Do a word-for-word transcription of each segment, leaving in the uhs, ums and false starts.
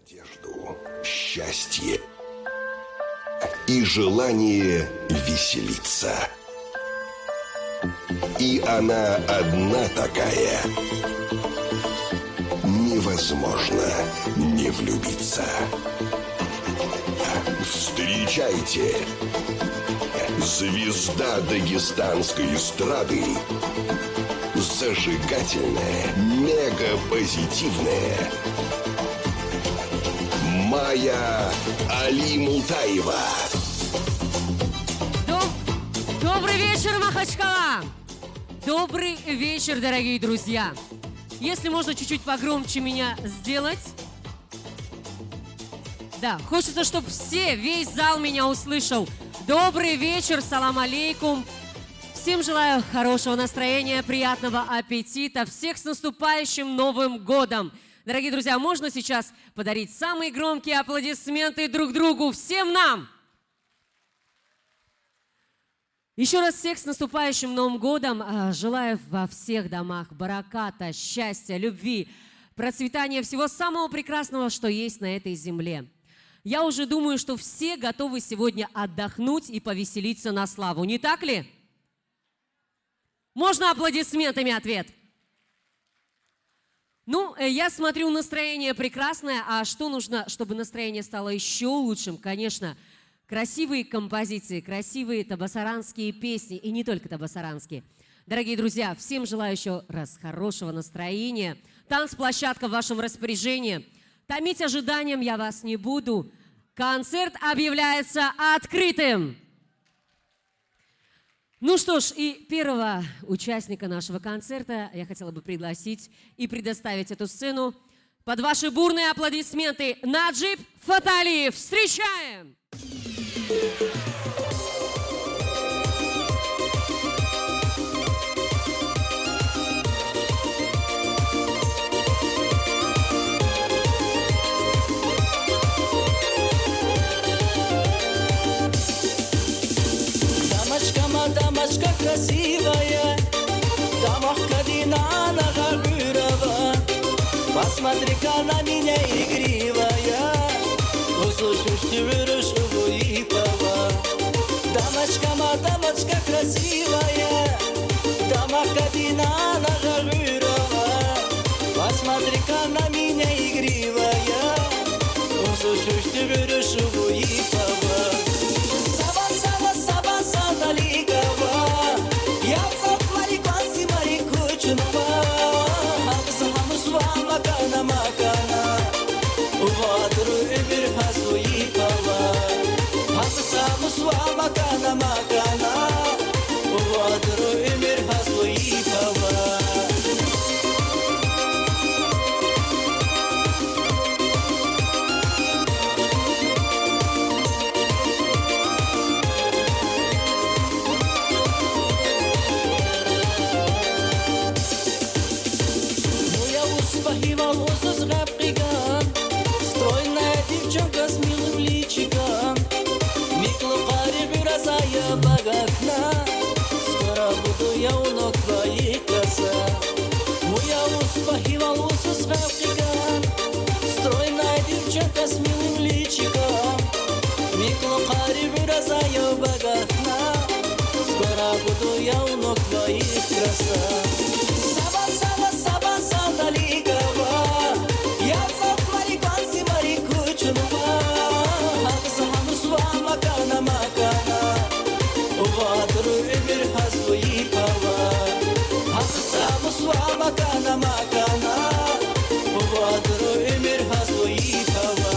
Надежду, счастье и желание веселиться. И она одна такая. Невозможно не влюбиться. Встречайте! Звезда дагестанской эстрады. Зажигательная, мегапозитивная Майя Алимултаева. Доб-, добрый вечер, Махачкала! Добрый вечер, дорогие друзья! Если можно чуть-чуть погромче меня сделать. Да, хочется, чтоб все, весь зал меня услышал. Добрый вечер, салам алейкум. Всем желаю хорошего настроения, приятного аппетита. Всех с наступающим Новым годом! Дорогие друзья, можно сейчас подарить самые громкие аплодисменты друг другу, всем нам? Ещё раз всех с наступающим Новым годом. А, желаю во всех домах бараката, счастья, любви, процветания, всего самого прекрасного, что есть на этой земле. Я уже думаю, что все готовы сегодня отдохнуть и повеселиться на славу, не так ли? Можно аплодисментами ответ? Ну, э, я смотрю, настроение прекрасное, а что нужно, чтобы настроение стало ещё лучшим? Конечно, красивые композиции, красивые табасаранские песни, и не только табасаранские. Дорогие друзья, всем желаю ещё раз хорошего настроения. Танцплощадка в вашем распоряжении. Томить ожиданием я вас не буду. Концерт объявляется открытым. Ну что ж, и первого участника нашего концерта я хотела бы пригласить и предоставить эту сцену под ваши бурные аплодисменты. Наджиб Фаталиев. Встречаем! Дамочка, ма, дамочка красивая, дамах кадина нага гурава. Посмотри-ка на меня, игривая, узу шушту вырыш угу и пава. Дамочка, ма, дамочка красивая, дамах кадина нага гурава. Посмотри-ка на меня, игривая, узу шушту вырыш угу и пава. Саба, саба, саба, садалигава. Я цат мари кванси мари кучунва. Хабса хамусва макана макана. Увадру эмир хазу и пава. Хабса хамусва макана макана. Увадру эмир хазу и пава. Муя успахивал узуз гапкиган, стройная девчонка с милым личиком. Микло хари гуразая багахна, скоро буду я у ног твоих краса. Муя успахивал узуз гапкиган, стройная девчонка с милым личиком. Микло хари гуразая багахна, скоро буду я у ног твоих краса. Саба, саба, саба, садалигава. Я цат мари кванси мари кучунва. Хабса хамусва макана макана. Увадру эмир хазу и пава. Хабса хамусва макана макана. Увадру эмир хазу и пава.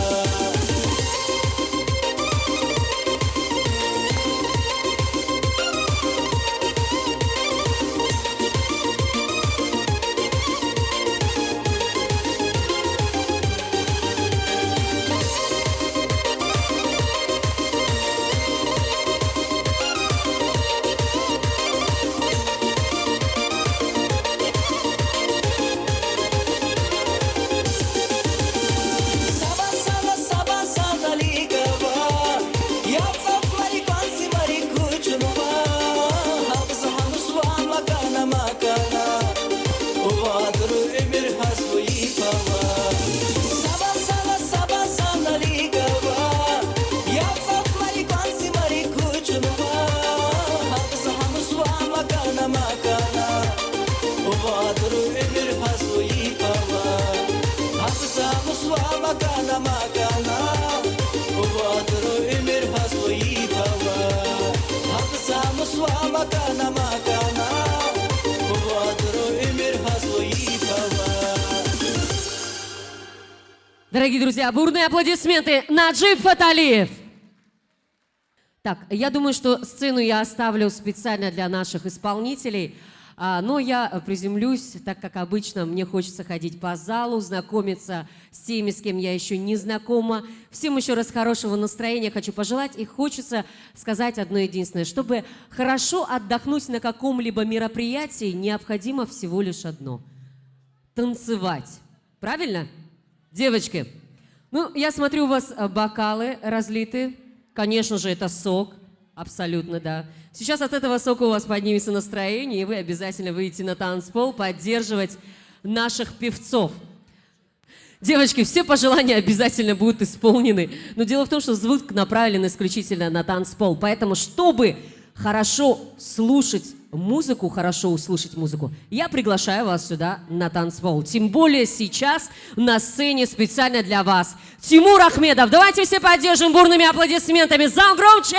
Дорогие друзья, бурные аплодисменты, Наджиб Фаталиев. Так, я думаю, что сцену я оставлю специально для наших исполнителей, а, но я, э, приземлюсь, так как обычно мне хочется ходить по залу, знакомиться с теми, с кем я ещё не знакома. Всем ещё раз хорошего настроения хочу пожелать, и хочется сказать одно единственное: чтобы хорошо отдохнуть на каком-либо мероприятии, необходимо всего лишь одно: танцевать. Правильно? Девочки, ну, я смотрю, у вас, э, бокалы разлиты. Конечно же, это сок. Абсолютно, да. Сейчас от этого сока у вас поднимется настроение, и вы обязательно выйдете на танцпол поддерживать наших певцов. Девочки, все пожелания обязательно будут исполнены. Но дело в том, что звук направлен исключительно на танцпол. Поэтому, чтобы хорошо слушать музыку, хорошо услышать музыку, я приглашаю вас сюда на танцпол. Тем более сейчас на сцене специально для вас Тимур Ахмедов. Давайте все поддержим бурными аплодисментами. Зал, громче!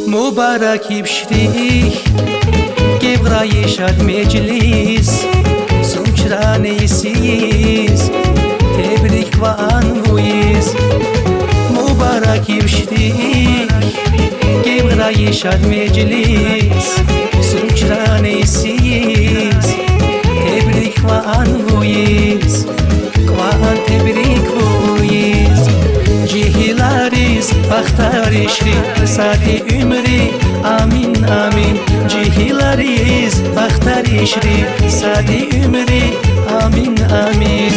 Мубарак ибширик, геб гърайи шад межлис, сум чрани сийис, тебрик кван вуйис. Мубарак ибширик, геб гърайи шад межлис, сум чрани сийис, тебрик кван вуйис. Кван тебрик вуйис. Жегьилариз бахтаришри, сади уьмри, амин, амин. Жегьилариз бахтаришри, сади уьмри, амин, амин.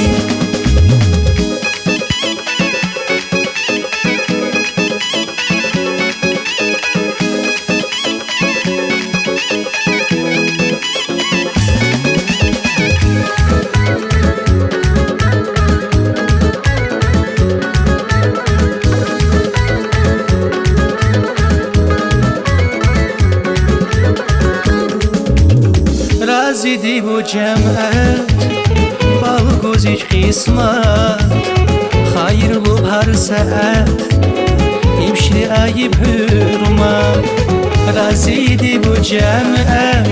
Рази див жемет, бал гуз ич къисмет, хайыр луб гьар сят, ибшри айиб гьурмат. Рази див жемет,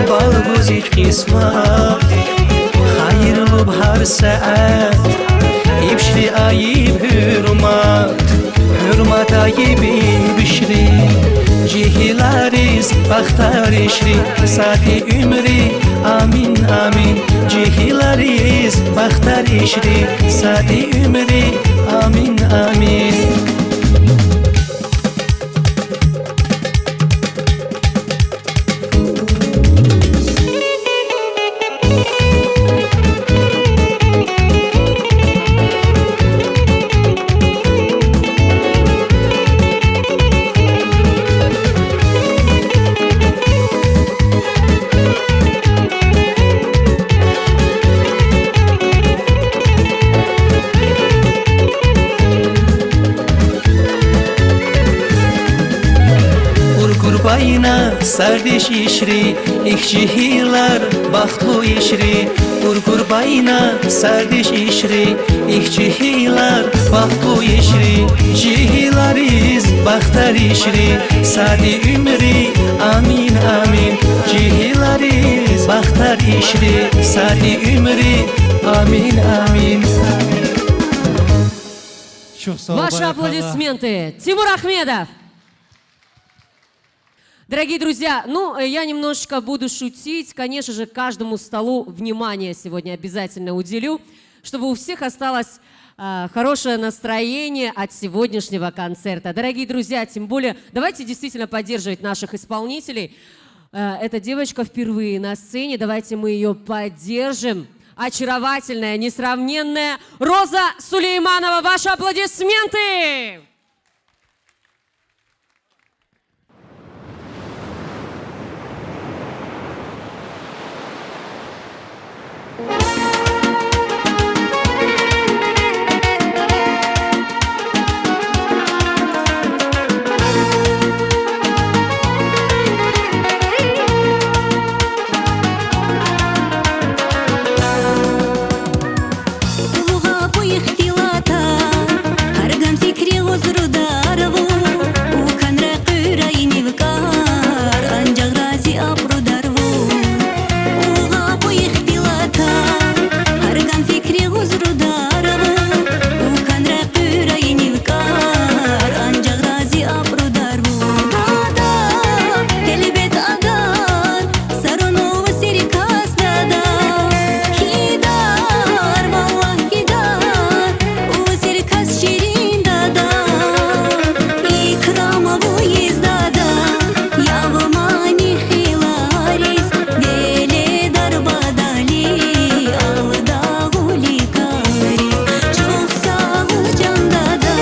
бал гуз ич къисмет, хайыр луб гьар сят, ибшри айиб гьурмат. Гьурмат айиб ибшри, жегьилариз бахтаришри, сади уьмри, амин, амин. Жегьилариз бахтаришри, сади уьмри, амин, амин. Уркурбайна сардиш ишри, ихъ жегьилар бахтлу ишри. Уркурбайна сардиш ишри, ихъ жегьилар бахтлу ишри. Жегьилариз бахтаришри, сади уьмри, амин, амин. Жегьилариз бахтаришри, сади уьмри, амин, амин. Чухсавбай, Ваши аплодисменты. Тимур Ахмедов. Дорогие друзья, ну, э, я немножечко буду шутить. Конечно же, каждому столу внимание сегодня обязательно уделю, чтобы у всех осталось, э, хорошее настроение от сегодняшнего концерта. Дорогие друзья, тем более, давайте действительно поддерживать наших исполнителей. Э, эта девочка впервые на сцене. Давайте мы её поддержим. Очаровательная, несравненная Роза Сулейманова. Ваши аплодисменты! Уга пу ихтилата, арган фикри гозрударву, уканра кура инивкар, анжах рази апрударву. Уга пу ихтилата, арган фикри гозрударву, уканра кура инивкар, анжах рази апрударву. Дада, гелбет адар, сарун ува сиркас дада, хидар, валлах хидар, ува сиркас ширин дада. Икрам авайиз дада, явмани хилариз, веледар бадали, алда гули кариз. Чох сагъ бол, жан дада,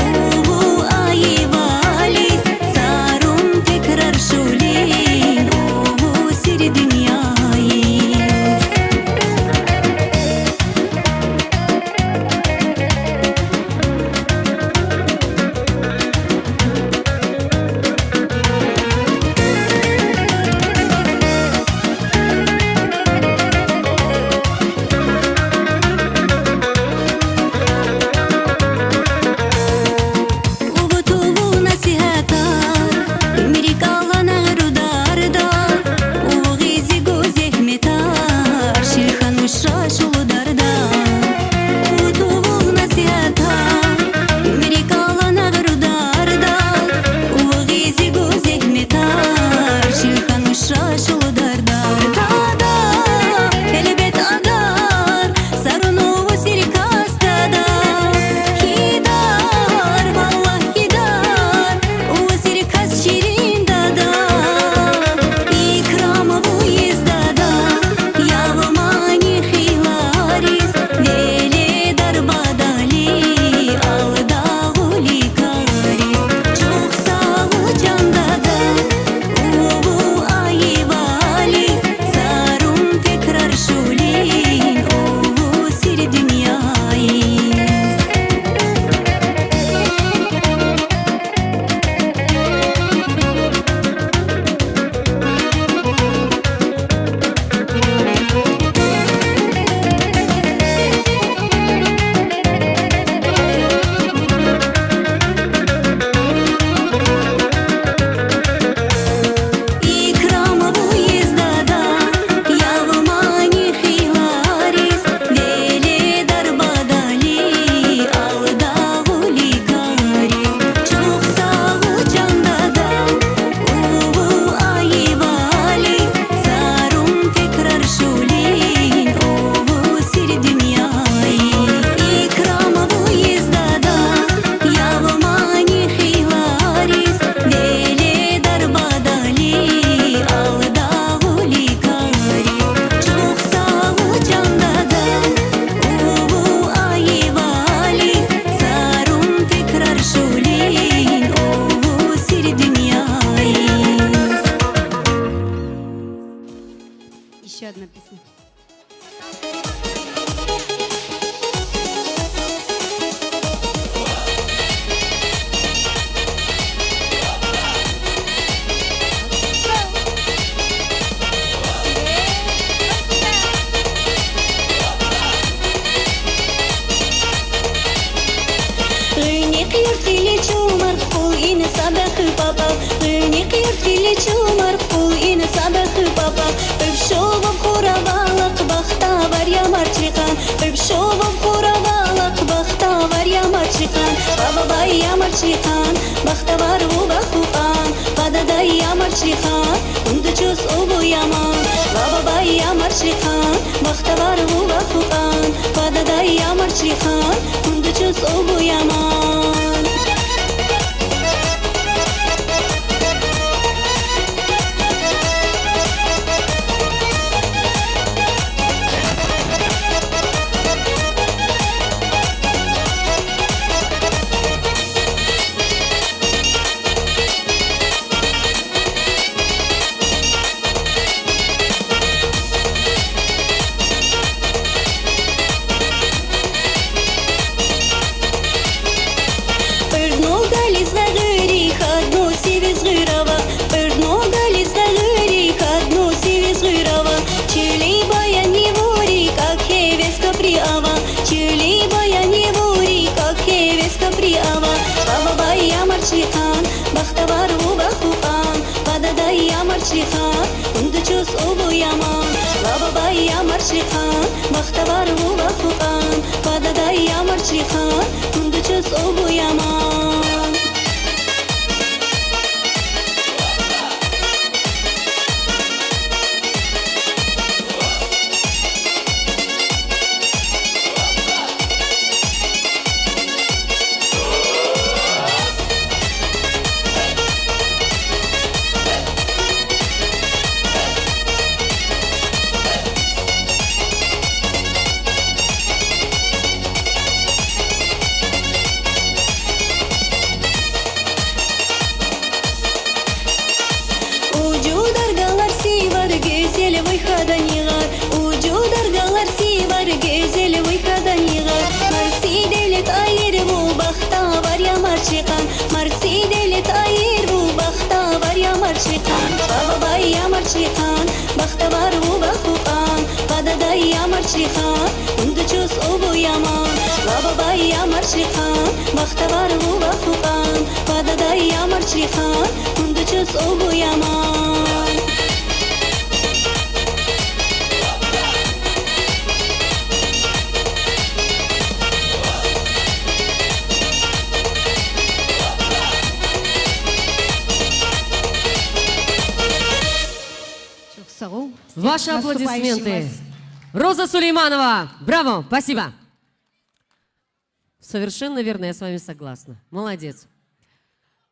уву айвализ, сарун текрар шулин, уву сир дуняйиз. Уву туву насигьатар, уьмуьр калан агърударда, уву гъизи гуз зегьметар, ширхан ушра шулударда. Уву туву насигьатар, уьмуьр калан агърударда, уву гъизи гуз зегьметар, ширхан ушра шулударда. Дада, гелбет адар, сарун ува сиркас дада, хидар, валлах хидар, ува сиркас ширин дада. Икрам авайиз дада, явмани хилариз, веледар бадали, алда гули кариз. Чох сагъ бол, жан дада, уву айвализ, сарун текрар шулин, уву сир дуняйиз. Икрам авайиз дада, явмани хилариз, веледар бадали, алда гули кариз. Чох сагъ бол, жан дада, уву айвализ, сарун текрар шулин, уву сир дуняйиз. Икрам авайиз дада, явмани хилариз, веледар бадали, алда гули кариз. Чох сагъ бол, жан дада, уву айвализ, сарун текрар шулин, уву сир дуняйиз. Ещё одна песня. Гуьнех юрт хили чумар хул, ин саба хупапа. Гуьнех юрт хили чумар хул, ин саба хупапа. Беб шубуб хурабалак, бахтавар ямар чихан. Беб шубуб хурабалак, бахтавар ямар чихан. Бабабай ямар чихан, бахтавар ува хукъан. Бадада ямар чихан, ундучус уву яман. Бабабай ямар чихан, бахтавар ува хукъан. Бадада ямар чихан, ундучус уву яман. Шихан, Гундучус Өвөө яман, Лабабай ямар шихан, бахтавар Өвөө фухан, Бададай ямар шихан, Гундучус Өвөө яман. Уҷудар галар сивар, гүзел выходаньяр. Уҷудар галар сивар, гүзел выходаньяр. Марци делет айыр бу, бахтавар ямар шихан. Марци делет айыр бу, бахтавар ямар шихан. Бабабай ямар шихан, бахтавар Өвөө фухан. Бададай ямар шихан, Гундучус Өвөө яман. Лабабай ямар шихан, бахтавар Өвөө фухан. Бададай ямар шихан, Гундучус Өвөө яман. Çok sağ ol. Ваши аплодисменты. С наступающим вас. Роза Сулейманова. Браво, спасибо. Совершенно верно, я с вами согласна. Молодец.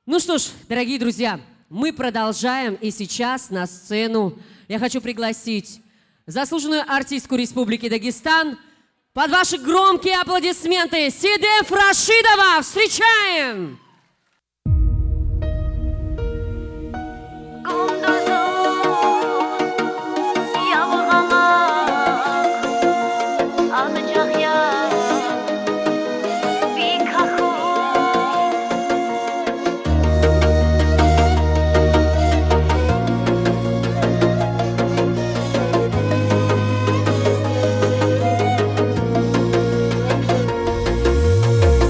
Ну что ж, дорогие друзья, мы продолжаем, и сейчас на сцену я хочу пригласить заслуженную артистку Республики Дагестан под ваши громкие аплодисменты Седеф Рашидова. Встречаем!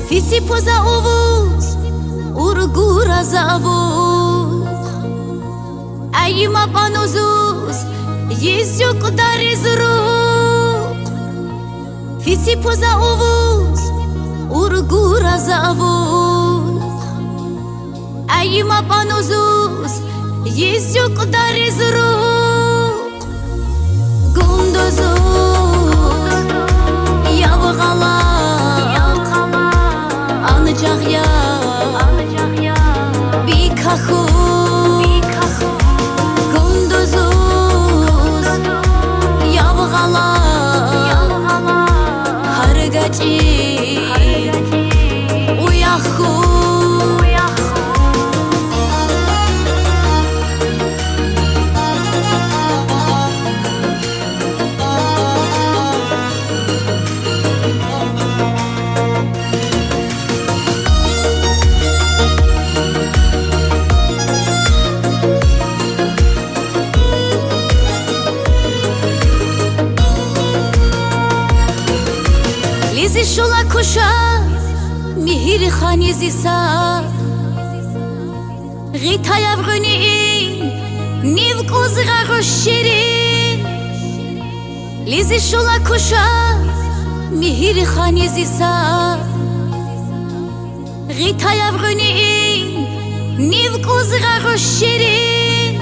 Фиси пуза увуз, ургура завух. Айма пан узуз, йизюк дариз рух. Фиси пуза увуз, ургура завух. Айма пан узуз, йизюк дариз рух. Гундузуз явгъалах, анжах я би каху. Гундузуз явгъалах, харгачи уяху. Лизи шула куша, михьир хани зи са. Гъита явгъуни ин, нив кузгъа гъуш ширин. Лизи шула куша, михьир хани зи са. Гъита явгъуни ин, нив кузгъа гъуш ширин.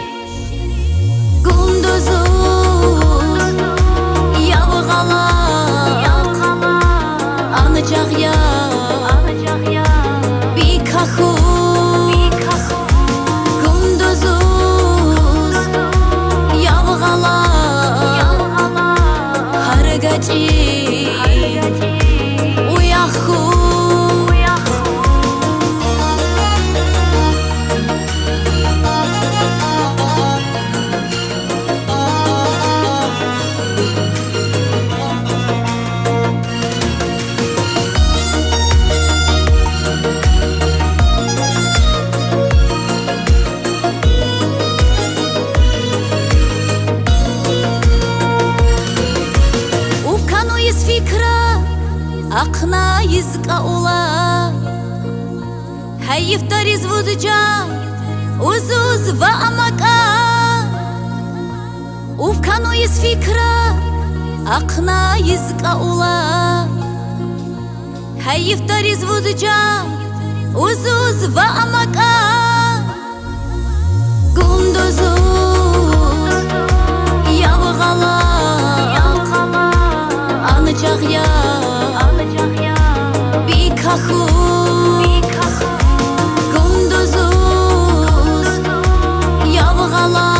Гундузуз явгъалах, анжах я би каху. Гундузуз явгъалах, харгачи уяху. Уф кану из фикра, акъна из кӀаула. Гьайиф дариз вуз жан, узуз ва амака. Уфкану из фикра, акъна из кӀа ула. Гьайифтариз вузжа, уз-уз ва амакӀа. Гундузуз явгъалах, анжах я бикаху. Гундузуз явгъалах,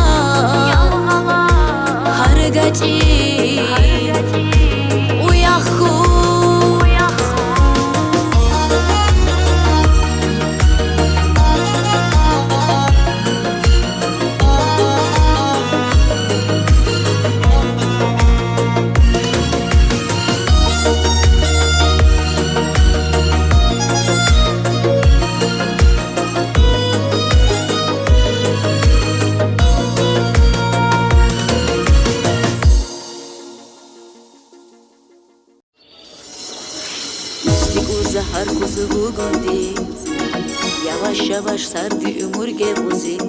гьар гъажи уяху. Дусди гурза гьар хозаву гундиз, яваш-яваш сарди уьмуьр геб гъуьзиз.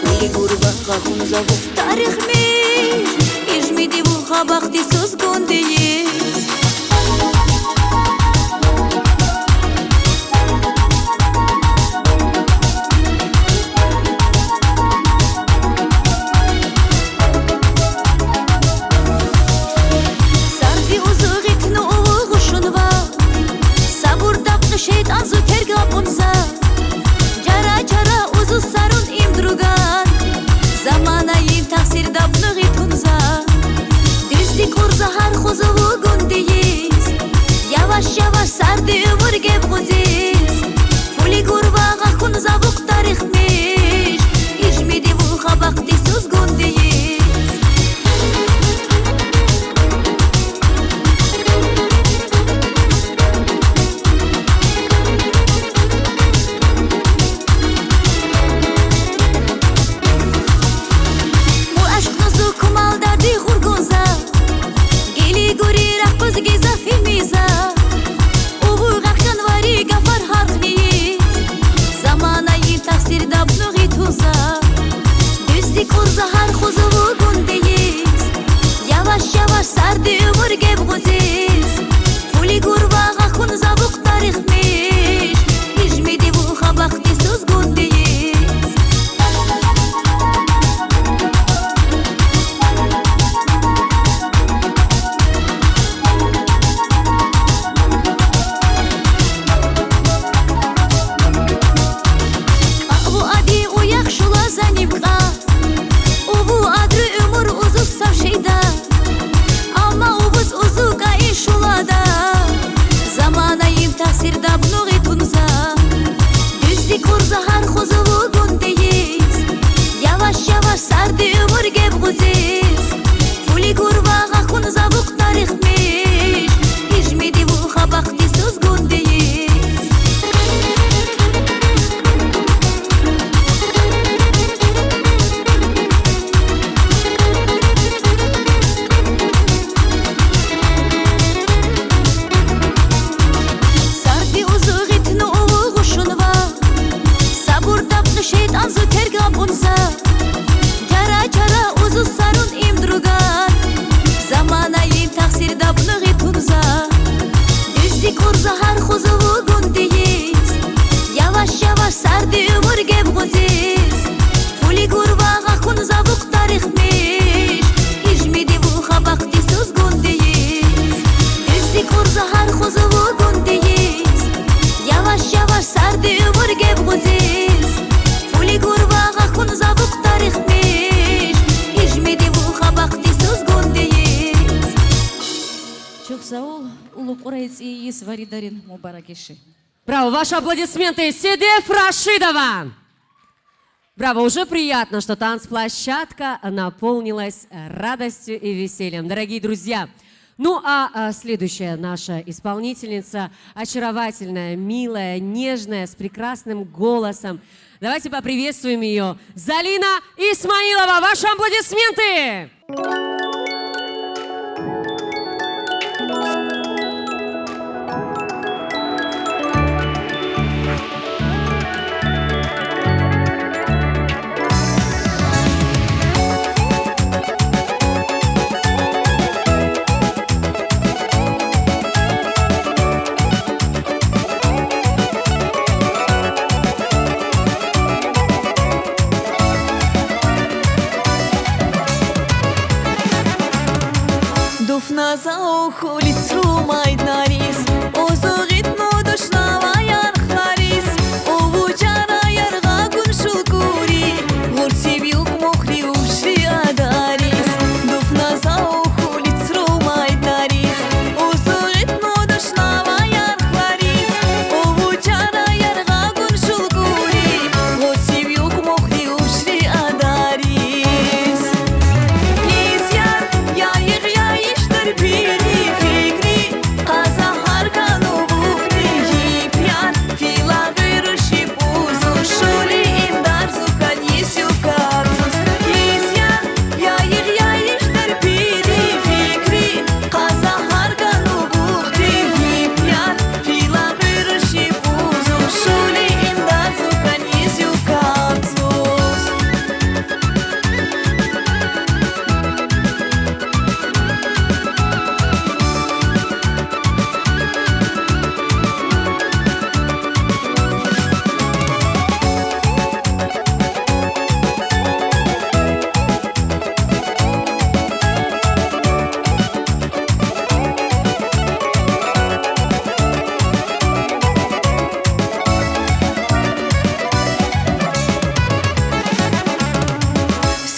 Фули гурва гъахун завукъ тарихмиш, ижмиди вуха бахтисуз гундиз. Сарди узугъитну увугъушунва, сабур дабни шейтӀанзу терг лапӀунза. Чара-чара узуз сарун им друган, заманайин тахсир дабнугъитунза. Дуьзди кӀурза гьар хозаву гундиз, яваш-яваш сарди уьмуьр геб гъуьзиз. Фули гурва гъахун завукъ тарихмиш, ижмиди вуха бахтисуз гундиз. Му ашкъназу кумал дарди гъургунза, гили гури рахкъуз гиза фимиза. Увуй гъахчан вари гафар гьархниз, заманайин тахсир дабнугъитунза. Дуьзди кӀурза гьар хозаву гундиз, яваш-яваш сарди уьмуьр геб гъуьзиз. Фули гурва гъахун завукъ тарихмиш, ижмиди вуха бахтисуз гундиз. Кьаву ади уях шула заниб кьа, уву адри уьмуьр узуз сав шейда. Амма увуз узукай шулада, заманайин тахсир дабнугъитунза. Дуьзди кӀурза гьар хозаву гундиз, яваш-яваш сарди уьмуьр геб гъуьзиз. Фули гурва гъахун завукъ тарихмиш, ижмиди вуха бахтисуз гундиз. Сарди узугъитну увугъушунва, сабур дабни шейтӀанзу терг лапӀунза. Чара-чара узуз сарун им друган, заманайин тахсир дабнугъитунза. Дуьзди кӀурза гьар хозаву гундиз, яваш-яваш сарди уьмуьр геб гъуьзиз. Фули гурва гъахун завукъ тарихмиш, ижмиди вуха бахтисуз гундиз. Дуьзди кӀурза гьар хозаву гундиз, яваш-яваш сарди уьмуьр геб гъуьзиз. Фули гурва гъахун завукъ тарихмиш, ижмиди вуха бахтисуз гундиз. Чухсаул, уллу Кьурейи цӀийи йис варидарин мубарак иши. Браво, ваши аплодисменты, Седеф Рашидова! Браво, уже приятно, что танцплощадка наполнилась радостью и весельем. Дорогие друзья, ну а, а, следующая наша исполнительница, очаровательная, милая, нежная, с прекрасным голосом. Давайте поприветствуем её. Залина Исмаилова, ваши аплодисменты! Дуфназа ухлицру майднариз, озугитну дошнава ярхлариз, овуджара ярга гун шулкури, гуртиб юкмухри увшри адариз. Дуфназа ухлицру майднариз, озугитну дошнава ярхлариз, овуджара ярга гун шулкури, гуртиб юкмухри увшри адариз. Изяр, яйиг яйиштар пили фикри, каза гьарган увухти йипяр, фила гуьрши пузу шули имдар зукан йис юкаб зуз. Изяр, яйиг яйиштар пили фикри, каза гьарган увухти йипяр, фила гуьрши пузу шули имдар зукан йис юкаб зуз.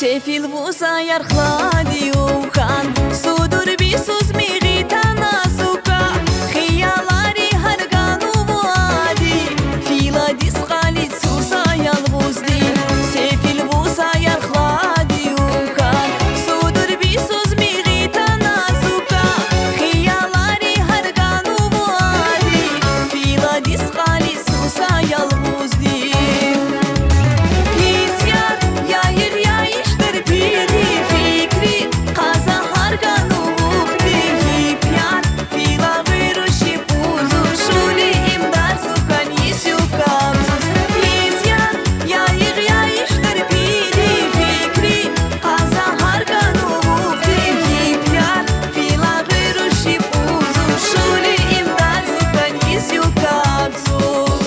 Сефил вуза ярхлади овхан, судур бисуз мигитана зука, хиялари гьарган увади, филадиз къалицуза ялгъузди. Сефил вуза ярхлади овхан, судур бисуз мигитана зука, хиялари гьарган увади, филадиз къалицуза ялгъузди. Изяр, яйиг яйиштар пили фикри, каза гьарган увухти йипяр, фила гуьрши пузу шули имдар зукан йис юкаб зуз. Изяр, яйиг яйиштар пили фикри, каза гьарган увухти йипяр, фила гуьрши пузу шули имдар зукан йис юкаб зуз.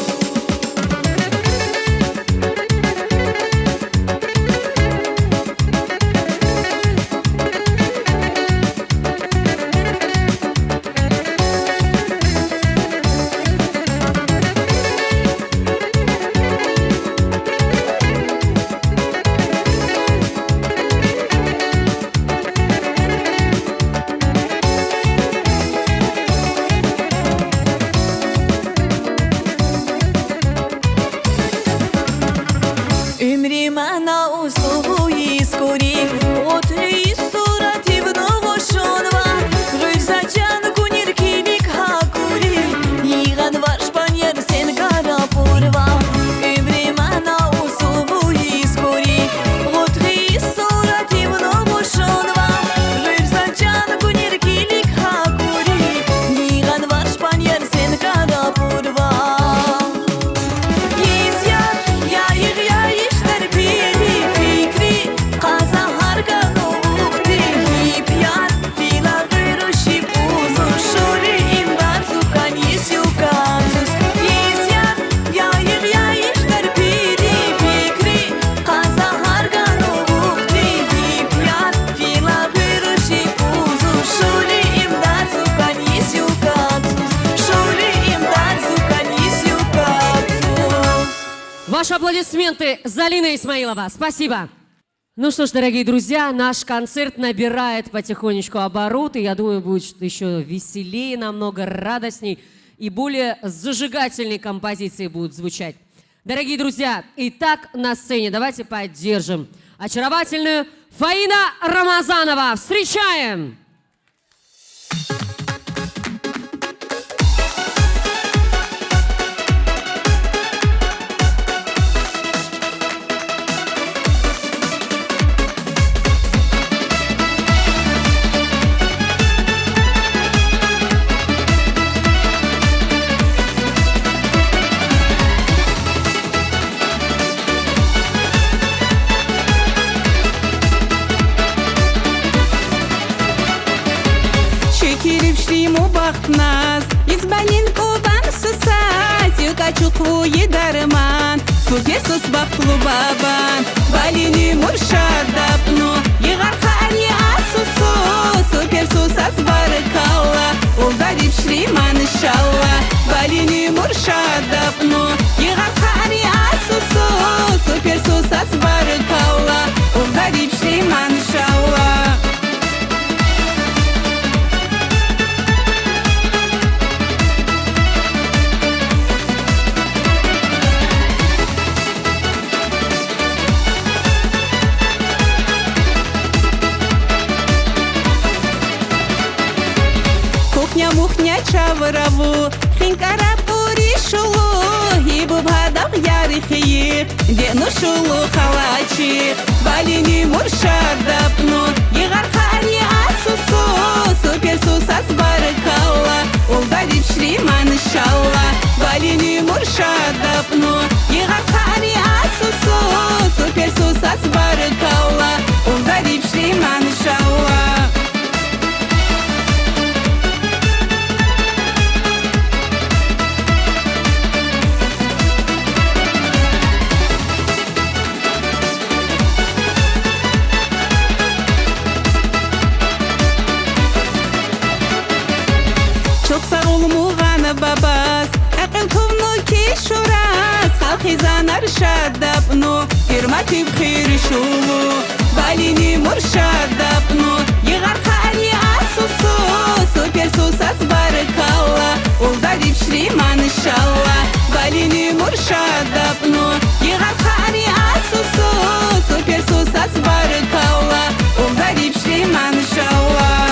Уьмри мана усугу йис кори, отри йис сурат ивну гъушунва, гъуьлзаджан гунир килиг гьа кури, нигъан варш панияр сен кара пурва. Уьмри мана усугу йис кори, отри йис сурат ивну гъушунва, гъуьлзаджан гунир килиг гьа кури, нигъан варш панияр сен кара пурва. Изяр, яйиг яйиштар пили фикри, каза гьарган увухти йипяр, фила гуьрши пузу шули имдар зукан йис юкаб зуз. Изяр, яйиг яйиштар пили фикри, каза гьарган увухти йипяр, фила гуьрши пузу шули имдар зукан йис юкаб зуз. Шули имдар зукан йис юкаб зуз. Ваши аплодисменты, Залина Исмаилова. Спасибо. Ну что ж, дорогие друзья, наш концерт набирает потихонечку обороты. Я думаю, будет ещё веселее, намного радостней и более зажигательные композиции будут звучать. Дорогие друзья, итак, на сцене давайте поддержим очаровательную Фаина Рамазанова. Встречаем! Чекилиб шиму бахтназ, из балин Кубан сусаз, юкачукву йидарман, суперсус бахтлу бабан. Балин уьмуьр шадаб но, йигъар хани асусу, суперсусаз Субарыкалла, улдар иб Сулейман, иншалла. Кухня-мухня чаврабу, хинкараб уриш улу, иб бадагъ ярихи, дену шулу халачи. Балини Муршадап ну, йигъар къарни асусу, супер сусаз барыкалла, улдар иб Сулейман, иншалла. Балини Муршадап ну, йигъар къарни асусу, супер сусаз барыкалла, улдар иб Сулейман, иншалла. Çok sağ ol Muğana babas, aqil tuvnu ki şuras, halqi zanar şadapnu, irma tip xir şulu. Balini Murşadapnu, yığar qani asusu, super susas barıkalla, uldarib Süleyman inşallah. Balini Murşadapnu, yığar qani asusu, super susas barıkalla, uldarib Süleyman inşallah.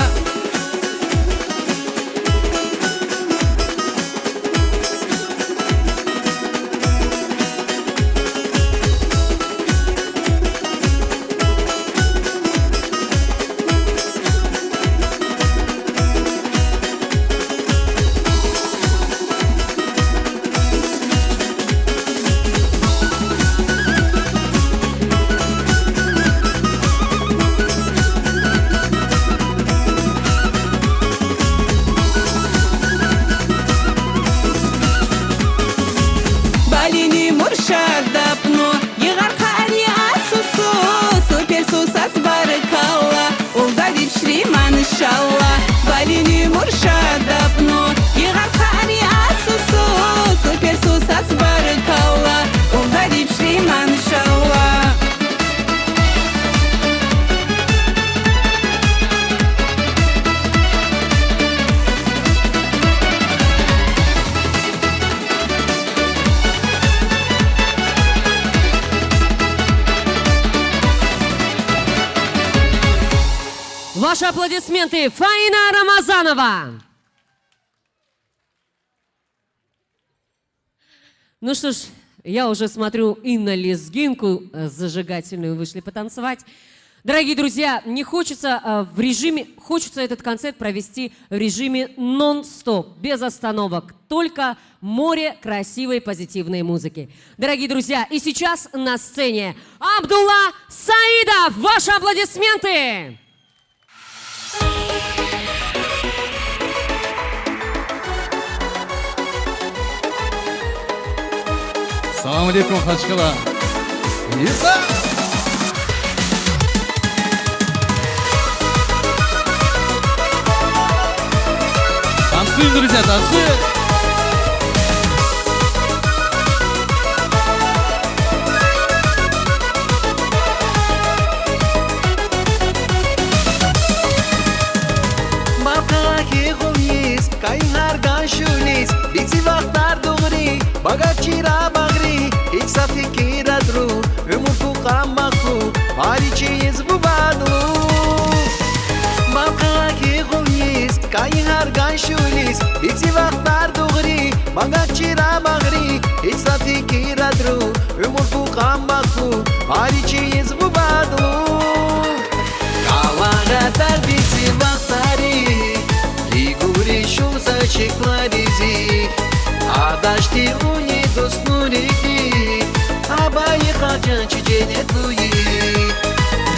Балини Муршадапну, йыгар къарни асусу, супер сусас барыкалла, улдариб Шриман иншалла. Балини Муршадапну, йыгар къарни асусу, супер сусас барыкалла, улдариб Шриман иншалла. Ваши аплодисменты, Фаина Рамазанова! Ну что ж, я уже смотрю, и на лезгинку, э, зажигательную вышли потанцевать. Дорогие друзья, не хочется, э, в режиме, хочется этот концерт провести в режиме нон-стоп, без остановок. Только море красивой, позитивной музыки. Дорогие друзья, и сейчас на сцене Абдулла Саидов. Ваши аплодисменты! Салам алейкум, Махачкала. Иса! Танцуем, друзья, танцуем! Малкъагъа ки гъуйиз, кайи гьарган шуьлиз, бици вахтар дугъри, багад чира багъри, гьич са фикирад ру, уьмуьр фукъан бахтлу, бари чиз бубадлу. Малкъагъа ки гъуйиз, кайи гьарган шуьлиз, бици вахтар дугъри, багад чира багъри, гьич са фикирад ру, уьмуьр фукъан бахтлу, бари чиз бубадлу. Каллагъа дар бици вахтари, лигури шуса чикларизи, адашти уни дустнуриди, абайи халкъ ҷан чи ҷеннет буйи.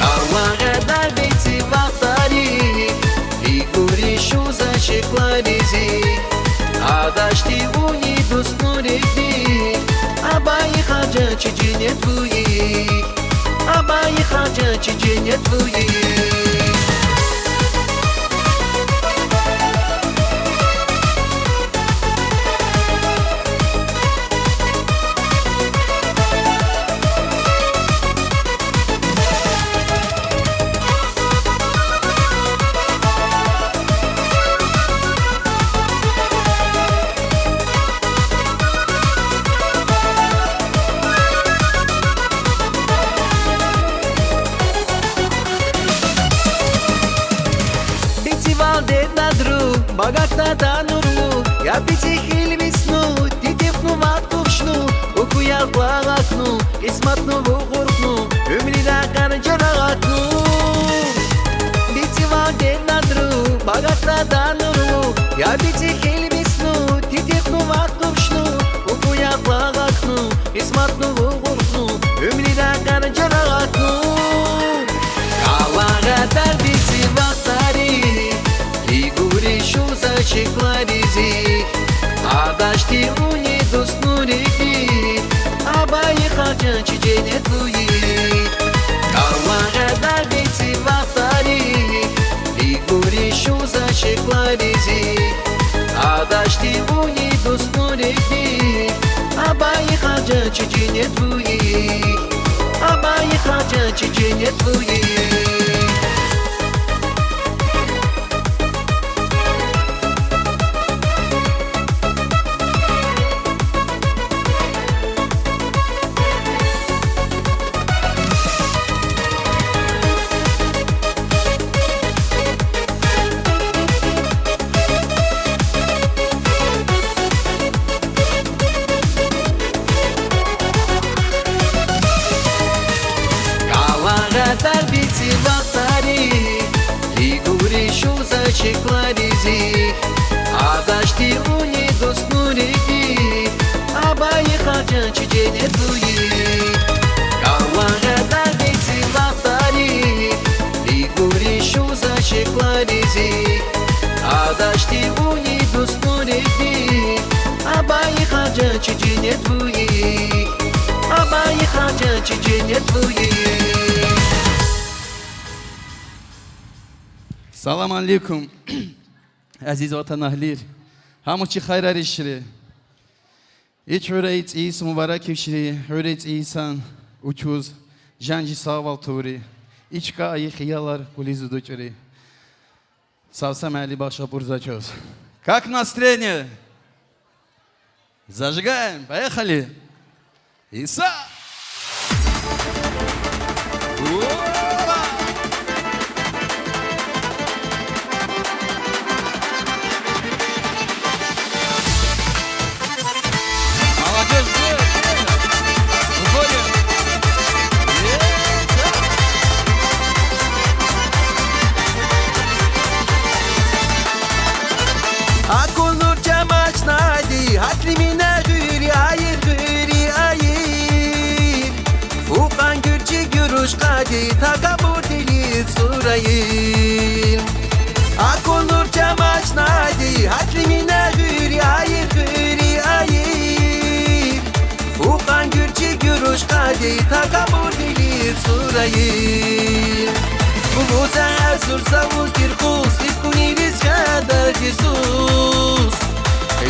Каллагъа дар бици вахтари, лигури шуса чикларизи, адашти уни дустнуриди, абайи халкъ ҷан чи ҷеннет буйи. Абайи халкъ ҷан чи ҷеннет буйи. Багатадан урму, я бити хилбисну, титипну ватубшну, уку ятлахатну, кисматну вугуртну, уьмнидаа харжарахатну. Бити ваден надру, багатадан урму, я бити хилбисну, титипну ватубшну, уку ятлахатну, кисматну вугуртну, уьмнидаа харжарахатну. Калагадар бити вахтари, лигуриш уза чикларизик, адашти уни дуснурики, абайи харжанчи женнет вуйик. Калагадар бити вахтари, лигуриш уза чикларизик, адашти уни дуснурики, абайи харжанчи женнет вуйик, абайи харжанчи женнет вуйик. Калагадар бити вахтари, лигуриш уза чикларизик, адашти уни дуснурики, абайи харжанчи женнет вуйик. Калагадар бити вахтари, лигуриш уза чикларизик, адашти уни дуснурики, абайи харжанчи женнет вуйик, абайи харжанчи женнет вуйик. Салам алейкум, азиз ватанэгьлийр, гьамни чи хайраришри. Ич гуьре цӀийи йис мубарак ивишри, гуьре цӀийи йисан учуз, жан-жи сагъвал тувури. Ич каи хиялар кулиз удучӀури. Сав са мали бахша бурзачоз. Как настроение? Зажигаем, поехали! Иса! Ура! Молодёжь, выходим! Акунур чамашнайди, гьатли мина гъуьри айир, гъуьри айир. Фукьан гуьрчиг юрушкъади, такабур дили сурайир. Акунур чамашнайди, гьатли мина гъуьри айир, гъуьри айир. Фукьан гуьрчиг юрушкъади, такабур дили сурайир. Вуза гьазур савуз тир хус, иф кунириз хьадар жисус.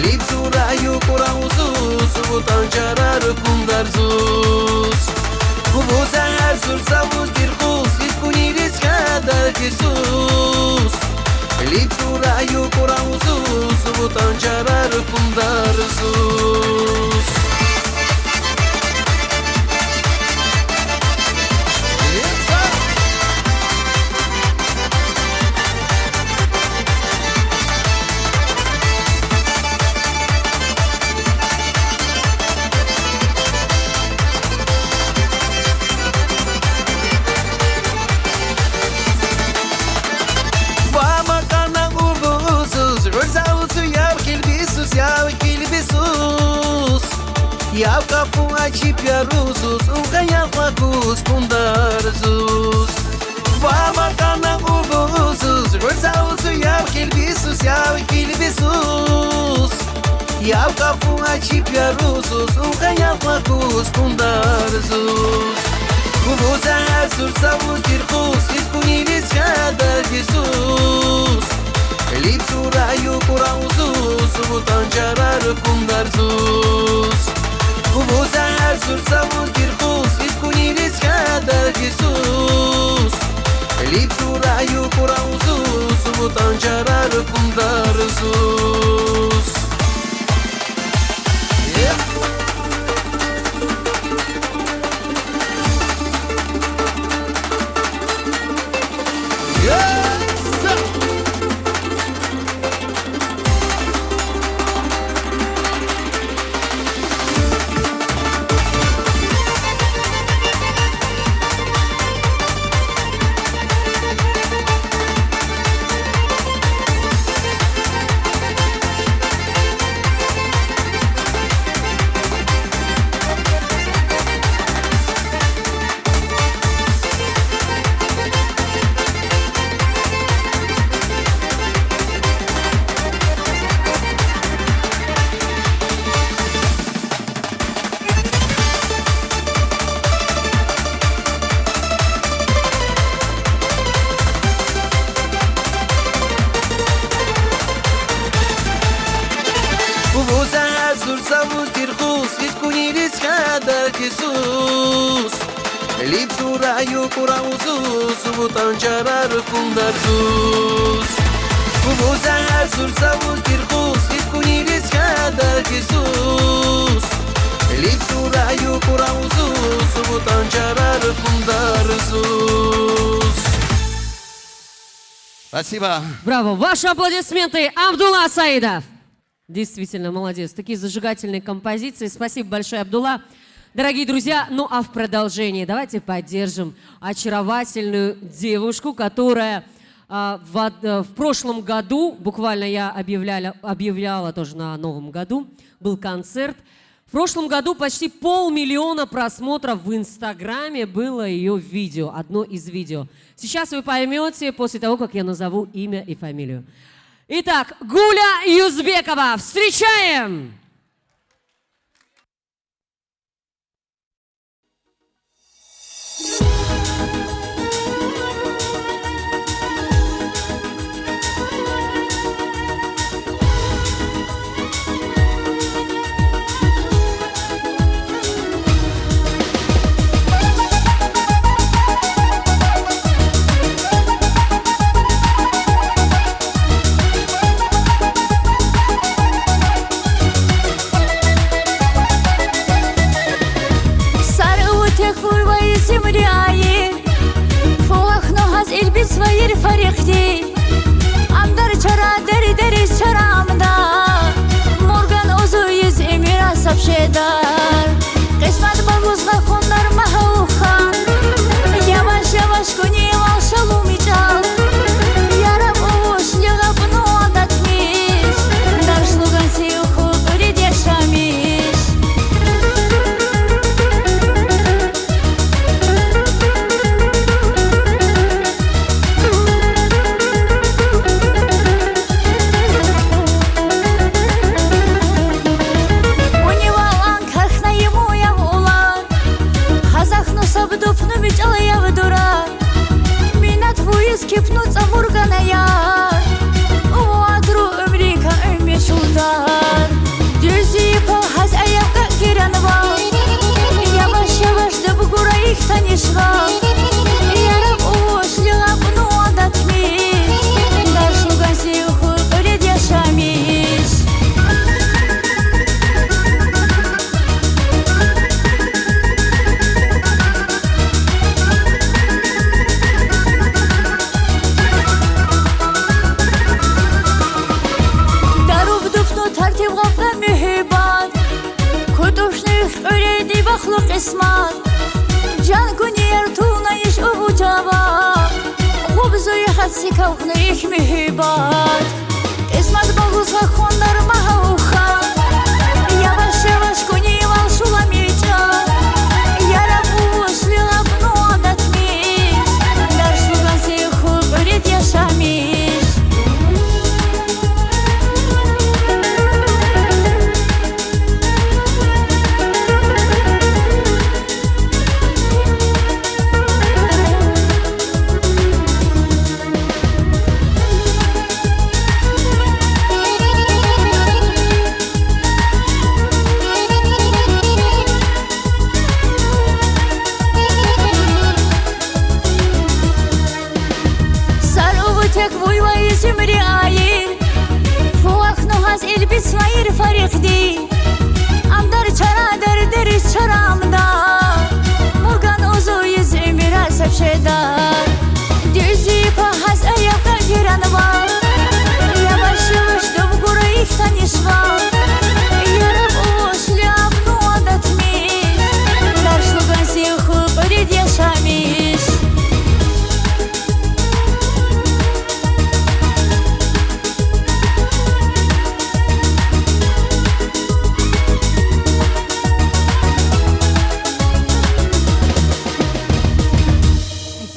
Либ сураю кура узуз, вутӀан чарар кундарзуз. Вуза гьазур савуз тир хус, иф кунириз хьадар жисус. Либ сураю кура узуз, вутӀан чарар кундарзуз. Вама къана увузуз, гъурзаузу яв хилбисуз, яв хилбисуз. Яв кафун ачиб ярузуз, ункъая кьакуз кундарзуз. Вама къана увузуз, гъурзаузу яв хилбисуз, яв хилбисуз. Яв кафун ачиб ярузуз, ункъая кьакуз кундарзуз. Вуза гьазур савуз тир хус, иф кунириз хьадар жисус. Либ сураю кура узуз, вутӀан чарар кундарзуз. Вуза гьазур савуз тир хус, иф кунириз хьадар жисус. Либ сураю кура узуз, вутӀан чарар кундарзуз. Спасибо. Браво. Ваши аплодисменты, Абдулла Саидов. Действительно, молодец. Такие зажигательные композиции. Спасибо большое, Абдулла. Дорогие друзья, ну а в продолжении давайте поддержим очаровательную девушку, которая, а, в од-, э, в прошлом году, буквально я объявляла, объявляла тоже на Новом году, был концерт. В прошлом году почти полмиллиона просмотров в Инстаграме было её видео, одно из видео. Сейчас вы поймёте после того, как я назову имя и фамилию. Итак, Гуля Юзбекова. Встречаем! Сар увтехуй вайи зимри айи, фулахну гьаз илбис вайир фарихди. Ам дар чара дери-дери чара ам дар, Мурган узуйиз имира сапшедар. Къисмет багузгъа хун дар магьа ухан, яваш-яваш куни вал шалу мичӀал. Яраб увуш лигъаб ну адатмиш, дар шлуган сив хуп рид яшамиш. Унивал ан кахьнайиму ягъулар, хазахну саб дупну мичӀал яб дурар. Минат вуйиз кипну цӀа Мурганаяр, вадру уьмрикай уьмуьр шулдар. Дуьз йикъал гьаз аяб гьакӀ гиранвал, яваш-яваш дуб гурай ихьтин ишвал. Яраб увуш лигъаб ну адатмиш, дар шлуган сив хуп рид яшамиш. Даруб дупну тартиб гъаб гьа муьгьуьббат, кутушну ихъ къуьрейди бахтлу къисмет. Жан гунияр тунайиш увуч авай, гъубзуй хатси кавхну ихъ муьгьуьббат. Къисмет багузгъа хун дар магьа ухан, яваш-яваш куни вал шула мичӀал. Яраб увуш лигъаб ну адатмиш, дар шлуган сив хуп рид яшамиш. Сар увтехуй вайи зимри айи, фулахну гьаз илбис вайир фарихди. Ам дар чара дери-дери чара ам дар, Мурган узуйиз имира сапшедар. Дуьз йикъал гьаз аяб гьакӀ гиранвал, яваш-яваш дуб гурай ихьтин ишвал. Яраб увуш лигъаб ну адатмиш, дар шлуган сив хуп рид яшамиш.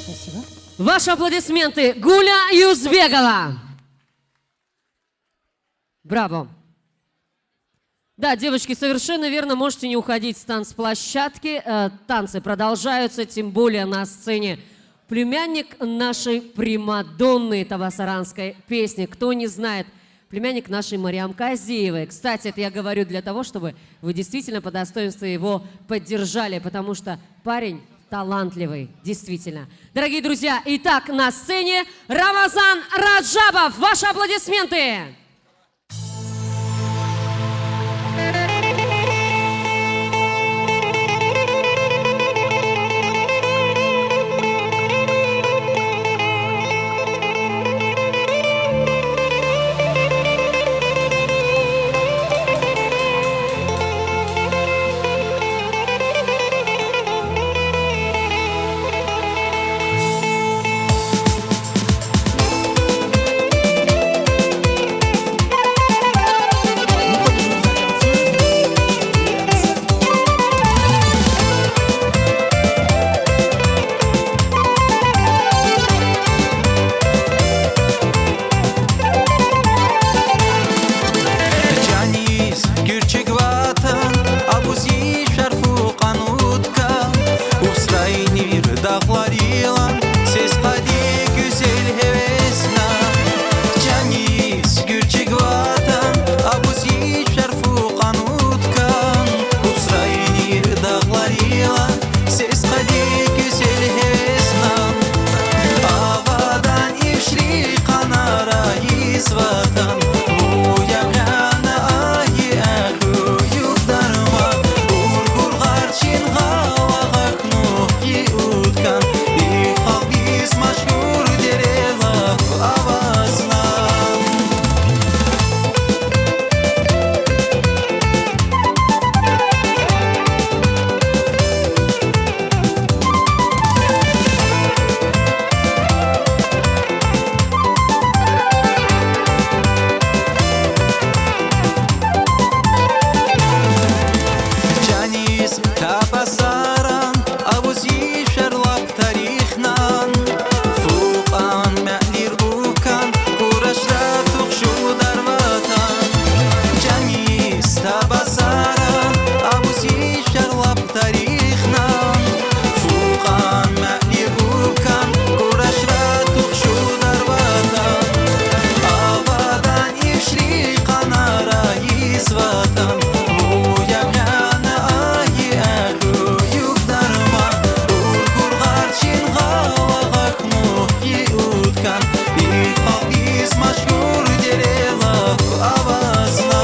Спасибо. Ваши аплодисменты, Гуля Юзбекова. Браво. Да, девочки, совершенно верно, можете не уходить с танцплощадки. Э, танцы продолжаются, тем более на сцене племянник нашей примадонны табасаранской песни. Кто не знает, Племянник нашей Мариам Казиевой. Кстати, это я говорю для того, чтобы вы действительно по достоинству его поддержали, потому что парень талантливый, действительно. Дорогие друзья, итак, на сцене Рамазан Раджабов. Ваши аплодисменты! Чанис гуьрчиг ватан, абуз ишер фуҟан уткан, Усрайнир дагъларилан, сес къади гүзел гьевеснан. Чанис гуьрчиг ватан, абуз ишер фуҟан уткан, Усрайнир дагъларилан, сес къади гүзел гьевеснан. Авадан ишри къанара йис ватан, вуя гана аи аху юк дарман, ургур гъарчин гъавагъа кнук йи уткан, и халкъ йис машгьур дере лап авазнан. Чанис табасаран, абуз ишер лап тарихнан, фуқан мелир укан, курашра тухшу дар ватан. Чанис табасаран, абуз ишер лап тарихнан, фуқан мелир укан, курашра тухшу дар ватан. Авадан ишри къанара йис ватан, вуя гана аи аху юк дарман, ургур гъарчин гъавагъа кнук йи уткан, и халкъ йис машгьур дере лап авазнан.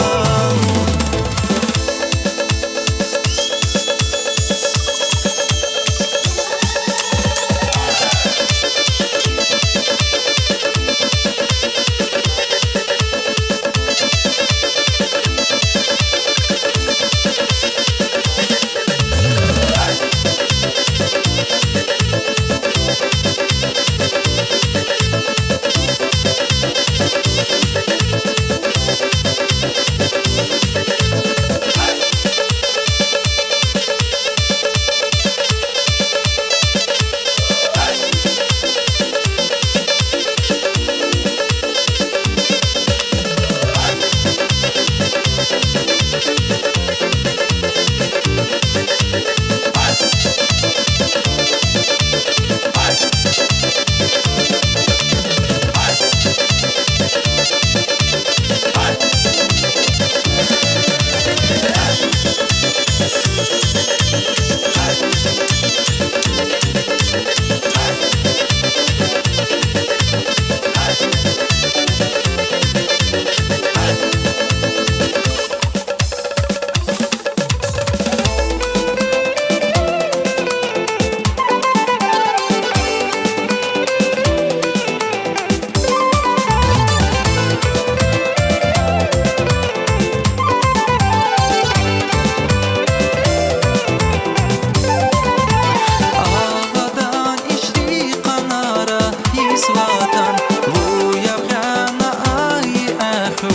Авадан ишри къанара йис ватан, вуя гана аи аху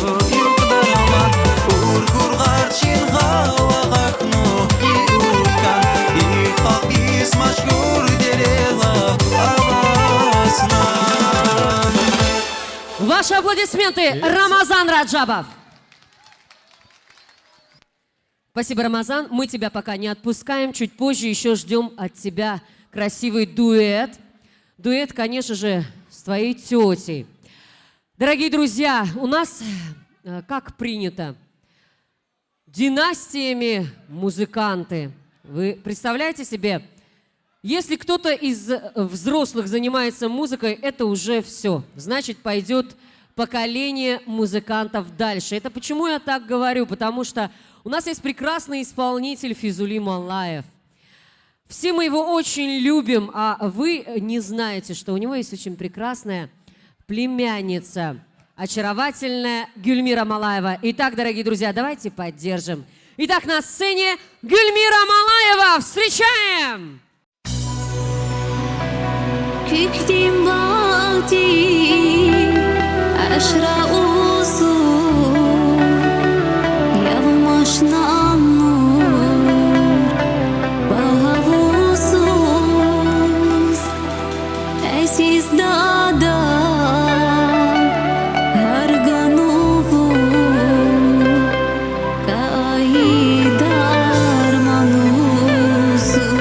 юк дарман, ургур гъарчин гъавагъа кнук йи уткан, и халкъ йис машгьур дере лап авазнан. Ваши аплодисменты, Рамазан Раджабов. Спасибо, Рамазан. Мы тебя пока не отпускаем. Чуть позже ещё ждём от тебя красивый дуэт. Дуэт, конечно же, с твоей тётей. Дорогие друзья, у нас э, как принято, династиями музыканты. Вы представляете себе, если кто-то из, э, взрослых занимается музыкой, это уже всё. Значит, пойдёт поколение музыкантов дальше. Это почему я так говорю? Потому что у нас есть прекрасный исполнитель Физули Малаев. Все мы его очень любим, а вы, э, не знаете, что у него есть очень прекрасная племянница, очаровательная Гюльмира Малаева. Итак, дорогие друзья, давайте поддержим. Итак, на сцене Гюльмира Малаева. Встречаем! Куьктин бадди ашра узуз, явмаш нанну бавузуз, эзиз дада арган увун каидар манузун.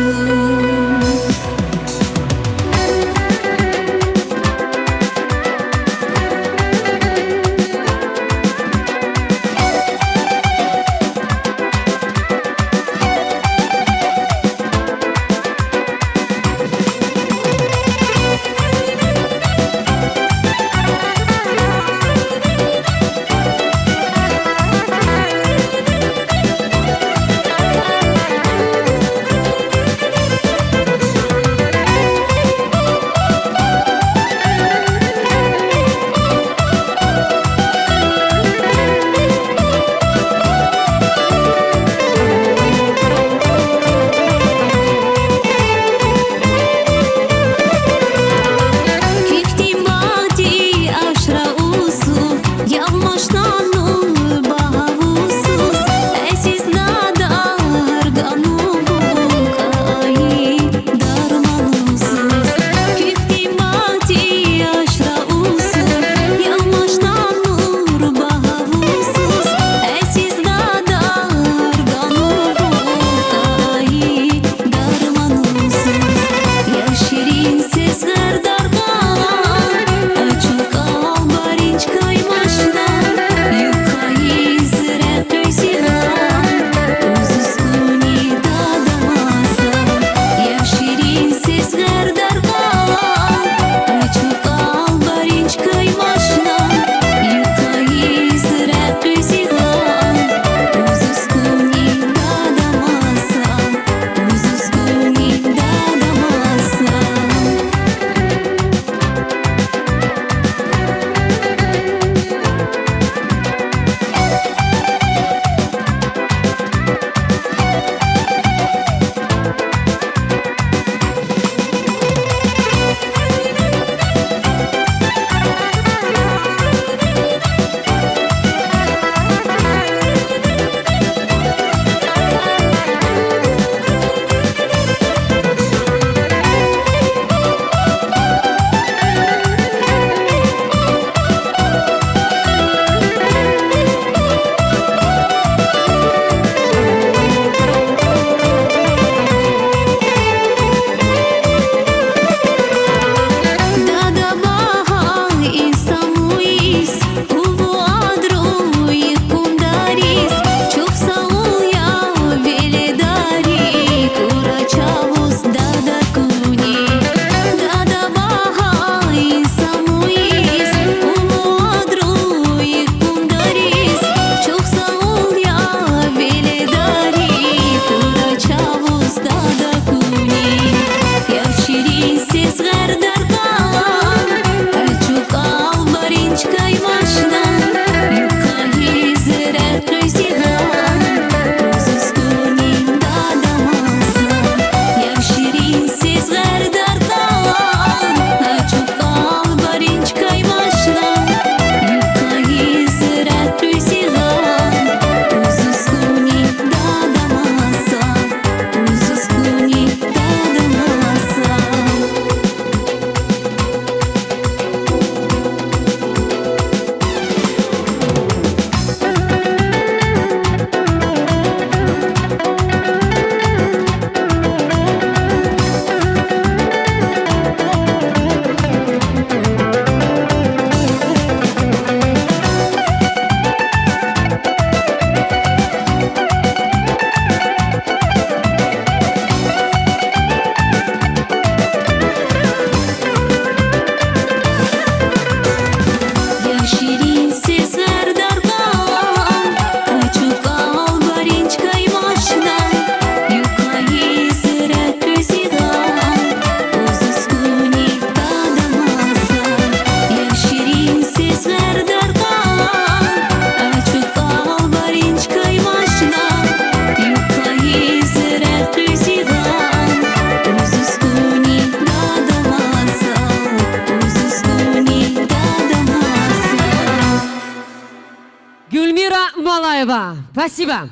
Гюльмира Малаева. Спасибо.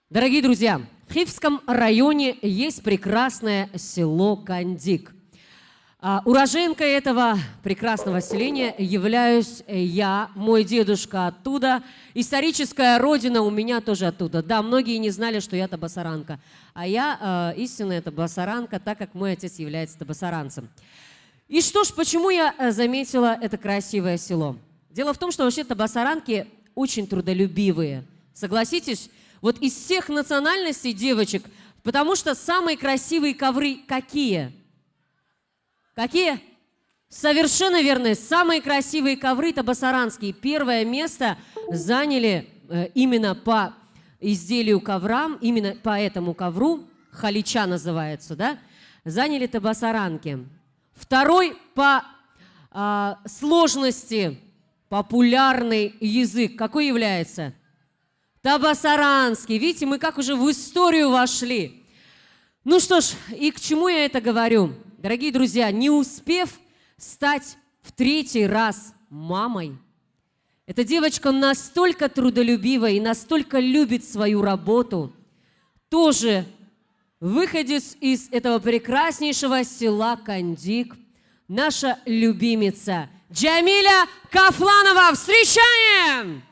Дорогие друзья, в Хивском районе есть прекрасное село Кандик. А, уроженкой этого прекрасного селения являюсь я, мой дедушка оттуда, историческая родина у меня тоже оттуда. Да, многие не знали, что я табасаранка. А я, э, истинная табасаранка, так как мой отец является табасаранцем. И что ж, почему я, э, заметила это красивое село? Дело в том, что вообще табасаранки очень трудолюбивые. Согласитесь? Вот из всех национальностей девочек, потому что самые красивые ковры какие? Какие? Совершенно верно. Самые красивые ковры табасаранские. Первое место заняли, э, именно по изделию коврам, именно по этому ковру, халича называется, да, заняли табасаранки. Второй по, а, сложности популярный язык какой является? Табасаранский. Видите, мы как уже в историю вошли. Ну что ж, и к чему я это говорю? Дорогие друзья, не успев стать в третий раз мамой, эта девочка настолько трудолюбива и настолько любит свою работу, тоже выходец из этого прекраснейшего села Кандик, наша любимица Джамиля Кафланова. Встречаем!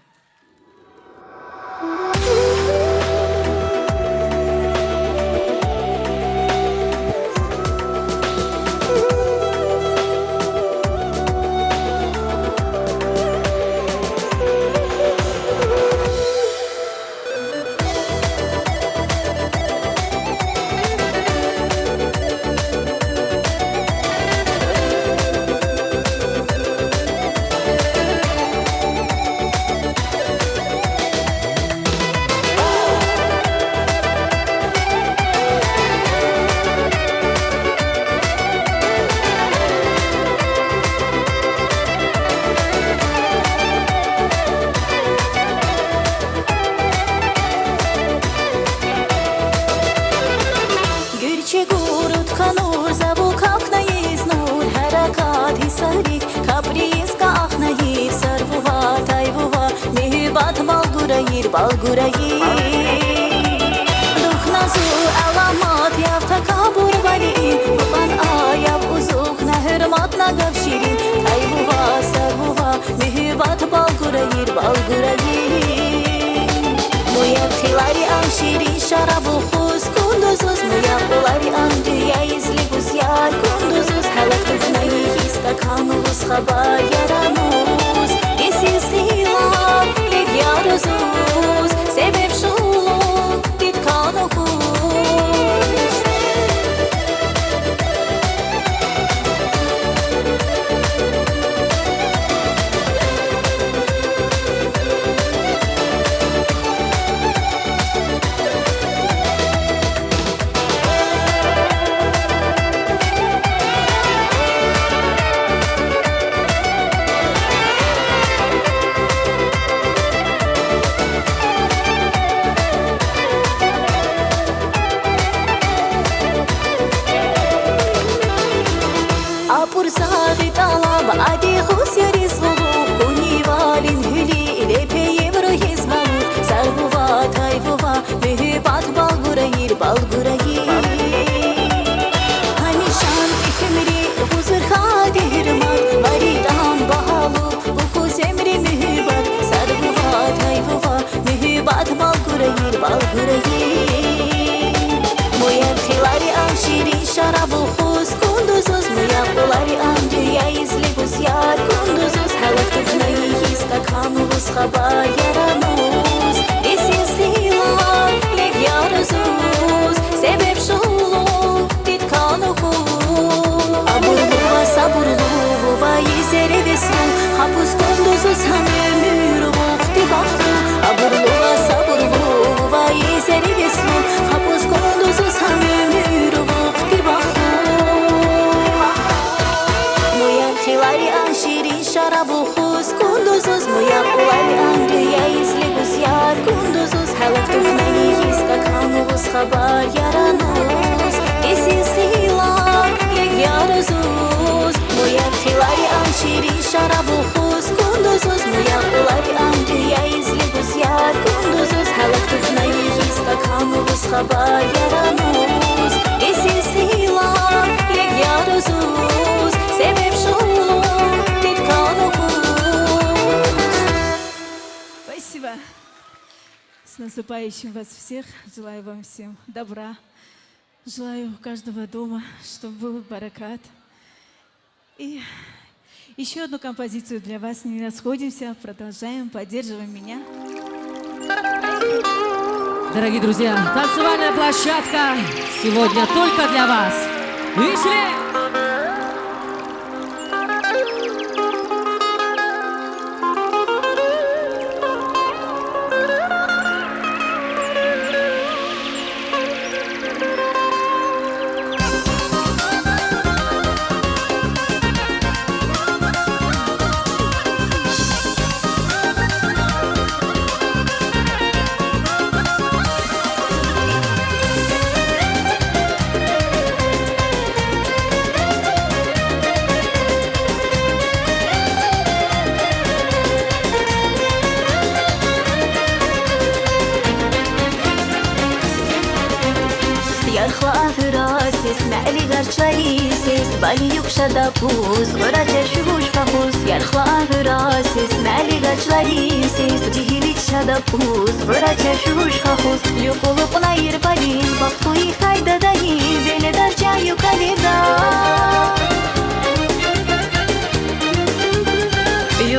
Гуьрчиг урудка нуур, забу кафнайиз нуур, гьаракат гьиссарик, каприйиз каахнайир, сарвува, тайвува, муьгьуьбат бал гурайир, бал гурайир. Духна зун аламат я, тавкабур валиин, пукан ая узук, на гьуьрмат, на гаф ширин, тайвува, сарвува, муьгьуьбат бал гурайир, бал гурайир. Муяр хилари ан ширин шараб ухуз, кундузуз, муяр къулари ан дуьяиз лигуз яр, кундузуз, гьалак туфнайи истакан увуз хабар ярамуз, гесиз хилар лиг ярузуз, себеб шулу титкан укуз. Апур сагъи тӀалаб, ади гъус яриз гъулухъ, куьнивалин гьуьлуьн лепе ибругьиз балухъ, сарвува, тайвува, муьгьуьбат бал гурайир, бал гурайир. Гьамишан ихьимри гъузур хьади гьуьрмат, баритӀан багьалуб, букуз эмри муьгьуьбат, сарвува, тайвува, муьгьуьбат бал гурайир, бал гурайир. Муяр хилари ан ширин шараб ухуз, кундузуз, муяр къулари ан дуьяиз лигуз яр, кундузуз, гьалак туфнайи истакан увуз хабар ярамуз, гесиз хилар лиг ярузуз, себеб шулу титкан укуз. Абур лува, сабур лу, вува, изеревес лу, хапуз кундузуз гьам уьмуьр вухтибахт лу. Абур лува, сабур лу, вува, изеревес лу, хапуз кундузуз гьам уьмуьр вухтибахт лу. Муяр хилари а Шараб ухуз, кундузуз, муяр улари ан, дуния излигуз, яр кундузуз, хәләк тухнай йиска, кан увуз, хабар ярануз, гесиз хилар, ег ярузуз, муяр хилари ан, ширин шараб ухуз, кундузуз, муяр улари ан, дуния излигуз, яр кундузуз, хәләк тухнай йиска, кан увуз, хабар ярануз, гесиз хилар, ег ярузуз, себеб шулу тит кан ухуз. Спасибо. С наступающим вас всех. Желаю вам всем добра. Желаю у каждого дома, чтобы был баракат. И ещё одну композицию для вас. Не расходимся, продолжаем, поддерживаем меня. Дорогие друзья, танцевальная площадка сегодня только для вас. Вышли! Ярхла афура сес, мали гарчлари сес, бали юк шадаб пус, гъура чашуш хахус. Ярхла афура сес, мали гарчлари сес, жигьили шадаб пус, гъура чашуш хахус. Юкъулукъна ирбалин, бахтлуи хайда дагьи, веледар чаюк алида.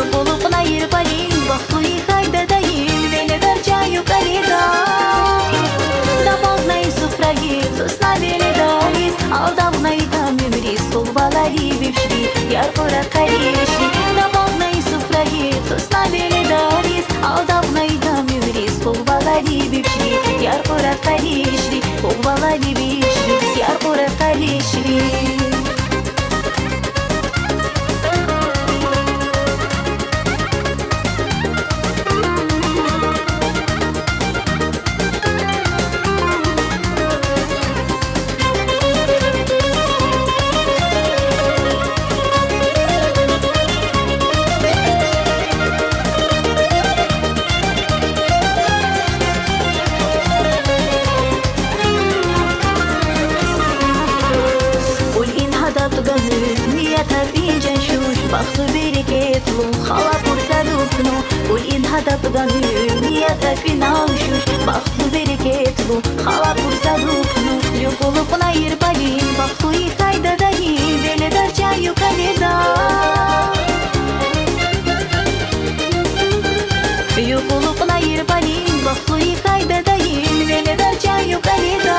Юкъулукъна ирбалин, бахтлуи хайда дагьи, веледар чаюк алида. Дабагънай суфраи тусна веледарис, алдагънай дам уьмуьриз, хуб балари бившри, яр гъура къаришри. Дабагънай суфраи тусна веледарис, алдагънай дам уьмуьриз, хуб балари бившри, яр гъура къаришри, хуб балари бившри, яр гъура къаришри. Кьулин гьадаб туган уьмнията пинжан шуш, бахтлу берекетлу, хала пурса дубну. Кьулин гьадаб туган уьмнията пинал шуш, бахтлу берекетлу, хала пурса дубну. Юкъулукъна ирбалин, бахтлуи хайда дагьи, веледар чаюк алида. Юкъулукъна ирбалин, бахтлуи хайда дагьи, веледар чаюк алида.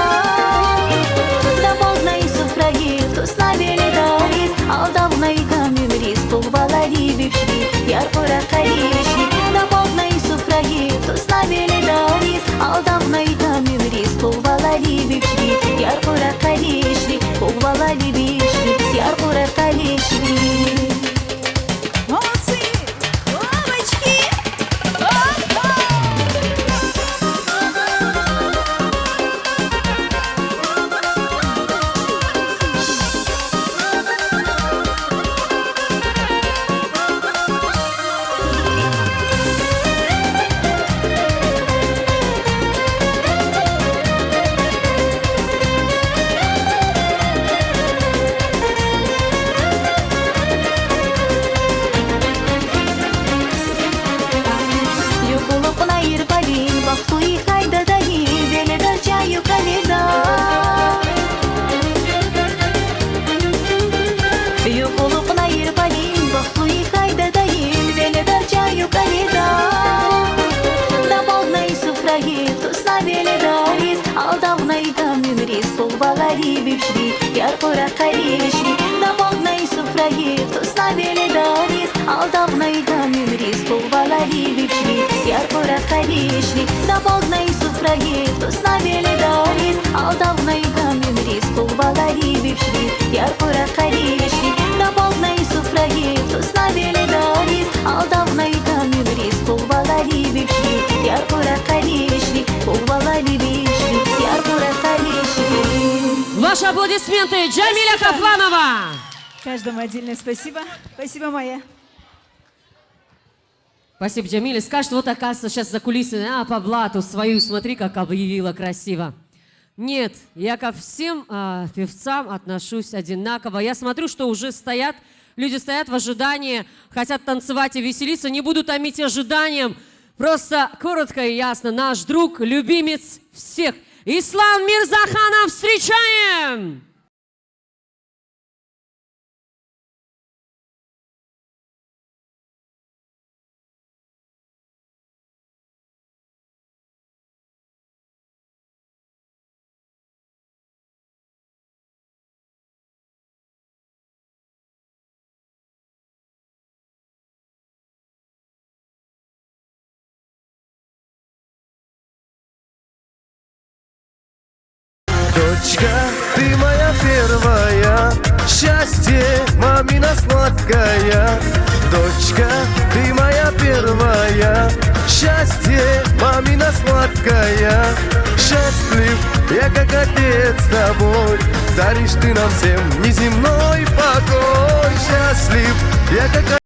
Дабагънай суфраи тусна веледарис, алдагънай дам уьмуьриз, хуб балари бившри, яр гъура къаришри. Дабагънай суфраи тусна веледарис, алдагънай дам уьмуьриз, хуб балари бившри, яр гъура къаришри, хуб балари бившри, яр гъура къаришри. Молодцы! Бабочки! Юкъулукъна ирбалин, бахтлуи хайда дагьи, веледар чаюк алида. Юкъулукъна ирбалин, бахтлуи хайда дагьи, веледар чаюк алида. Дабагънай суфраи тусна веледарис, алдагънай дам уьмуьриз, хуб балари бившри, яр гъура къаришри. Дабагънай суфраи тусна веледарис, алдагънай дам уьмуьриз, хуб балари бившри, яр гъура къаришри. Дабагънай суфраи тусна веледарис, алдагънай дам уьмуьриз, хуб балари бившри, яр гъура къаришри. Дабагънай суфраи тусна веледарис, Ваши аплодисменты, Джамиля Кафланова! Каждому отдельное спасибо. Спасибо, Майя. Спасибо, Джамиля. Скажет, вот, оказывается, сейчас за кулисами, а, по блату свою, смотри, как объявила красиво. Нет, я ко всем, а, певцам отношусь одинаково. Я смотрю, что уже стоят, люди стоят в ожидании, хотят танцевать и веселиться. Не буду томить ожиданием. Просто коротко и ясно. Наш друг, любимец всех. Ислам Мирзаханов, встречаем! Дочка, ты моя первая, счастье, мамина сладкая. Дочка, ты моя первая, счастье, мамина сладкая. Счастлив я, как отец, тобой, даришь ты нам всем неземной покой. Счастлив я, как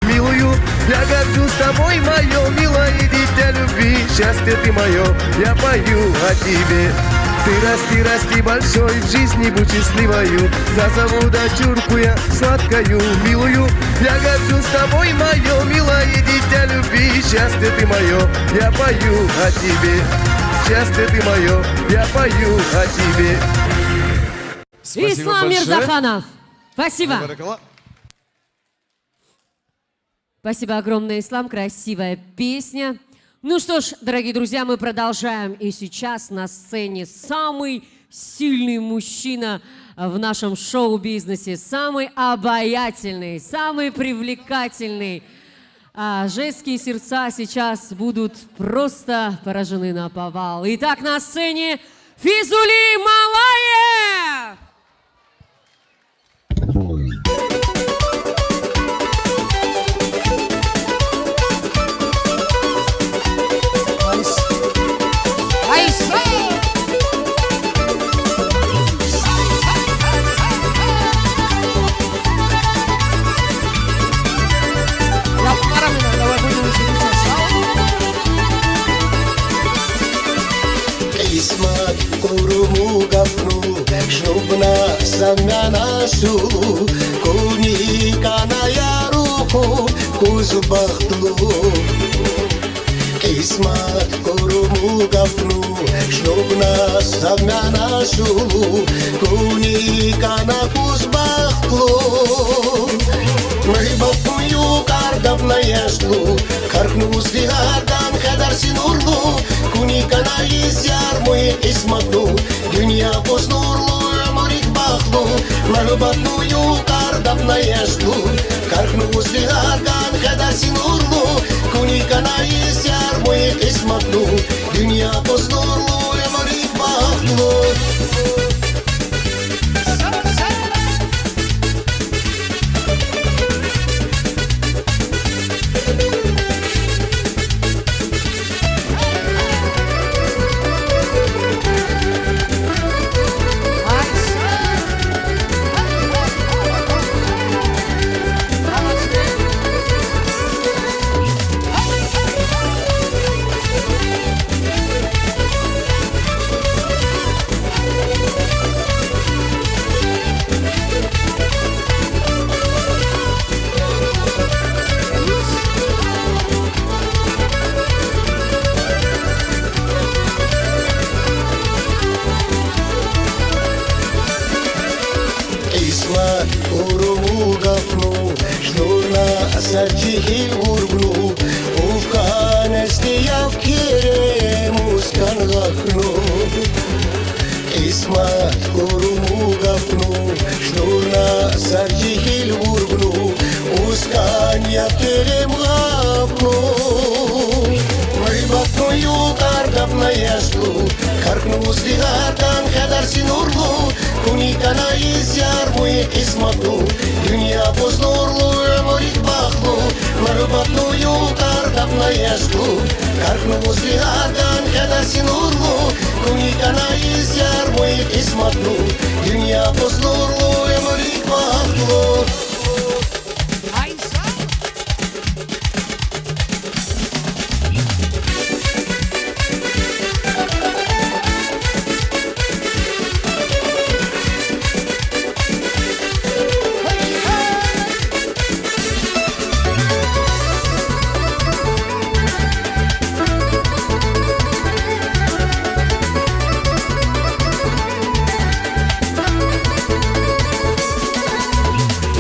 Милую, я горжусь тобой, моё милое дитя любви. Счастье ты моё, я пою о тебе. Ты расти, расти большой, в жизни будь счастливою. Назову дочурку я сладкою, милую. Я горжусь тобой, моё милое дитя любви. Счастье ты моё, я пою о тебе. Счастье ты моё, я пою о тебе. Спасибо большое. Ислам Мирзаханов. Спасибо. Баракалла. Спасибо огромное, Ислам. Красивая песня. Ну что ж, дорогие друзья, мы продолжаем. И сейчас на сцене самый сильный мужчина в нашем шоу-бизнесе, самый обаятельный, самый привлекательный. А, женские сердца сейчас будут просто поражены наповал. Итак, на сцене Физули Малаев! гафну, шнубна самяна сулу, куни каная руху куз бахтлу. Кисмат уруму гафну, шнубна самяна сулу, куни кана куз бахтлу. Мехбатну юкар дабна яшлу, каркну узлигардан хедар син урлу, куни кана изяр муй кисматну, дуния пус нурлу, өмөрик бахтлу. Мехбатну юкар дабна яшлу, каркну узлигардан хедар син урлу, куни кана изяр муй кисматну, дуния пус нурлу, өмөрик бахтлу. Кисмат уруму гафну, шнурна сар жигьил гургну, уфкан эсти яв керем ускан гахну. Кисмат уруму гафну, шнурна сар жигьил гургну, ускан яв керем гахну. Мехбатну юкар дабна яшлу, каркну узлигардан хедар син урлу, куни кана изяр муй кисматну, дуния пус нурлу, өмөрик бахтлу. Мехбатну юкар дабна яшлу, каркну узлигардан хедар син урлу, куни кана изяр муй кисматну, дуния пус нурлу, өмөрик бахтлу.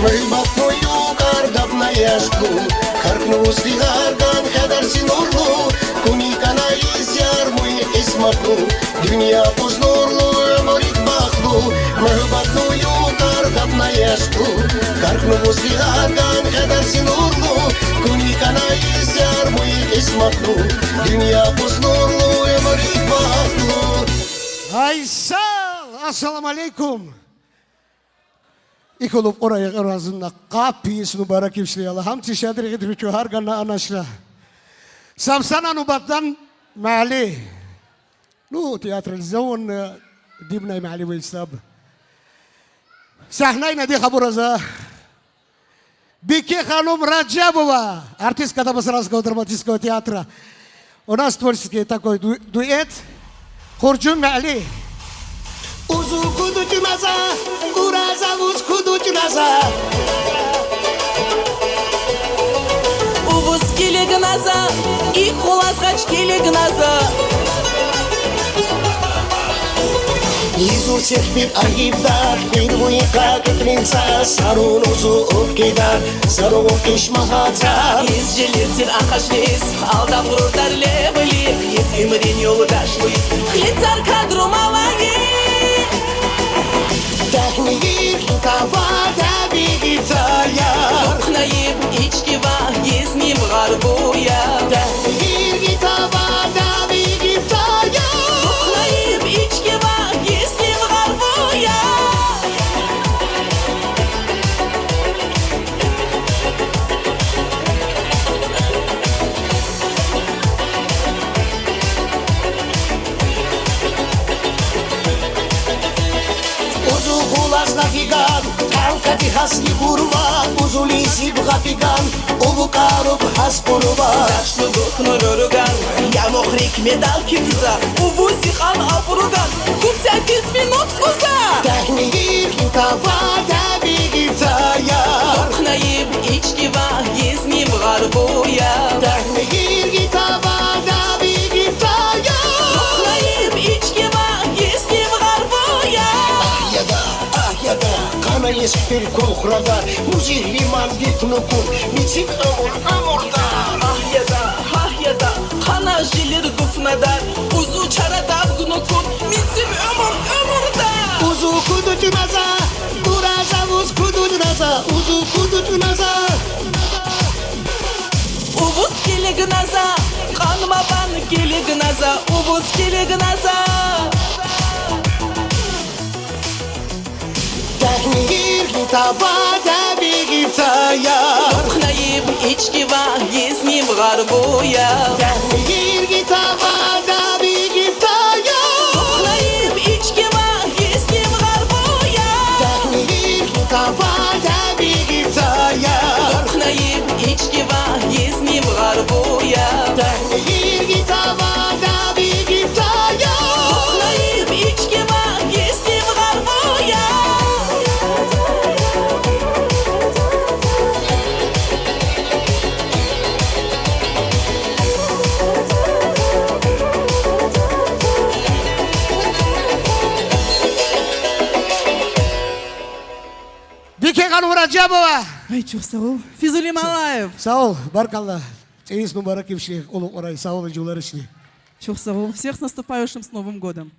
Мехбатну юкар дабна яшлу, каркну узлигардан хедар син урлу, куни кана изяр муй кисматну, дуния пус нурлу, өмөрик бахтлу. Мехбатну юкар дабна яшлу, каркну узлигардан хедар син урлу, куни кана изяр муй кисматну, дуния пус нурлу, өмөрик бахтлу. Ай, сав, ассаламу алейкум. Икулуп орай оразында капи ис нубарак ившли яла. Хамти шадригит ручу харгана анашла. Сабсана нубатдан мали. Ну, театр зон, э, дибнай мали выль саб. Сахнай нади хабураза. Бикеханум Раджабова, артистка Табасаранского драматического театра. У нас творческий такой ду-, дуэт. Хурджун мали. Узу кудучуназа, кураза уз кудучуназа. Увус килигназа, и хуласгач килигназа. Изур сехбит агибдар, бир буйка кетлинца, сарун узу укидар. Сару кишмахатар. Из жилирсир ахашлис, алда гуртар лебли, из имрин ёлдаш луис, хлицар кадру малаги. Дахнигир кава да бигир тая. Ухнаиб ичкива, из ним гарбуя. Дахнигир кава да бигир тая. Ухнаиб ичкива, из ним гарбуя. Узу хулас нафиган, калкати хасни курва, уз Зулиси бгапиган, уву каруб хас куруба. Дашну дотну ророган, ямохрик медал китиза, уву сихан апруган, кубся кисминут куза. Техни иргитава дабигитая. Охнаиб ичкива, есним гарбоя. Техни иргитава дабигитая. Охнаиб ичкива, есним гарбоя. Ах, яда, ах, яда, канаес пир кохрада, музихри мангитнукун, мицим омур, омурда. Ах, яда, ах, яда, канажилир гуфнада, узу чара дабгнукун, мицим омур, омурда. Узу кудутназа, ураза уз кудутназа, узу кудутназа. Увус келегназа, канмабан келегназа, увус келегназа. Техни иргитава дабигитая. Охнаиб ичкива, есним гарбоя. Техни иргитава дабигитая. Охнаиб ичкива, есним гарбоя. Техни иргитава дабигитая. Охнаиб ичкива, есним гарбоя. Техни иргитава дабигитая. Охнаиб ичкива, есним гарбоя. Вике ханум Раджабова. Ай, чох сау бол. Физули Малаев. Сау бол, баркалла. Цейс нумара кившли олу орай, сау бол, жоларышли. Чох сау бол. Всех с наступающим, с Новым годом.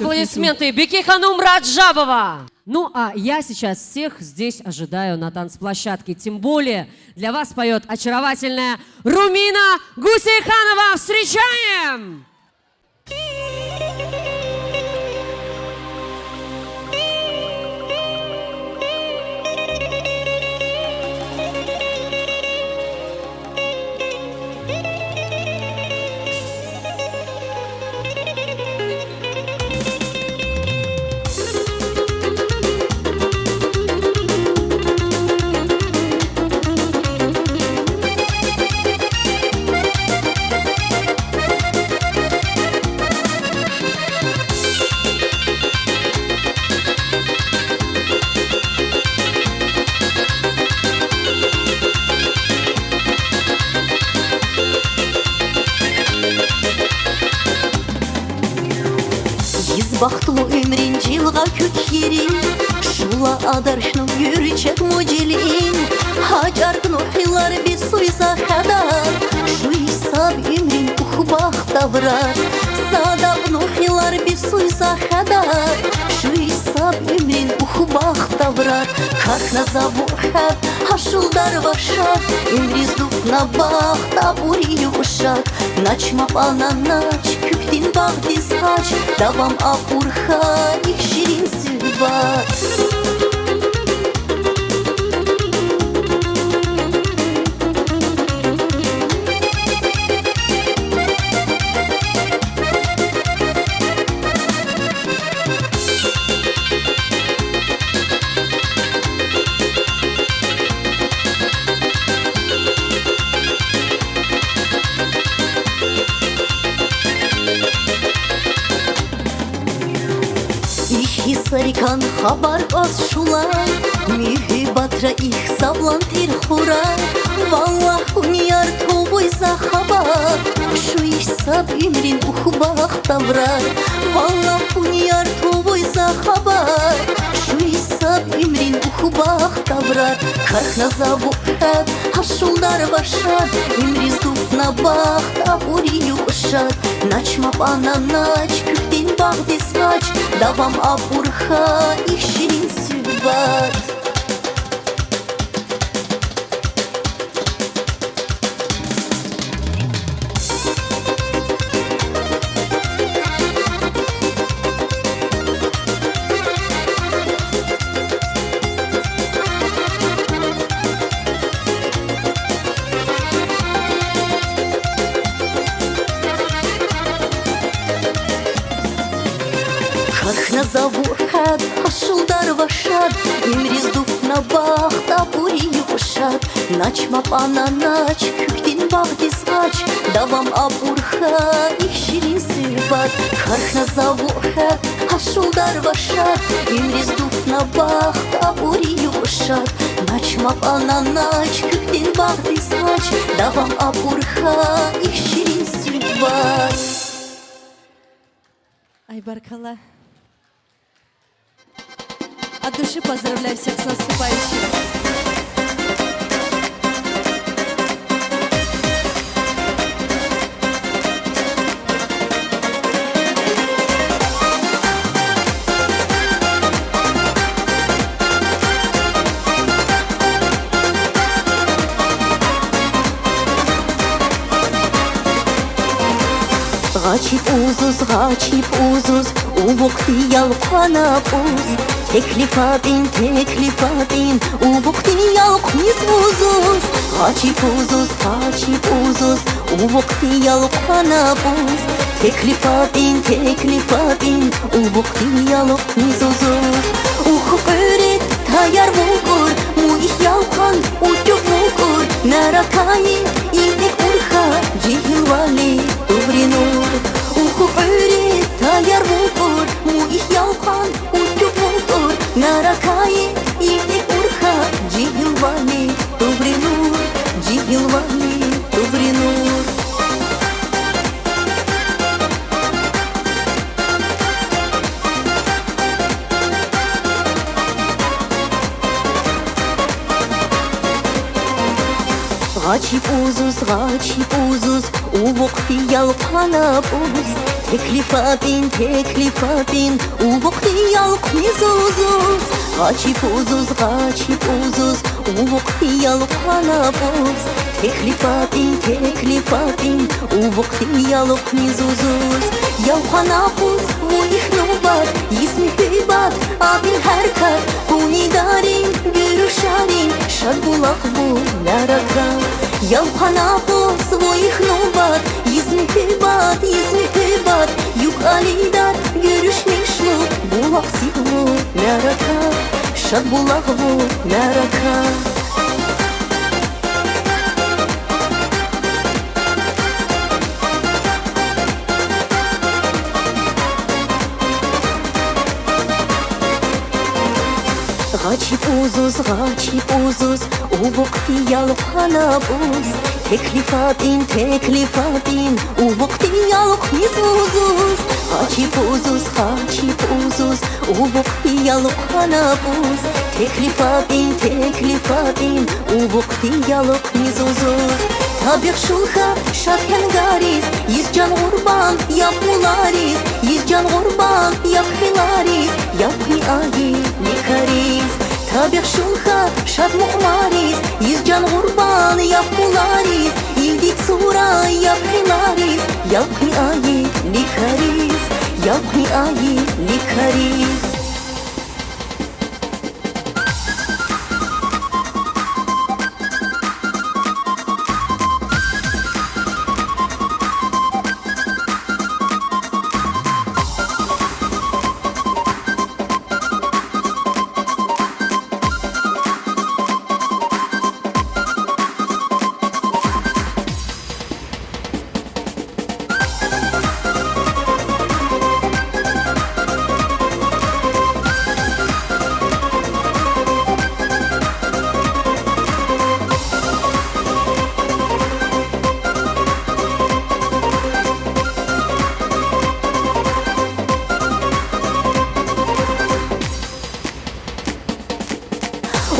Аплодисменты, Беки-ханум Раджабова. Ну, а я сейчас всех здесь ожидаю на танцплощадке. Тем более для вас поёт очаровательная Румина Гусейханова. Встречаем! Йиз бахтлу уьмрин җилһа күүкерин, шула адаршнув юрчек му җилин. Һаҗаркну хилар би суйза хадад, шуй саб уьмрин ух бахт аврад. Садабну хилар би суйза хадад, шуй саб уьмрин ух бахт аврад. Харһна завурхад, һашулдар вашад, уьмрис дуфна бахт абур юушад. Начмаб ананач, күүкдин баһ дисач, давам абурха, их ширин субад. Ихи сарикан хабар кваз шула, муьгуьбатра их савлан тир хура. Валлахь, гунияр тувуйза хабар, шуй саб уьмрин ух бахт аврад. Валлахь, гунияр тувуйза хабар, шуй саб уьмрин ух бахт аврад. Харһна завурхад, һашулдар вашад, уьмрис дуфна бахт абур юушад. Начмаб ананач, күүкдин баһ дисач, давам абурха, их ширин субад. Харһна завурхад, һашулдар вашад, уьмрис дуфна бахт абур юушад. Начмаб ананач, күүкдин баһ дисач, давам абурха, их ширин субад. Харһна завурхад, һашулдар вашад, уьмрис дуфна бахт абур юушад. Начмаб ананач, күүкдин баһ дисач, давам абурха, их ширин субад. Ай, баркалла. От души поздравляю всех с наступающим. Һачиб узус, һачиб узус, увухтиял ханаб уз. Теклифабин, теклифабин, увухтиял хниз узус. Һачиб узус, һачиб узус, увухтиял ханаб уз. Теклифабин, теклифабин, увухтиял хниз узус. Ух, уьрид таяр вугур, му их ялхан утюг вугур, наракаи итик урха, җигилвали тувринур. Ух, уьрид таяр вугур, му их ялхан утюг вугур, наракаи итик урха, җигилвали тувринур, җигилвали тувринур. Һачиб узус, һачиб узус, увухтиял ханаб уз. Теклифатин, теклифатин, увуктиялкни зузуз. Гачи пузуз, гачи пузуз, увуктиялкна пуз. Теклифатин, теклифатин, увуктиялкни зузуз. Ялкъана пуз вун ихнубад, йисни хубад, абин херкад, куни дарин, гуьрюшарин, шад булах вун мяракад. Ялкъана пуз вун ихнубад, йисни хубад, йисни хубад, юкъ Алидар гуьрюшмиш лу, булах сив вун мяракад, шад булах вун мяракад. Гачи пузуз, гачи пузуз, увуктиялкна пуз. Теклифатин, теклифатин, увуктиялкни зузуз. Гачи пузуз, гачи пузуз, увуктиялкна пуз. Теклифатин, теклифатин, увуктиялкни зузуз. Табих шулха шад хенгариз, йис җан гурбан яп мулариз, йис җан гурбан яп хилариз, япни айи ликариз. Табих шулха шад мукъмариз, йис җан гурбан яп мулариз, илди цура яп хилариз, япни айи ликариз, япни айи ликариз.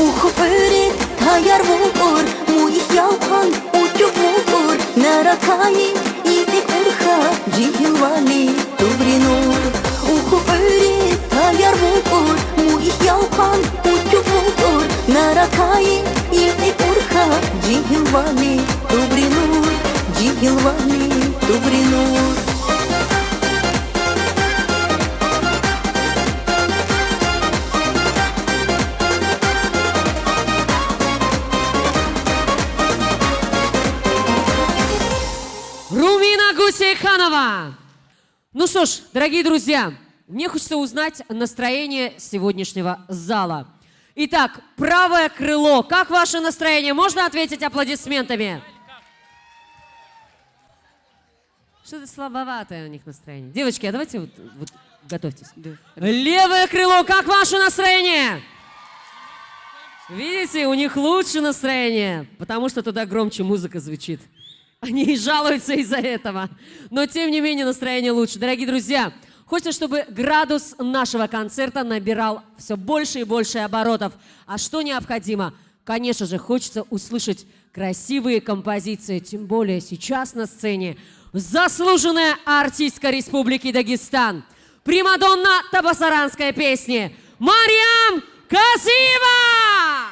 Уху уьрид таяр вунгур, муйих ялкъан утюг вунгур, мяракайин илтӀи курха җигьилвали тубринур. Уху уьрид таяр вунгур, муйих ялкъан утюг вунгур, мяракайин илтӀи курха җигьилвали тубринур, җигьилвали тубринур. Румина Гусейханова. Ну что ж, дорогие друзья, мне хочется узнать настроение сегодняшнего зала. Итак, правое крыло. Как ваше настроение? Можно ответить аплодисментами? Что-то слабоватое у них настроение. Девочки, а давайте вот, вот готовьтесь. Да. Левое крыло, как ваше настроение? Видите, у них лучше настроение, потому что туда громче музыка звучит. Они и жалуются из-за этого. Но, тем не менее, настроение лучше. Дорогие друзья, хочется, чтобы градус нашего концерта набирал всё больше и больше оборотов. А что необходимо? Конечно же, хочется услышать красивые композиции, тем более сейчас на сцене заслуженная артистка Республики Дагестан, примадонна табасаранской песни Мариям Казиева!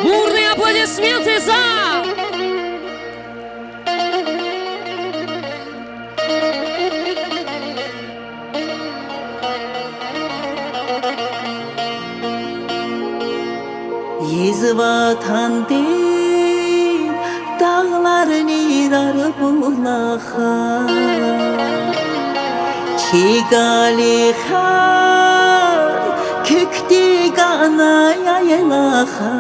Бурные аплодисменты за! Езва тантин дагъларни рар булаха, чи галихар кюкдигана яйлаха.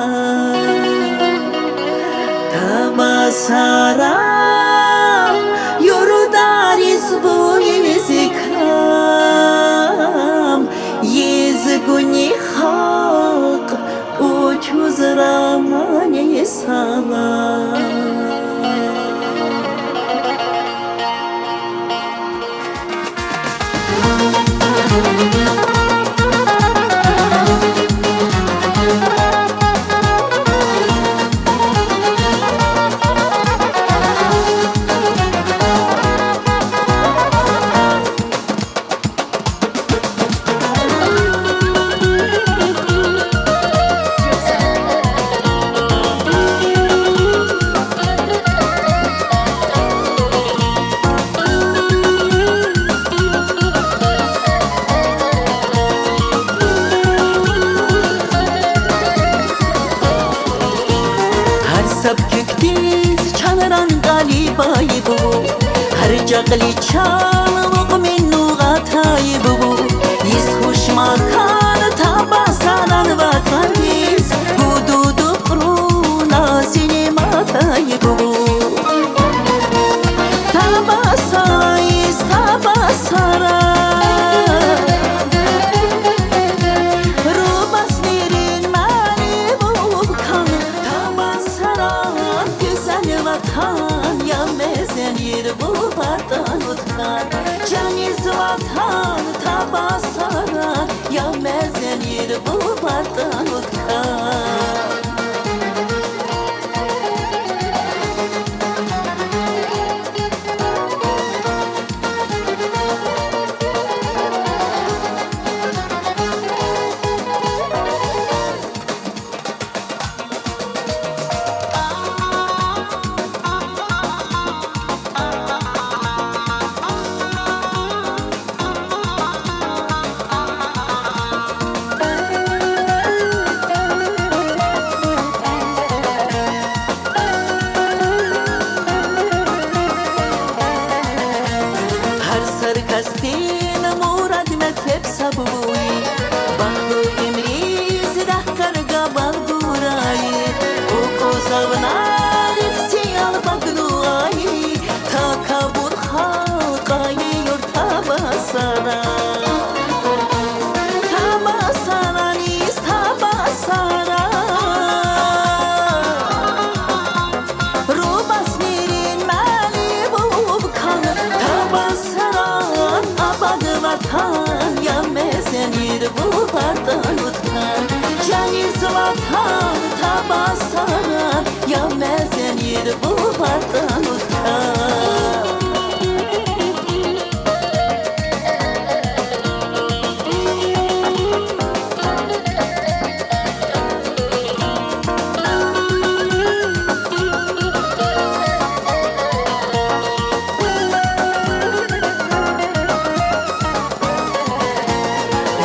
Табасаран юртариз буйз икрам, езгуни халкъ учузра мани салам. ибаиб бу, гьар чӀал чалмук мин нугъатайиб бу. Йис хуш макан Табасаран ватандиз, гудуд укъруна синематайиб бу. Табасаран, йис Табасаран, Рубасмирин мали бубкан, Табасаран, гуьзел ватан, я мезен йир бу ватан уткан. Чан йис ватан Табасаран, я мезен йир бу ватан уткан. Гьар саркасдин мурад-метлеб са буй, бахтлу имриз рехкъарга багъ гурай. Укъузавна рикси ал багълуай, такабур халкъай юрт Табасаран. Табасаран, йис Табасаран, Рубасмирин мали бубкан, Табасаран, абад ватан, я мезен йир бу ватан уткан. Чан йис ватан Табасаран, я мезен йир бу ватан уткан.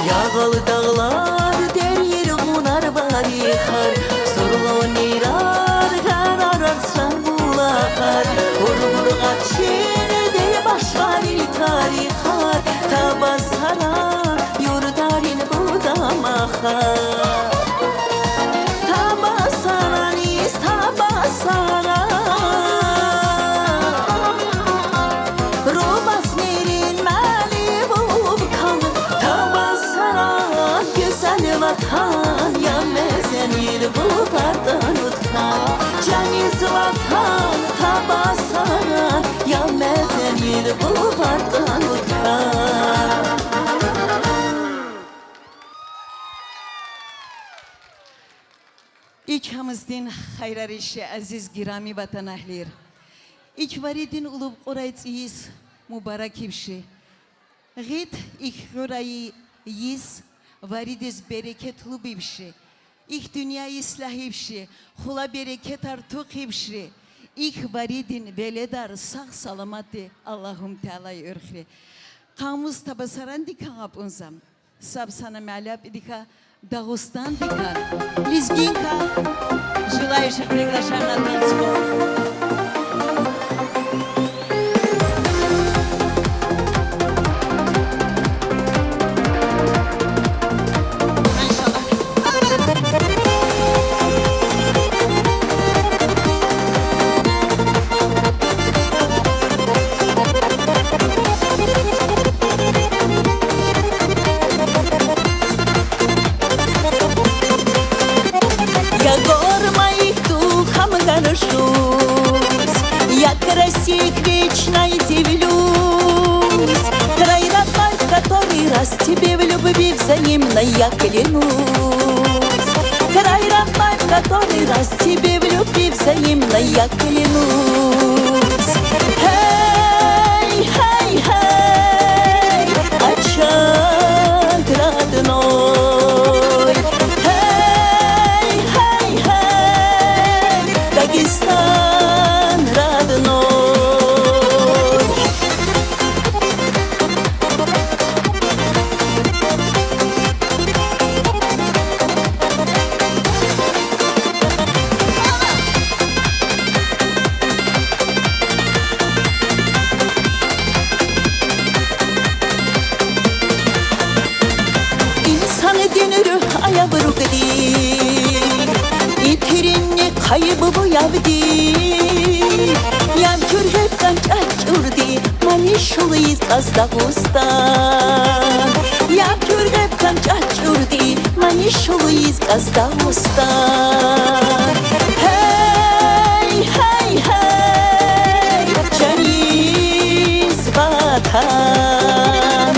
Ягъал дагълар, дерийир гунар, варихар, сурлу нирар, герар арсар булахар, ургур къачин Делбашварин тарихар, Табасаран юртарин бу дамахар. Табасаран, йис Табасаран, Рубасмирин мали бубкан, Табасаран, гуьзел ватан, я мезен йир бу ватан уткан. Чан йис ватан Табасаран, я мезен йир бу ватан уткан. Икь хамсдин хайрариш, азиз гирами ватанэгьлийр. Икь варидин улуб Кьурай цӀийи йис мубарак ибши. Гъид икь Кьурай йис варидиз берекетлу ибши. Икь дуния ислягь ибши, хула берекет артух ибши. Икь варидин веледар сагъ-саламатди Аллагьум Таалай уьрхри. Къамус Табасарандикан къапунзам. Саб сана мелепидика, Дагъустандика, лезгинка, желающих приглашаем на танцпол. Я гормаихту хамгаршуз, я красиих вечнай дивлюсь. Край родной, в который раз тебе в любви взаимной я клянусь. Край родной, в который раз тебе в любви взаимной я клянусь. Хей, хей, хей, очаг родной. Хей, хей, хей, Дагестан родной. Итиринни хайбабу ябди, яб чургеб канчачурди, мани шулу изкас Дагъустан. Яб чургеб канчачурди, мани шулу изкас Дагъустан. Хей, хей, хей, чаниз Ватан.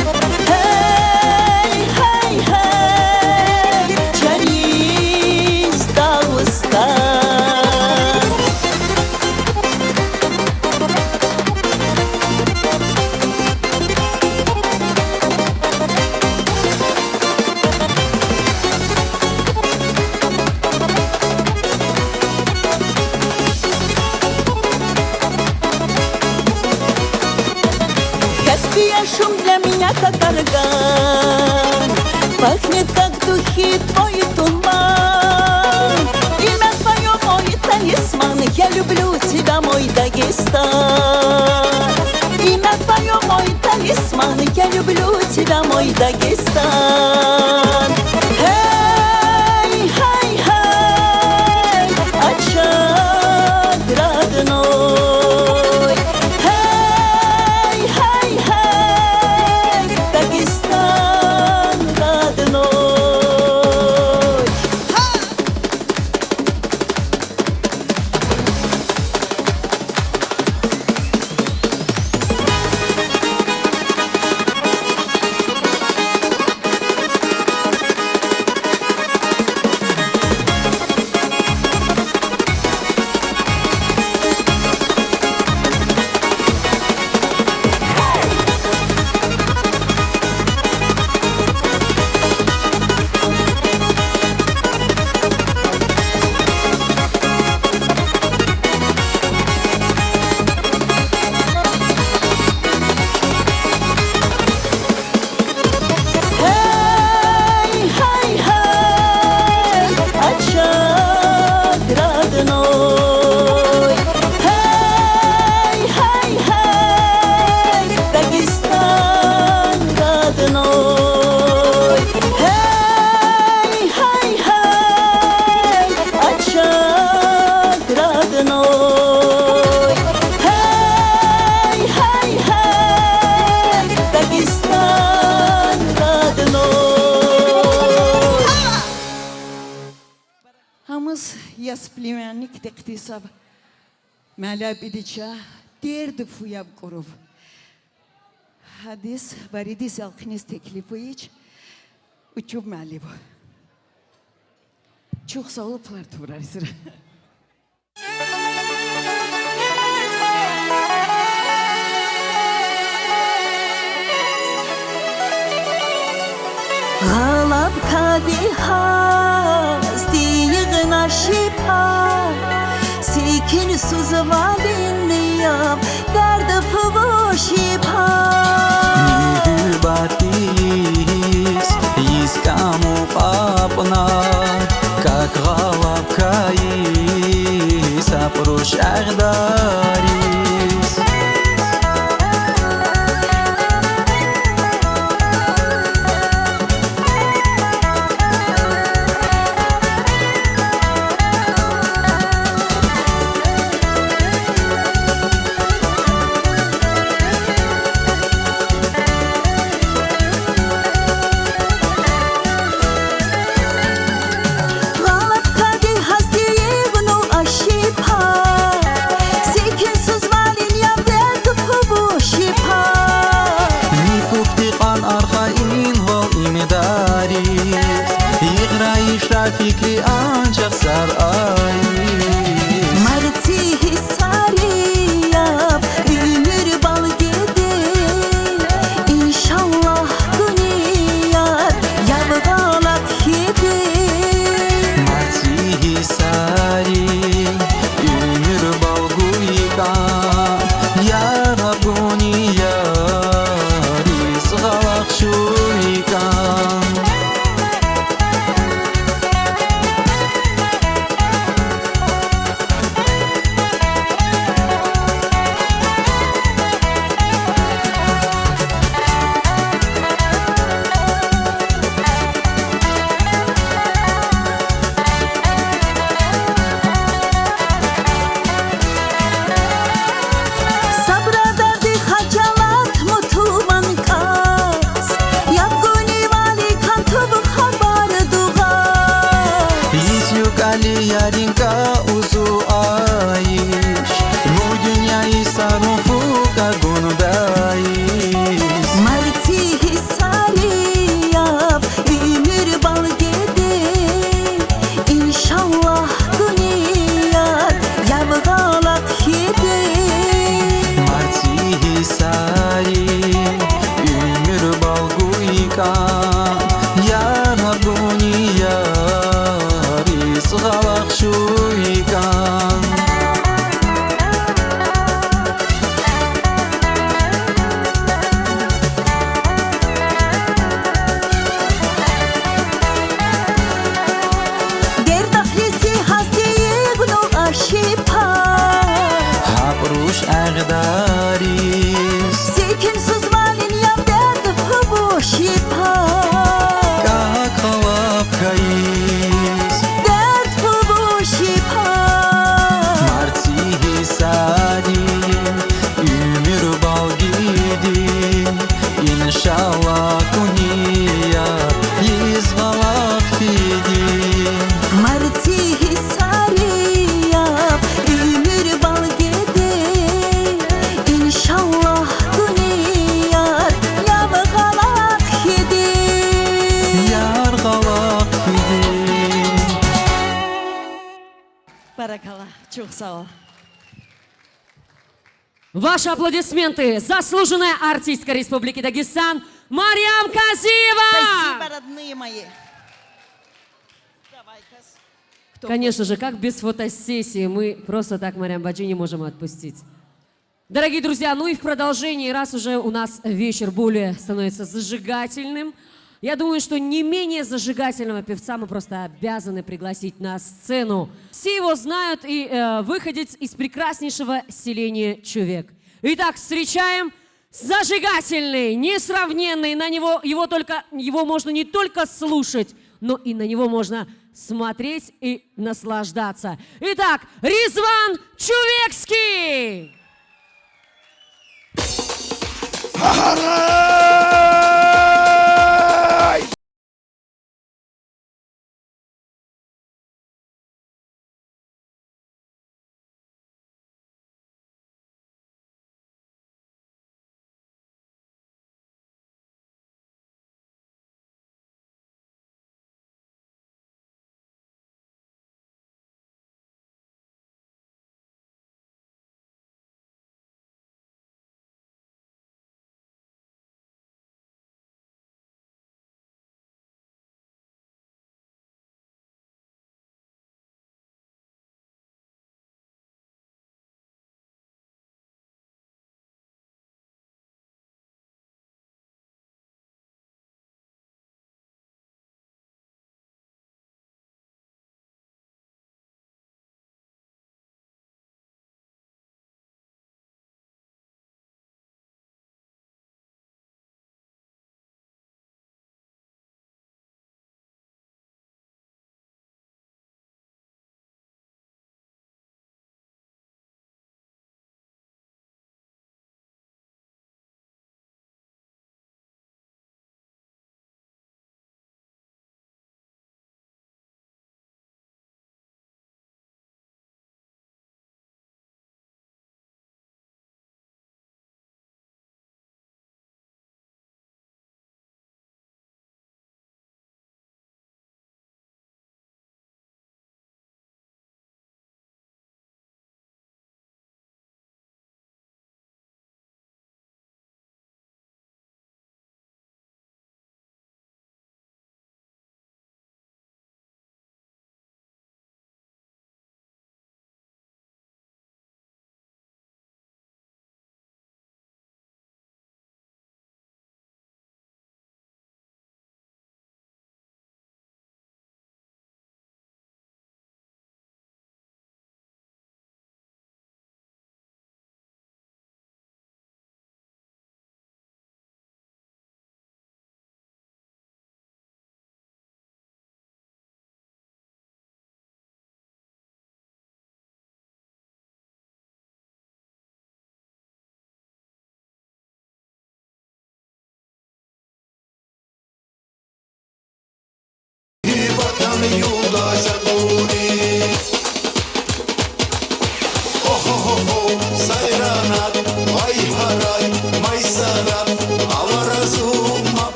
Хей, хей, хей, чаниз Дагъустан. Каспия шум для меня как орган, пахнет как духи твой туман. Имя твоё мой талисман, я люблю тебя, мой Дагестан. Имя твоё мой талисман, я люблю тебя, мой Дагестан. Хей, хей, хей, Очаг родной. Хей, хей, хей, Дагестан родной. Хей, хей, хей, Очаг родной. Хей, хей, хей, Дагестан родной. Хей, хей, хей, Очаг родной. Хей, хей, хей, Дагестан родной. Хамыс яс племянник тектисав мелеб идича, тердиф уяб куруб. Адис, варидис, ялкъниз теклиф ийич, учуб мелиб. Чух саулу плар тубрарисра. Галаб кадихас тиигна шипа, секинсуз валинъяв, тердиф вошипа. Мехибатиз йиськам укъапна, как галаб кайи сапру шагьдарис. Арис. Секин сузманин яб дерт фувушипа. Кагалаб кайиз. Дерт фувушипа. Мартиги сари, уьмуьр балгиди. Иншаллах, куьн яб ийиз галат хиди. Мартиги сари яб, уьмуьр балгиди. Иншаллах, куьн яб, яб галат хиди. Яб галат хиди. Баракалла, чок сав ол. Ваши аплодисменты, заслуженная артистка Республики Дагестан Мариям Казиева! Спасибо, родные мои. Давай-ка. Кто хочет? Конечно же, как без фотосессии? Мы просто так Мариям баджи не можем отпустить. Дорогие друзья, ну и в продолжении, раз уже у нас вечер более становится зажигательным, я думаю, что не менее зажигательного певца мы просто обязаны пригласить на сцену. Все его знают, и, э, выходец из прекраснейшего селения Чувек. Итак, встречаем зажигательный, несравненный, на него, его только, его можно не только слушать, но и на него можно смотреть и наслаждаться. Итак, Ризван Чувекский!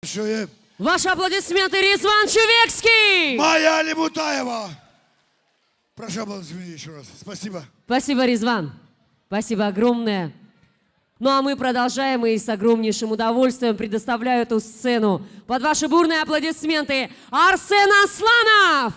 большое. Ваши аплодисменты, Ризван Чувекский! Майя Алимутаева. Прошу аплодисменты ещё раз. Спасибо. Спасибо, Ризван. Спасибо огромное. Ну а мы продолжаем и с огромнейшим удовольствием предоставляю эту сцену под ваши бурные аплодисменты Арсен Асланов!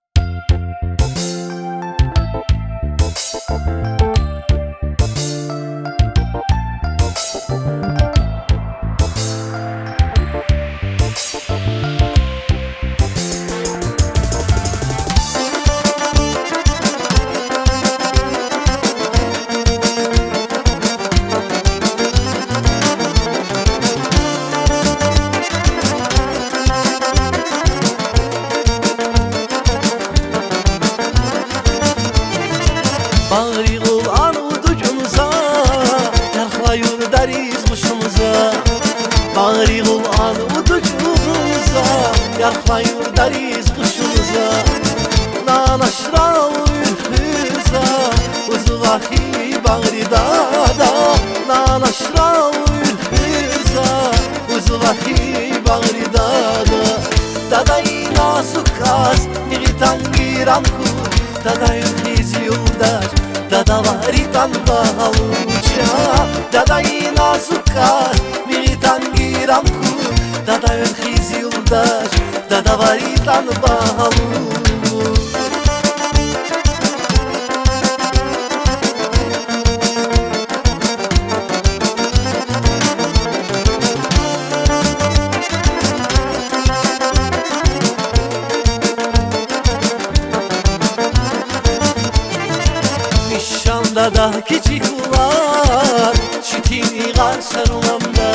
Багъри улан удукъунза, ярхлай юрдариз къушунза. Багъри улан удукъунза, ярхлай юрдариз къушунза. Нанашра уйхуза, узвахи багъри дада. Нанашра уйхуза, узвахи багъри дада. Дадайи назуказ мигъитан гиран ху, дада уьлхиз юлдаш, дада варитан багълуша. Дадайи назуказ мигъитан гиран ху, дада уьлхиз юлдаш, дада варитан багълуш. Мишан дада кичик улан, читин йигъар сарунамда.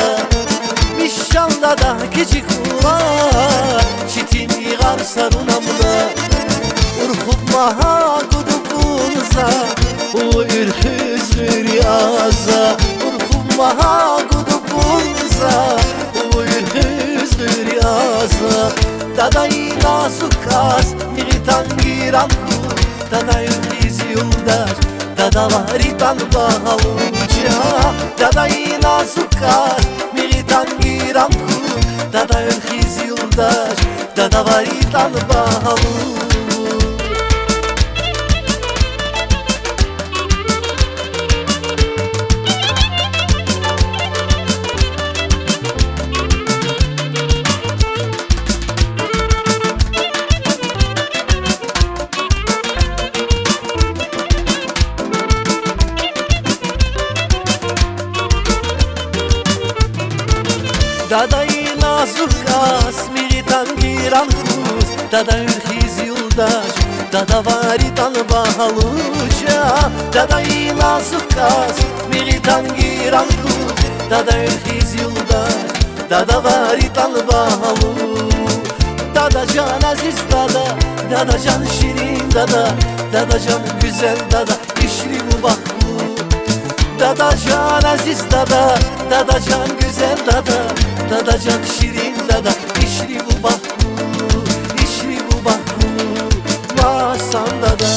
Мишан дада кичик улан, читин йигъар сарунамда. Урхуб магьа гудукъунза, уьлхуьз гъуьряза. Урхуб магьа гудукъунза, уьлхуьз гъуьряза. Дадайи назуказ мигъитан гиран ху, дада уьлхиз юлдаш, дада варитан багълуша. Дадайи назуказ мигъитан гиран ху, дада уьлхиз юлдаш, дада варитан багълуш. Дадайи назуказ мигъитан гиран хуз, дада уьлхиз юлдаш, дада варитан багълуша. Дадайи назуказ мигъитан гиран хуз, дада уьлхиз юлдаш, дада варитан багълуш. Дадаҷон азиз дада, дадаҷон ширин дада, дадаҷон гуьзел дада, ишри бу бахтлу. Дадаҷон азиз дада, дадаҷон гуьзел дада, дадаҷон ширин дада, ишри бу бахтлу, ишри бу бахтлу, ма сан дада.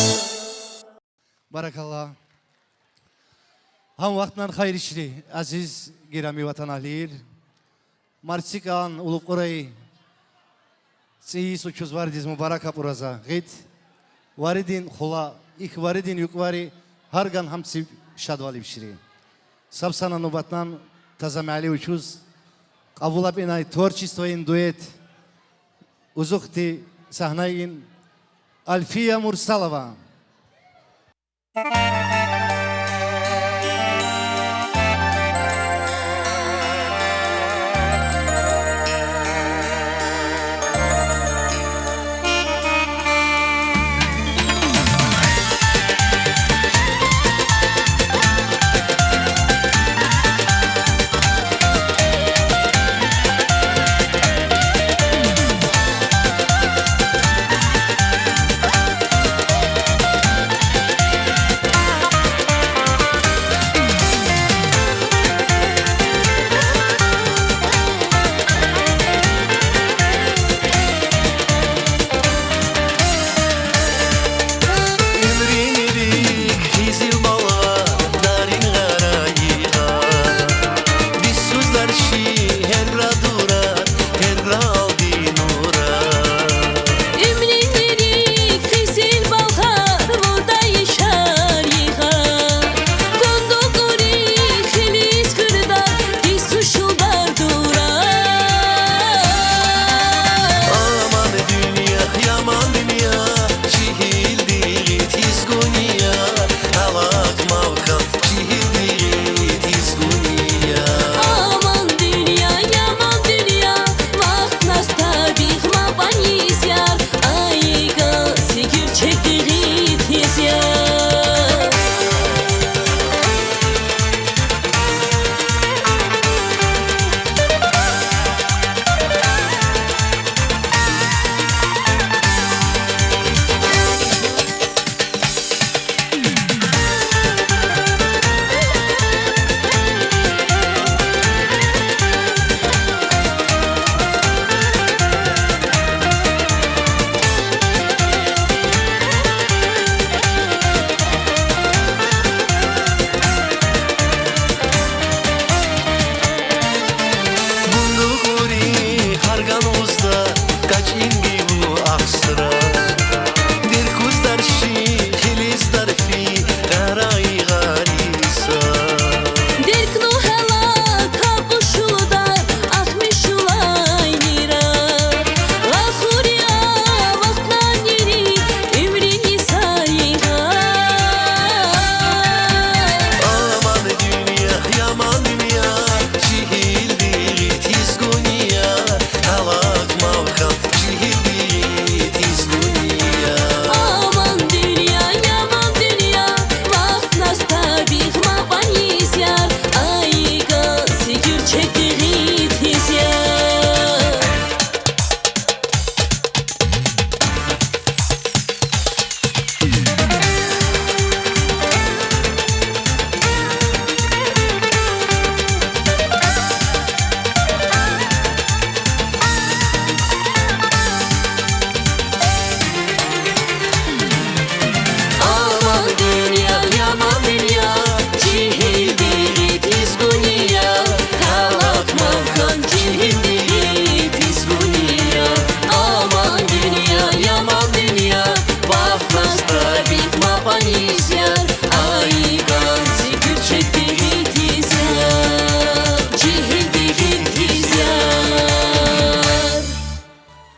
Баракалла. Ҳам вақтан хайришри, азиз гирамӣ ватанаҳлийр. Марцикан улуб Кьурей цӀийи йис учуз варидиз мубарак апӀураза. Гъит варидин хула, ик варидин юкьвари гьар ган ҳам цӀи шадвали бишери. Сабсана нубатнан таза мягьле учуз къавула пинай творчествоин дуэт. Узухти саҳнаин Альфия Мурсалова.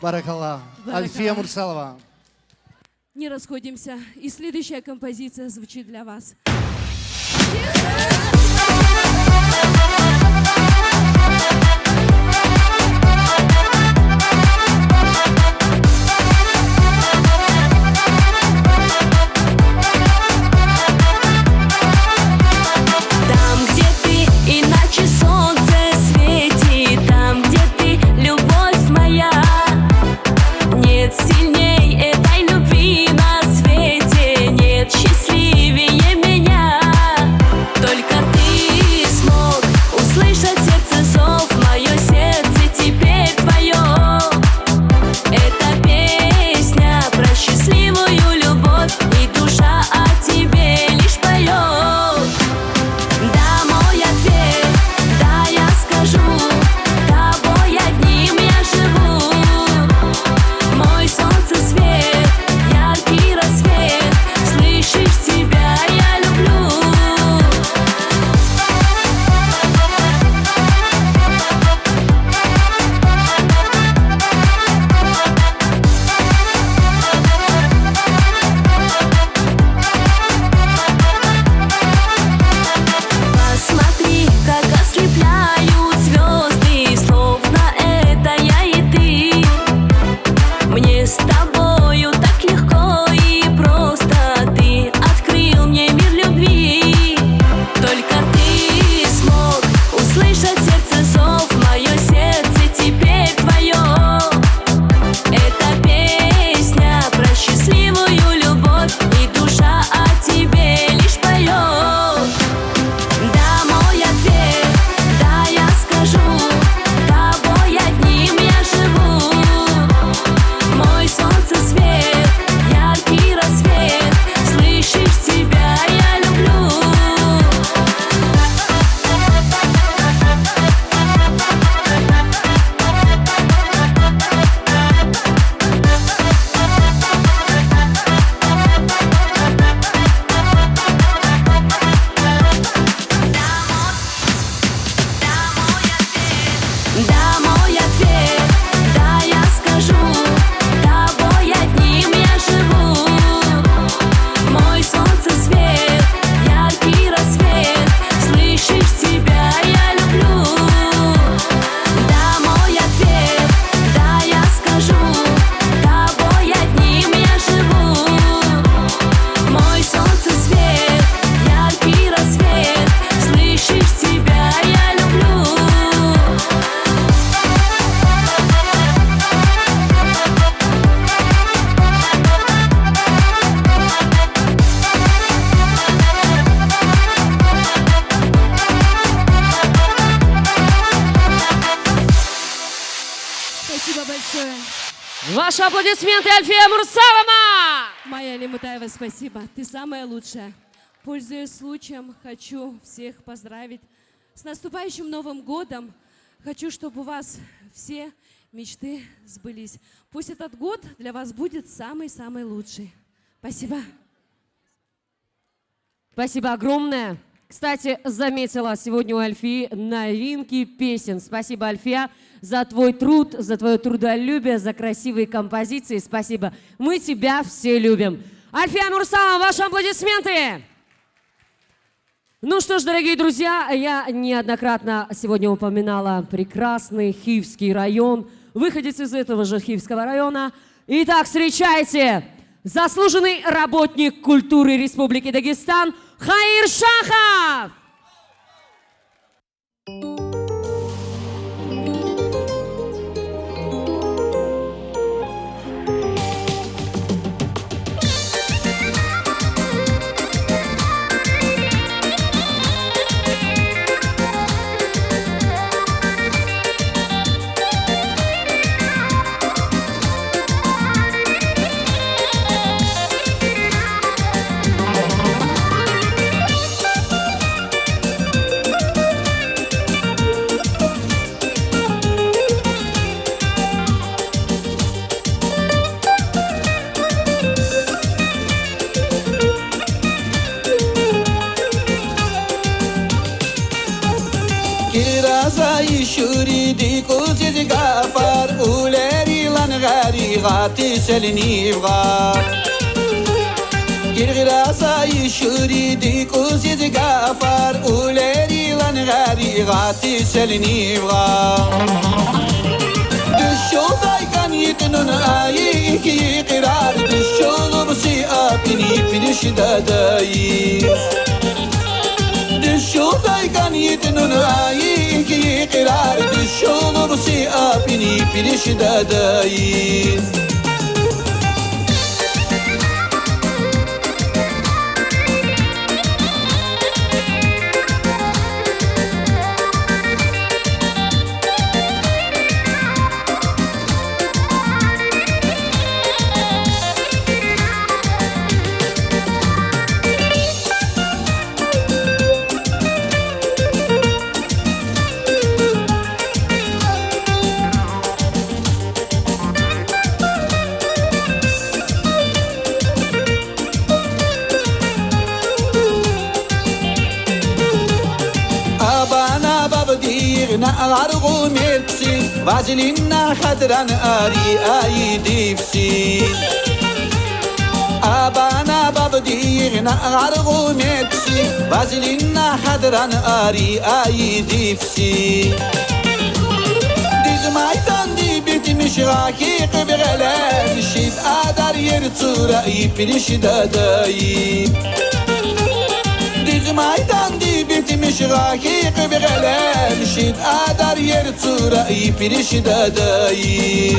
Баракалла. Баракалла. Альфия Мурсалова. Не расходимся. И следующая композиция звучит для вас. Там, где ты, иначе солнце светит. Там, где ты, любовь моя. Нет сильней этой любви на свете, нет счастливее меня. Только ты смог услышать сердце зов, моё сердце теперь твоё. Это песня про счастливую любовь, и душа о тебе лишь поёт. Да, мой ответ, да, я скажу, тобой одним я живу. Мой солнцесвет, яркий рассвет, слышишь, тебя я люблю. Посмотри, как ослепляют звёзды, словно это я и ты. Мне с тобою так легко и просто, ты открыл мне мир любви. Только ты смог услышать сердце зов, моё сердце теперь твоё. Это песня про счастливую любовь, и душа о тебе лишь поёт. Да, мой ответ, да, я скажу, тобой одним я живу. Мой солнцесвет, яркий рассвет, слышишь, тебя я люблю. Да, мой ответ, да, я скажу, тобой одним я живу. Мой солнцесвет, яркий рассвет, слышишь, тебя я люблю. Да, мой ответ, да, я скажу, тобой одним я живу. Мой солнцесвет, яркий рассвет, слышишь, тебя я люблю. Спасибо большое. Ваши аплодисменты, Альфия Мурсалова! Майя Алимутаева, спасибо. Ты самая лучшая. Пользуясь случаем, хочу всех поздравить с наступающим Новым годом. Хочу, чтобы у вас все мечты сбылись. Пусть этот год для вас будет самый-самый лучший. Спасибо. Спасибо огромное. Кстати, заметила сегодня у Альфии новинки песен. Спасибо, Альфия, за твой труд, за твоё трудолюбие, за красивые композиции. Спасибо. Мы тебя все любим. Альфия Мурсалова, ваши аплодисменты. Ну что ж, дорогие друзья, я неоднократно сегодня упоминала прекрасный Хивский район. Выходец из этого же Хивского района. Итак, встречайте, заслуженный работник культуры Республики Дагестан Хаир Шахов! Кираза ишуриди кузиз гафар, улери лан гъарига тиселни ивгъа. Гиргъираса ишури дикъуз зигзаг афар, улери илан гъарига тиселни ивгъа. Душулдай кан йитнун айик йикъирар, душулубси апини пириш дадайиз. Душулдай кан йитнун айик йикъирар, душулубси апини пириш дадайиз. Абана бабдигъна аргъу метси, вазлинна хадран ари айидифси. Абана бабдигъна аргъу метси, вазлинна хадран ари айидифси. Диз майданди битмиш гъахи къиб гъелен, шид адар ер цура ипириш дадайи. Диз майданди битмиш гъахи къиб гъелен, шид адар ер цура ипириш дадайи.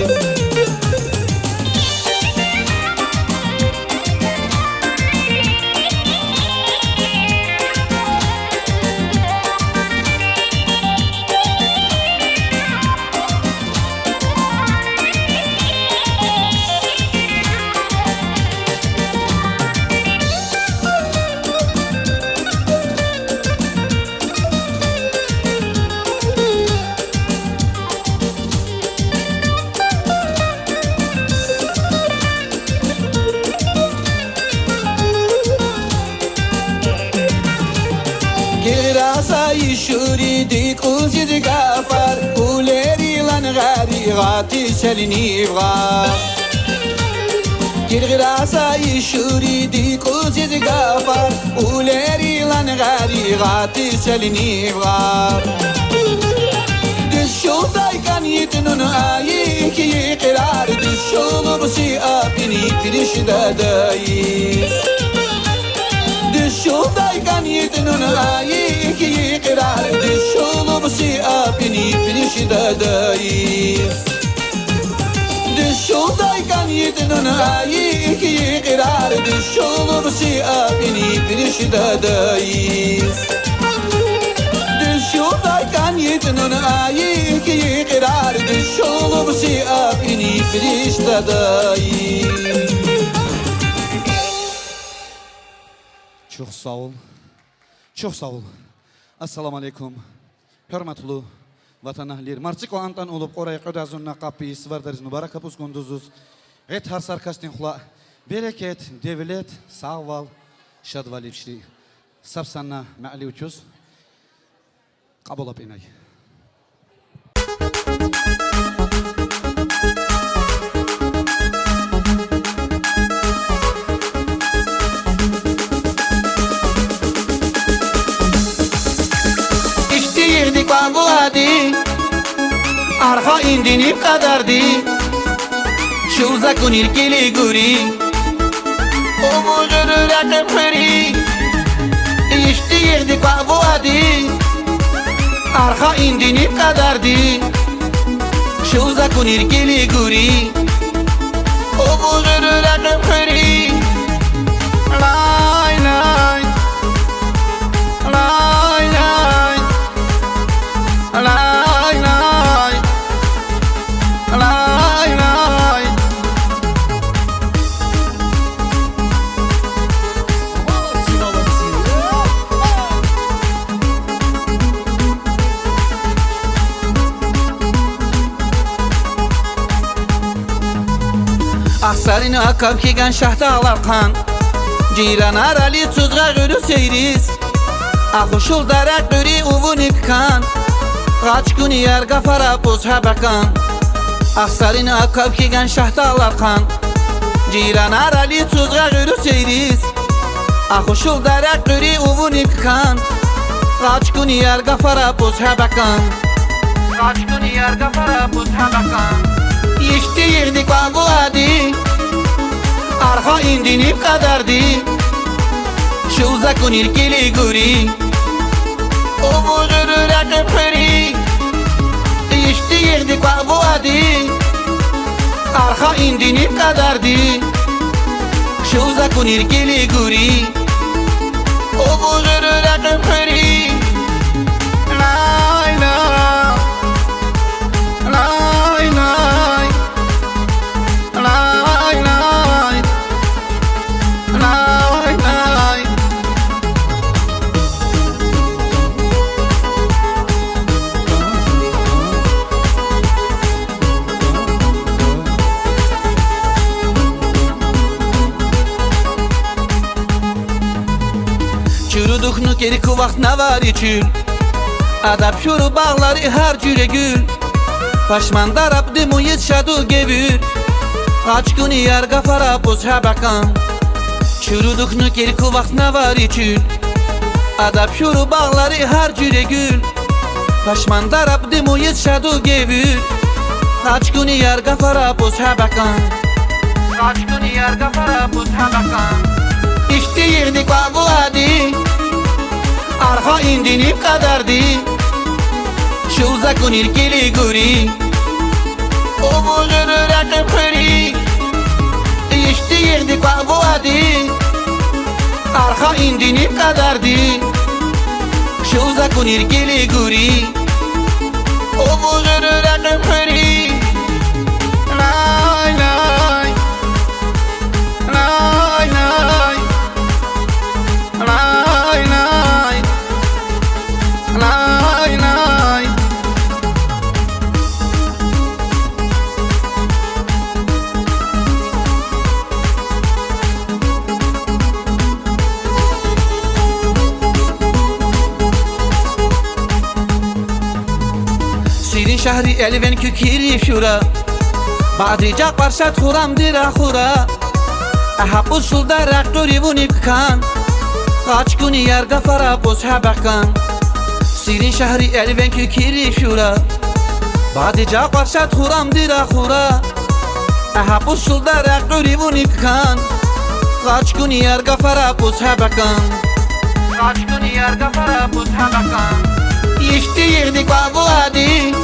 Гираса ишури дикъуз зигзаг афар, улери илан гъарига тиселни ивгъа. Гираса ишури дикъуз зигзаг афар, улери илан гъарига тиселни ивгъа. Душулдай кан йитнун айик йикъирар, душулубси апини пириш дадайиз. Душулдай кан йитнун айик йикъирар, душулубси апини пириш дадайиз. Душулдай кан йитнун айик йикъирар, душулубси апини пириш дадайиз. Душулдай кан йитнун айик йикъирар, душулубси апини пириш дадайиз. Чоx сав бол. Чоx сав бол. Ассаламу алейкум. Гьуьрметлу ватанэгьлияр. Марцикъо антан улуб къурай кьуьда зунна къапи сувардаризни мубарак абуз, гундузуз гъетер саркастин хла. Берекет, девлет, сагъвал, шадвал ибшри. Сабсана мягьле учуз къабулаб инай. Ишти йигъди кьван вуади, арха инди ним къадарди, шув за куьн иркили гури. О, вугъур рекье хуьри, ишти йигъди кьван вуади, арха инди ним къадарди, шув за куьн иркили гури. О, вугъур рекье хуьри. Лай, лай. Лай, лай. Лай, лай. Лай, лай. Ахсарин акаб хьиган Шагьдагълар къан, жиран арали цуз гъагъури сейриз. Ахушул дарак гъури увуник кан, гъачкуни яр гафара пус гьабакан. Ахсарин акаб киган шахталар хан, ҷиран арали цузга гуьрсейриз. Ахушулда рекъури увуни кхан, къачкуни ярга фара пус хабакан. Къачкуни ярга фара пус хабакан. Ишти ирди ква вуади, арха индини къадарди. Шузакунир кили гури. Овужур рекъури. Ишти ирди ква вуади. Арха индини къадарди. Шузакунир кили гури. Овужур рекъури. Лай, лай. Лай, лай. Лай, лай. Лай, лай. Чурудухну керку вахт навари чур. Адаб шуру багълари гьар жуьре гуьл. Пашман дараб димуйиз шаду гевюр. Къачкуни ярга фара пус хабакан. Чурудухну керку вахт навари чуьл. Адаб шуру багълари гьар жуьре гуьл. Пашман дараб димуйиз шаду гевюр. Къачкуни ярга фара пус хабакан. Къачкуни ярга фара пус хабакан. Ишти ирди ква вуади. Арха индини къадарди. Шузакунир кили гури. Овужур рекъури. Ишти ирди ква вуади. Арха индини къадарди. Шузакунир кили гури. Овужур рекъури. Лай, лай. Лай, лай. Лай, лай. Лай, лай. Сирин шаҳри элвен куькири шура. Баъди ҷа къаршад хурам дира хура. Аҳа пусулда ракъури вуни ккан. Къачкуни ярга фара пус хабакан. Сирин шаҳри элвен куькири шура. Баъди ҷа къаршад хурам дира хура. Аҳа пусулда ракъури вуни ккан. Къачкуни ярга фара пус хабакан. Къачкуни ярга фара пус хабакан. Ишти ирди ква вуади.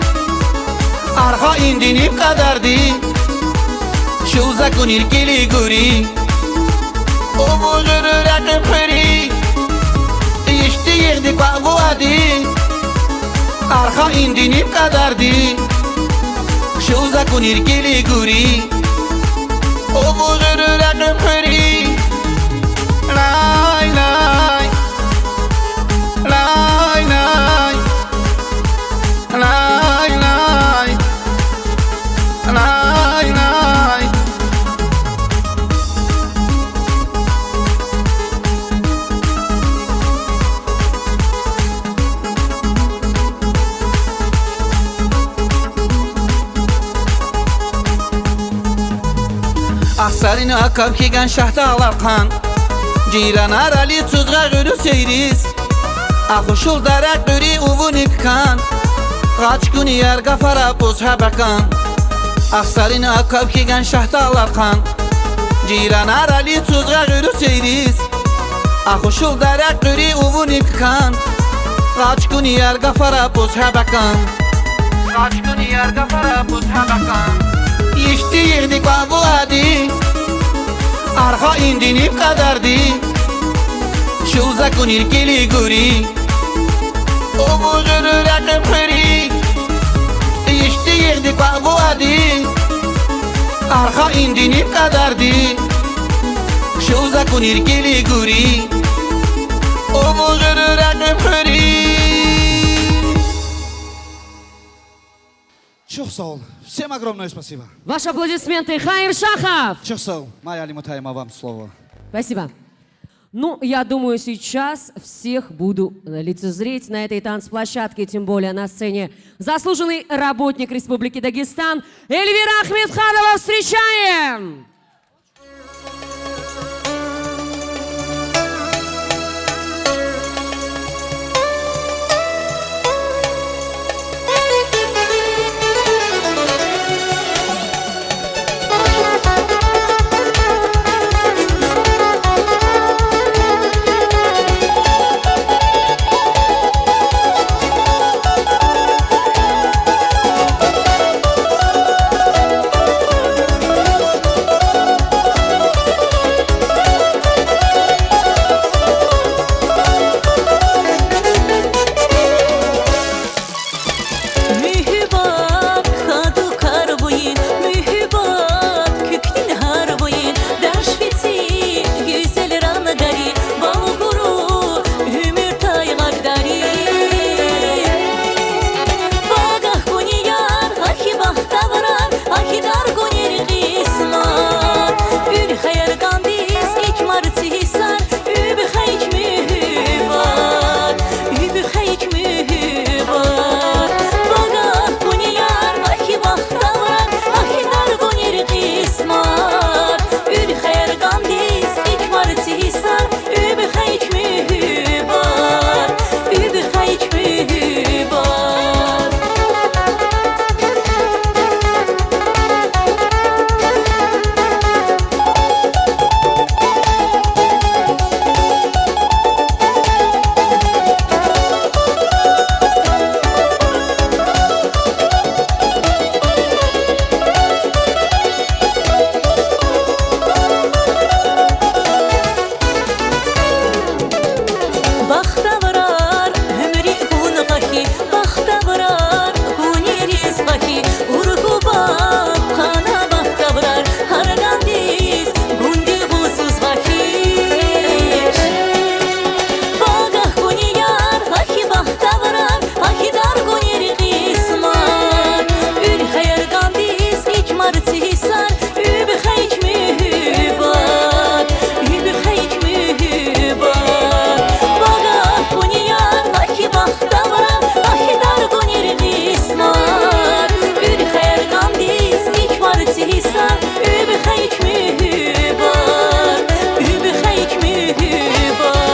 Арха индини къадарди. Шузакунир кили гури. Овужур рекъури. Ишти ирди ква вуади. Арха индини къадарди. Шузакунир кили гури. Овужур рекъури. Лай, лай. Лай, лай. Лай, лай. Лай, лай. Ахсарин акаб киган шаҳталар хан. Ҷиран арали цузга гуьрсейриз. Ахушулда ракъури увуни ккан. Къачкуни ярга фара пус хабакан. Ахсарин акаб киган шаҳталар хан. Ҷиран арали цузга гуьрсейриз. Ахушулда ракъури увуни ккан. Къачкуни ярга фара пус хабакан. Къачкуни ярга фара пус хабакан. Ишти ирди ква вуади. Арха индини къадарди. Шузакунир кили гури. Овужур рекъури. Ишти ирди ква вуади. Арха индини къадарди. Шузакунир кили гури. Овужур рекъури. Чухсол. Всем огромное спасибо. Ваши аплодисменты. Хаир Шахов. Чухсол. Майя Алимутаевна, вам слово. Спасибо. Ну, я думаю, сейчас всех буду, э, лицезреть на этой танцплощадке, тем более на сцене заслуженный работник Республики Дагестан Эльвира Ахмедханова. Встречаем! Муьгьуьббат, хаду карвуин, муьгьуьббат, куьктин гьарвуин, дажвици гуьзел рангари, бал гуру уьмуьр тайгъагдари. Багах гунияр, ахи бахтаврар, ахи даргунир къисмат. Уьрхъаяр гандиз икмар цихсар, уьбхай ик муьгьуьббат, уьбхай ик муьгьуьббат. Багах гунияр, ахи бахтаврар, ахи даргунир къисмат. Уьрхъаяр гандиз икмар цихсар, уьбхай ик муьгьуьббат, уьбхай ик муьгьуьббат. Бахтаврар уьмуьри гун гахи, бахтаврар гуни ризкъи гахи, ургубат хана бахтаврар, гьар гандиз гунди гъусуз гахиш. Багах гунияр, ахи бахтаврар, ахи даргунир къисмат. Уьрхъаяр гандиз икмар цихсар, уьбхай ик муьгьуьббат, уьбхай ик муьгьуьббат. Багах гунияр, ахи бахтаврар, ахи даргунир къисмат. Уьрхъаяр гандиз икмар цихсар, уьбхай ик муьгьуьббат, уьбхай ик муьгьуьббат.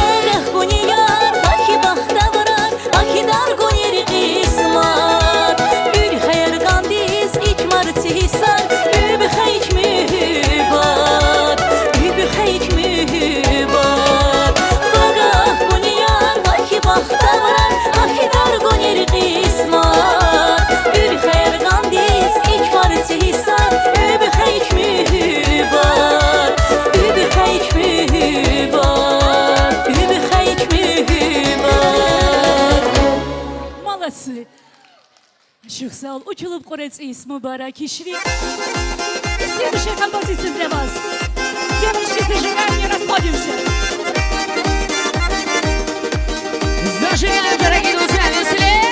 Багах гунияр, ахи бахтаврар, ахи даргунир къисмат. Уьрхъаяр гандиз икмар цихсар, уьбхай ик муьгьуьббат, уьбхай ик муьгьуьббат. Багах гунияр, ахи бахтаврар, ахи даргунир къисмат. Уьрхъаяр гандиз икмар цихсар, уьбхай ик муьгьуьббат, уьбхай ик муьгьуьббат, уьбхай ик муьгьуьббат. Молодцы! Ашыкь сау бол, учулуб къурэци, мубарак ишви. И следующая композиция для вас. Девочки, зажигаем, не расходимся. Зажигаем, дорогие друзья, веселее.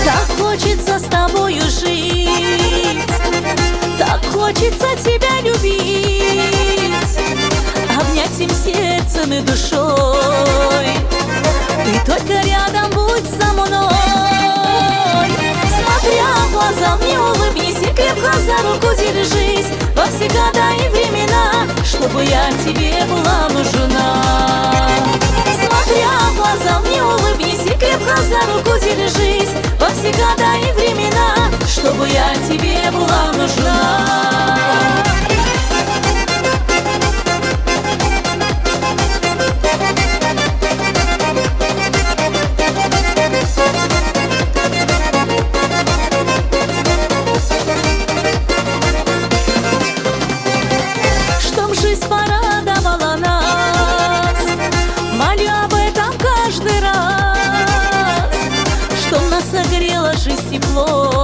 Так хочется с тобою жить, так хочется тебя любить, обнять всем сердцем и душой. Ты только рядом будь со мной. Смотря в глаза мне улыбнись и крепко за руку держись. Во все года и времена, чтобы я тебе была нужна. Смотря в глаза мне улыбнись и крепко за руку держись. Во все года и времена, тебе была нужна. Чтоб жизнь порадовала нас, молю об этом каждый раз, чтоб нас согрела жизнь теплом,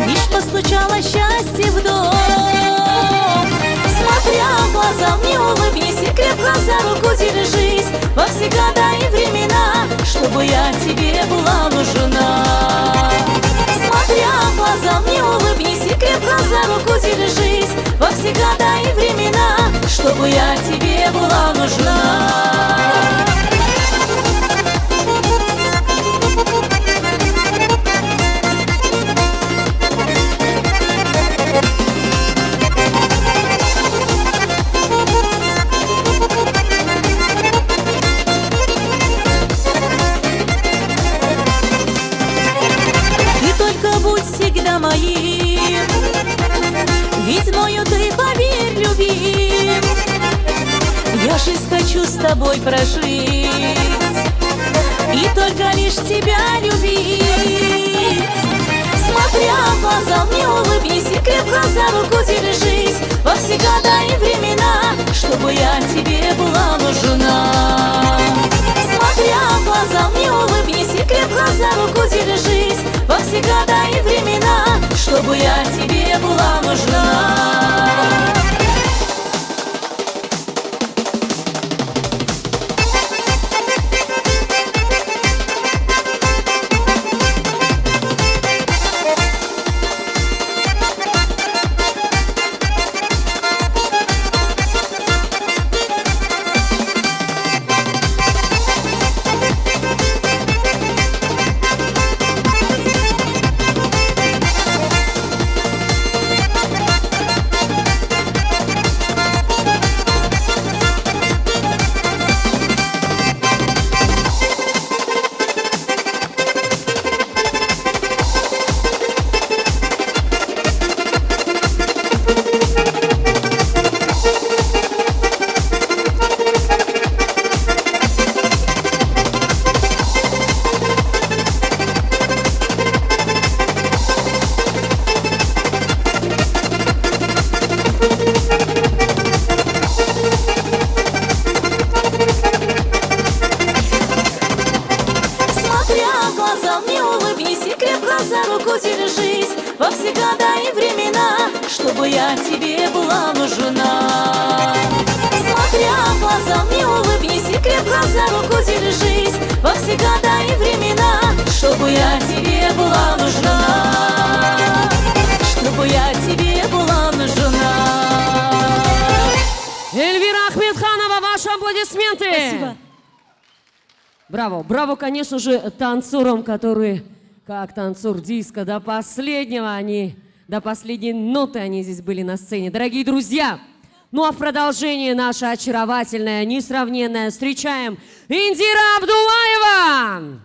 лишь постучало счастье в дом. Смотря в глаза мне улыбнись и крепко за руку держись, во все года и времена, чтобы я тебе была нужна. Смотря в глаза мне улыбнись и крепко за руку держись, во все года и времена, чтобы я тебе была нужна. Ты только будь всегда моим, ведь мною ты, поверь, любим. Я жизнь хочу с тобой прожить и только лишь тебя любить. Смотря в глаза мне улыбнись и крепко за руку держись, во все года и времена, чтобы я тебе была нужна. Смотря в глаза мне улыбнись и крепко за руку держись, во все года и времена, чтобы я тебе была нужна. Смотря в глаза мне улыбнись и крепко за руку держись, во все года и времена, чтобы я тебе была нужна. Смотря в глаза мне улыбнись и крепко за руку держись, во все года и времена, чтобы я тебе была нужна. Чтобы я тебе была нужна. Эльвира Ахмедханова, ваши аплодисменты. Спасибо. Браво, браво, конечно же, танцорам, которые, как танцор диско, до последнего они, до последней ноты они здесь были на сцене. Дорогие друзья, ну а в продолжение наша очаровательная, несравненная, встречаем Индира Абдуллаева!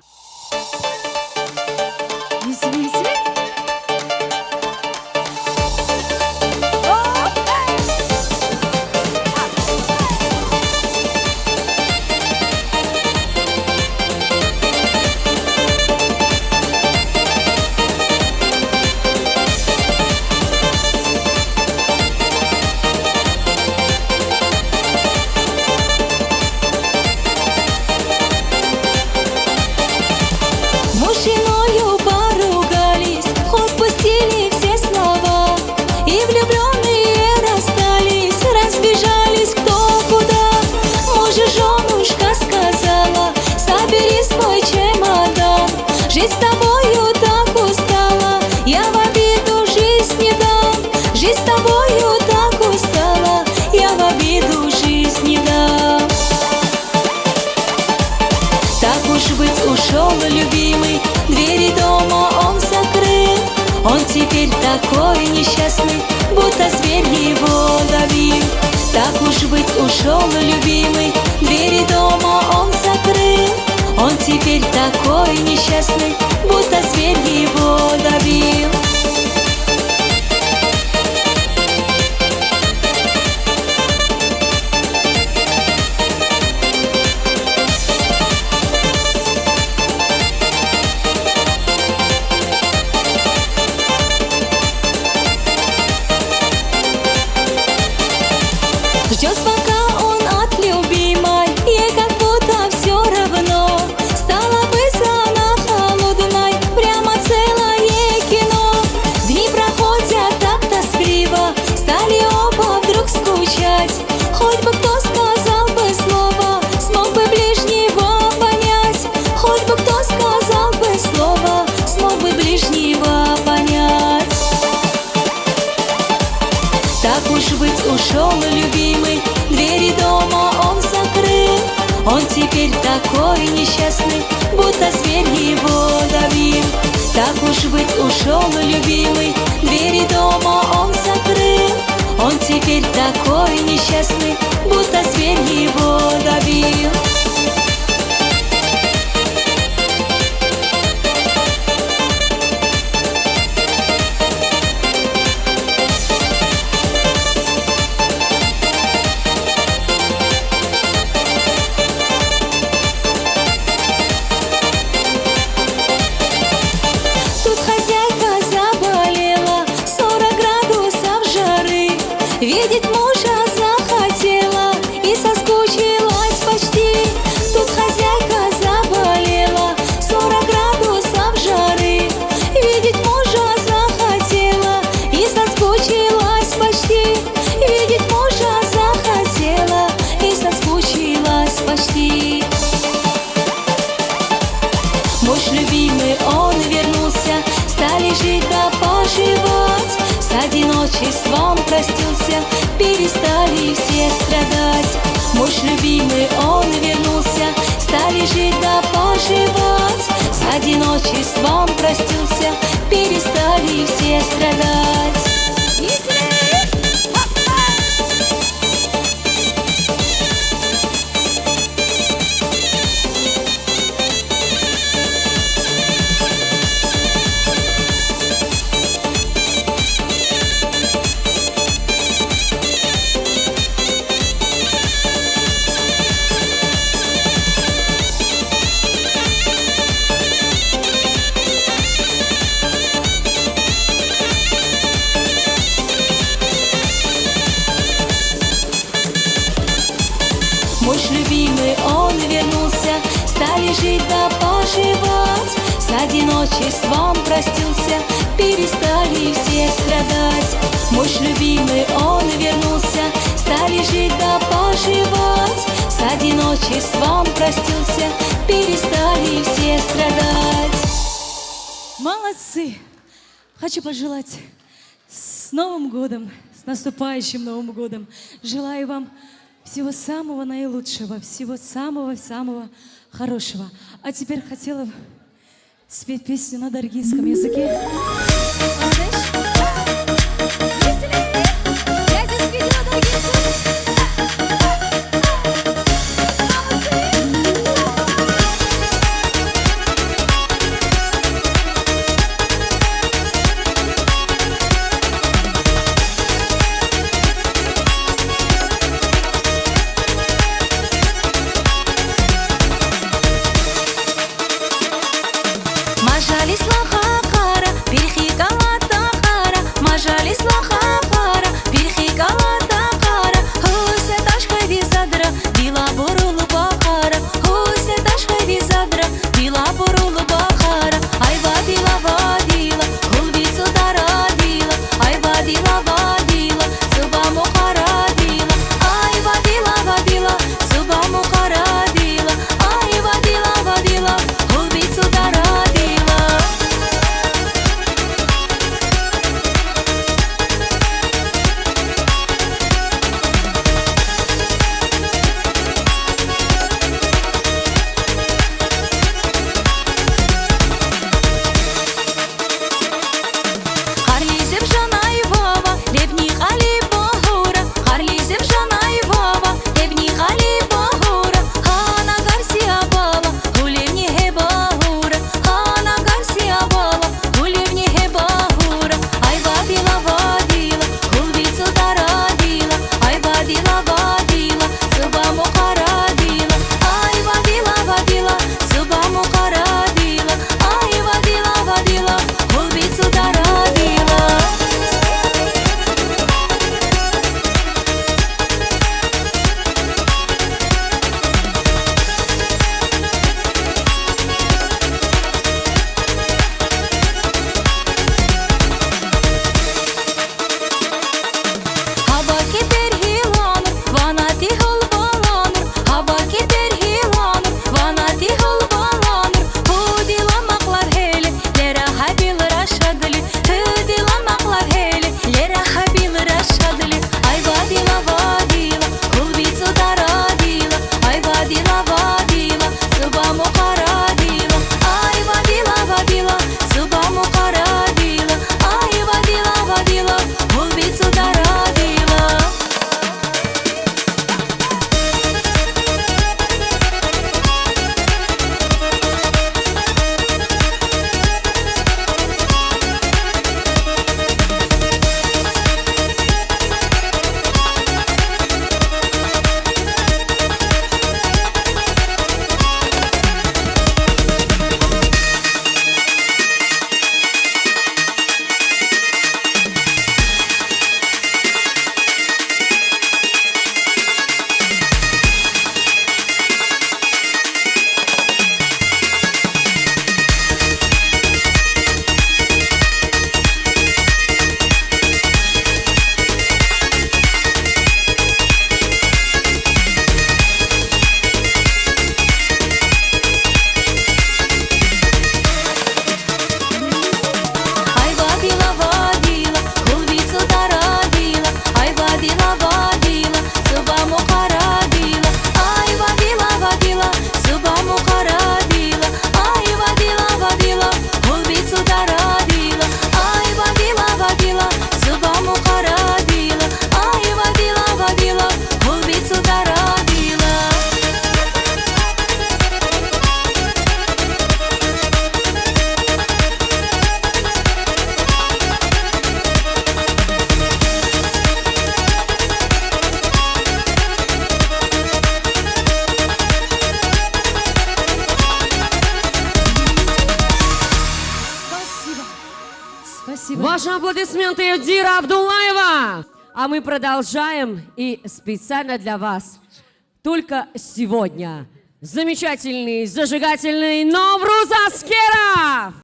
Мужчиною поругались, отпустили все слова. И влюблённые расстались, разбежались кто куда. Мужу жёнушка сказала: «Собери свой чемодан. Жить с тобою так устала, я в обиду жизнь не дам. Жить с тобою так устала, я в обиду жизнь не дам». Так уж быть, ушёл любимый, двери дома он закрыл. Он теперь такой несчастный, будто зверь его давил. Так уж быть, ушёл любимый, двери дома он закрыл. Он теперь такой несчастный, будто зверь его давил. Уж быть ушёл любимый, двери дома он закрыл. Он теперь такой несчастный, будто зверь его давил. Так уж быть ушёл любимый, двери дома он закрыл. Он теперь такой несчастный, будто зверь его давил. Тут хозяйка заболела, сорок градусов жары. Видеть мужа захотела и соскучилась почти. Тут хозяйка заболела, сорок градусов жары. Видеть мужа захотела и соскучилась почти. Видеть мужа захотела и соскучилась почти. Муж любимый, он вернулся, стали жить да поживать. С одиночеством простился, перестали все страдать. Муж любимый, он вернулся, стали жить да поживать. С одиночеством простился, перестали все страдать. Муж любимый, он вернулся, стали жить да поживать. С одиночеством простился, перестали все страдать. Муж любимый, он вернулся, стали жить да поживать. С одиночеством простился, перестали все страдать. Молодцы! Хочу пожелать с Новым годом, с наступающим Новым годом. Желаю вам всего самого наилучшего, всего самого-самого хорошего. А теперь хотела спеть песню на даргинском языке. Молодец. Веселей! Я здесь видела даргинцев. Мажалисла хахара, бирхи калата Аплодисменты Эльдира Абдуллаева. А мы продолжаем и специально для вас. Только сегодня замечательный, зажигательный Навруз Аскеров.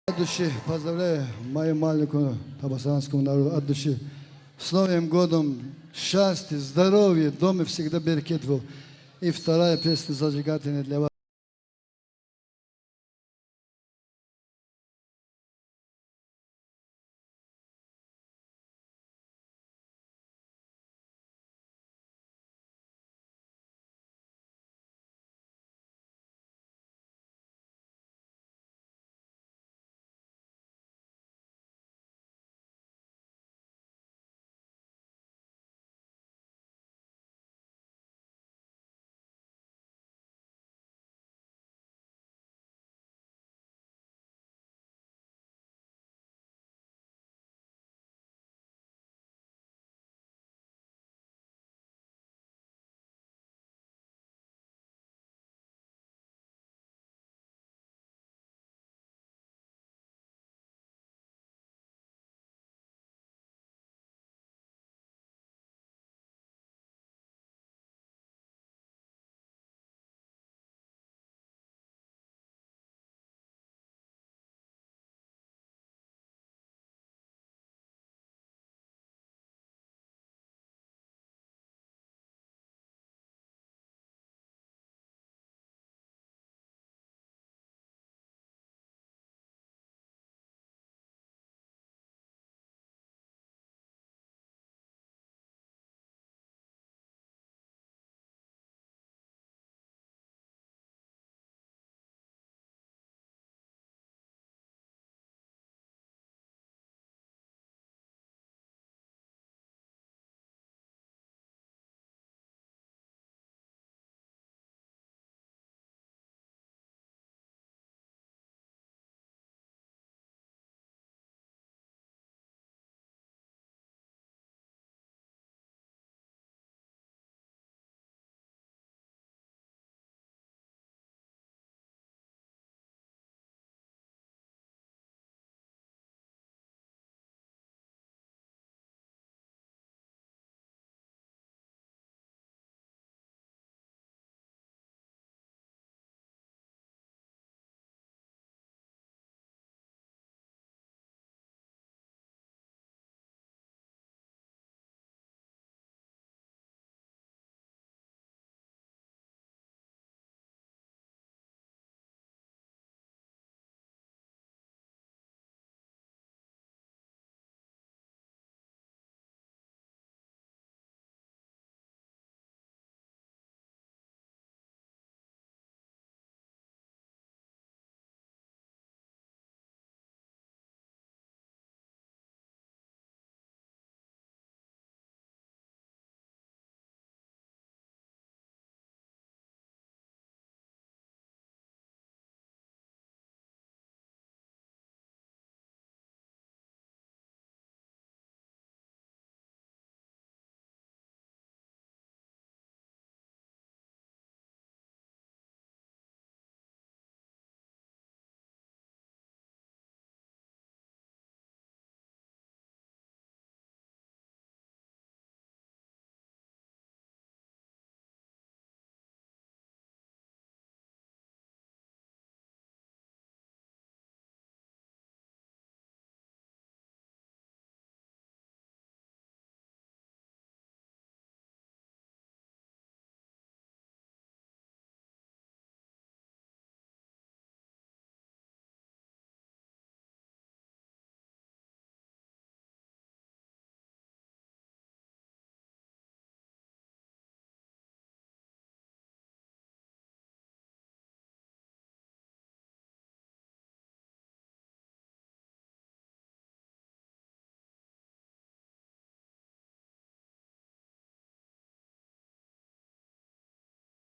От души поздравляю мою маленькую табасаранскому народу от души. С Новым годом! Счастья, здоровья, дома всегда берекет был. И вторая песня зажигательная для вас.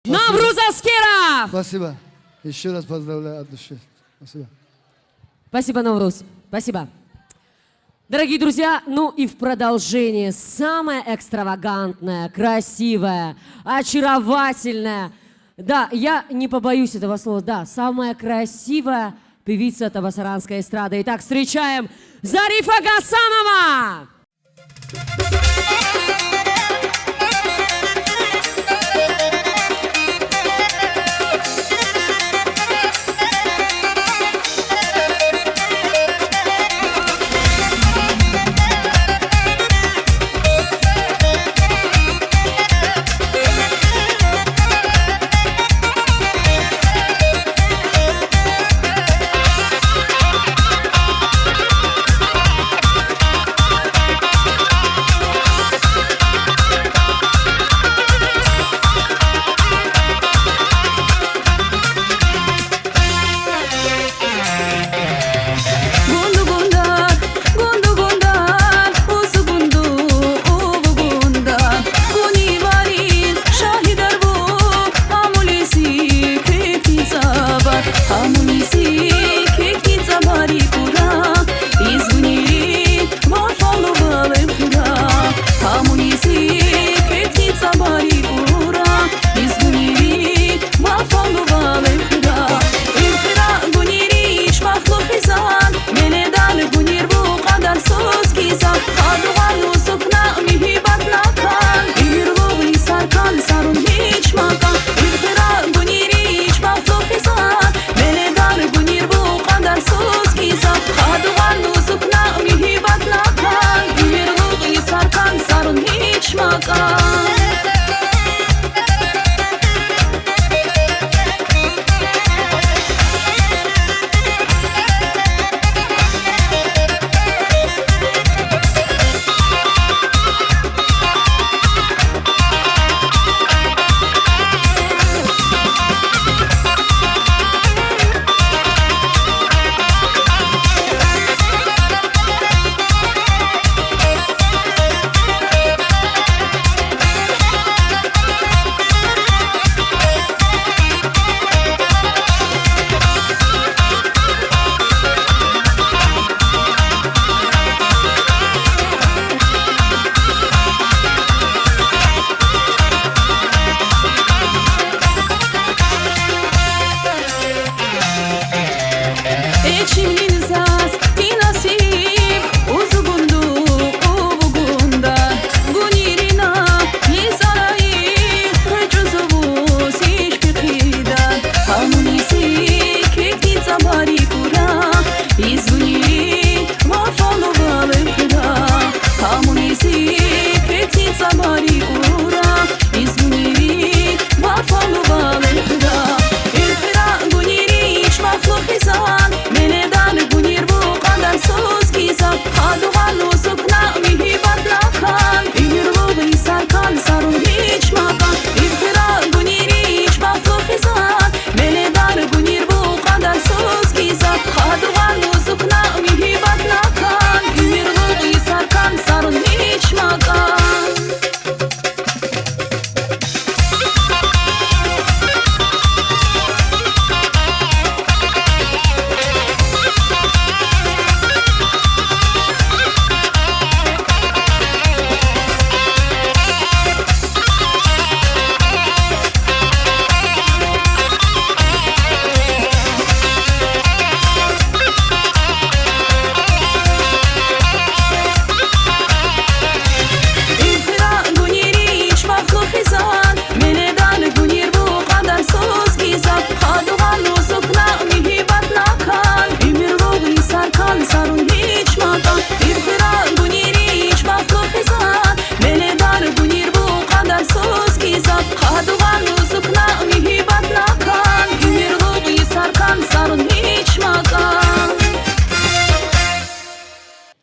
Навруз Аскеров! Спасибо. Ещё раз поздравляю от души. Спасибо. Спасибо, Навруз. Спасибо. Дорогие друзья, ну и в продолжение самая экстравагантная, красивая, очаровательная, да, я не побоюсь этого слова, да, самая красивая певица табасаранской эстрады. Итак, встречаем Зарифа Гасанова!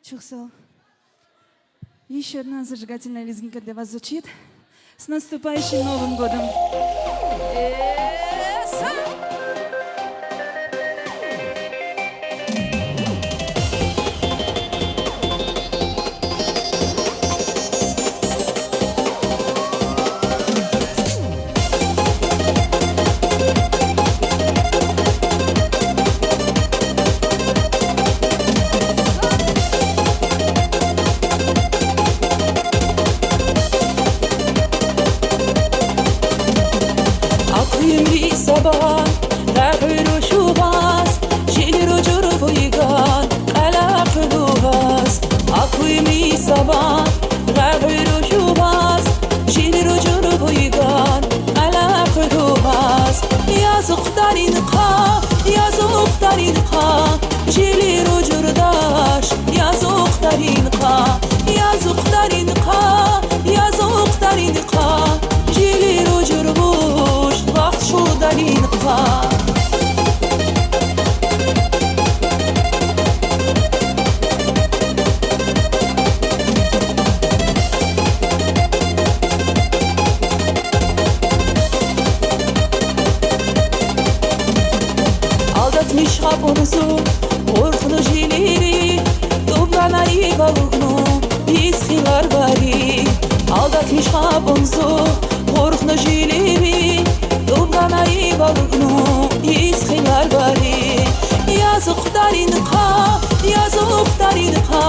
Чухсал. Ещё одна зажигательная лезгинка для вас звучит. С наступающим Новым годом! Э, са- Имри сабан гъагъур ужубас, жилир ужур вуйган кьалаху лугьаз. Аку имри сабан гъагъур ужубас, жилир ужур вуйган кьалаху лугьаз. Язух даринкъа, язух даринкъа, жилир ужурдаш, язух даринкъа, язух даринкъа, язух даринкъа, жилир ужур вуш, вахт шударинкъа. Алдатмиш хапун зун къурхну жилири, тубранай галугну йисхилар бари. Алдатмиш хапун зун къурхну жилири, тубранай галугну йисхилар бари. Язух даринкъа, язух даринкъа,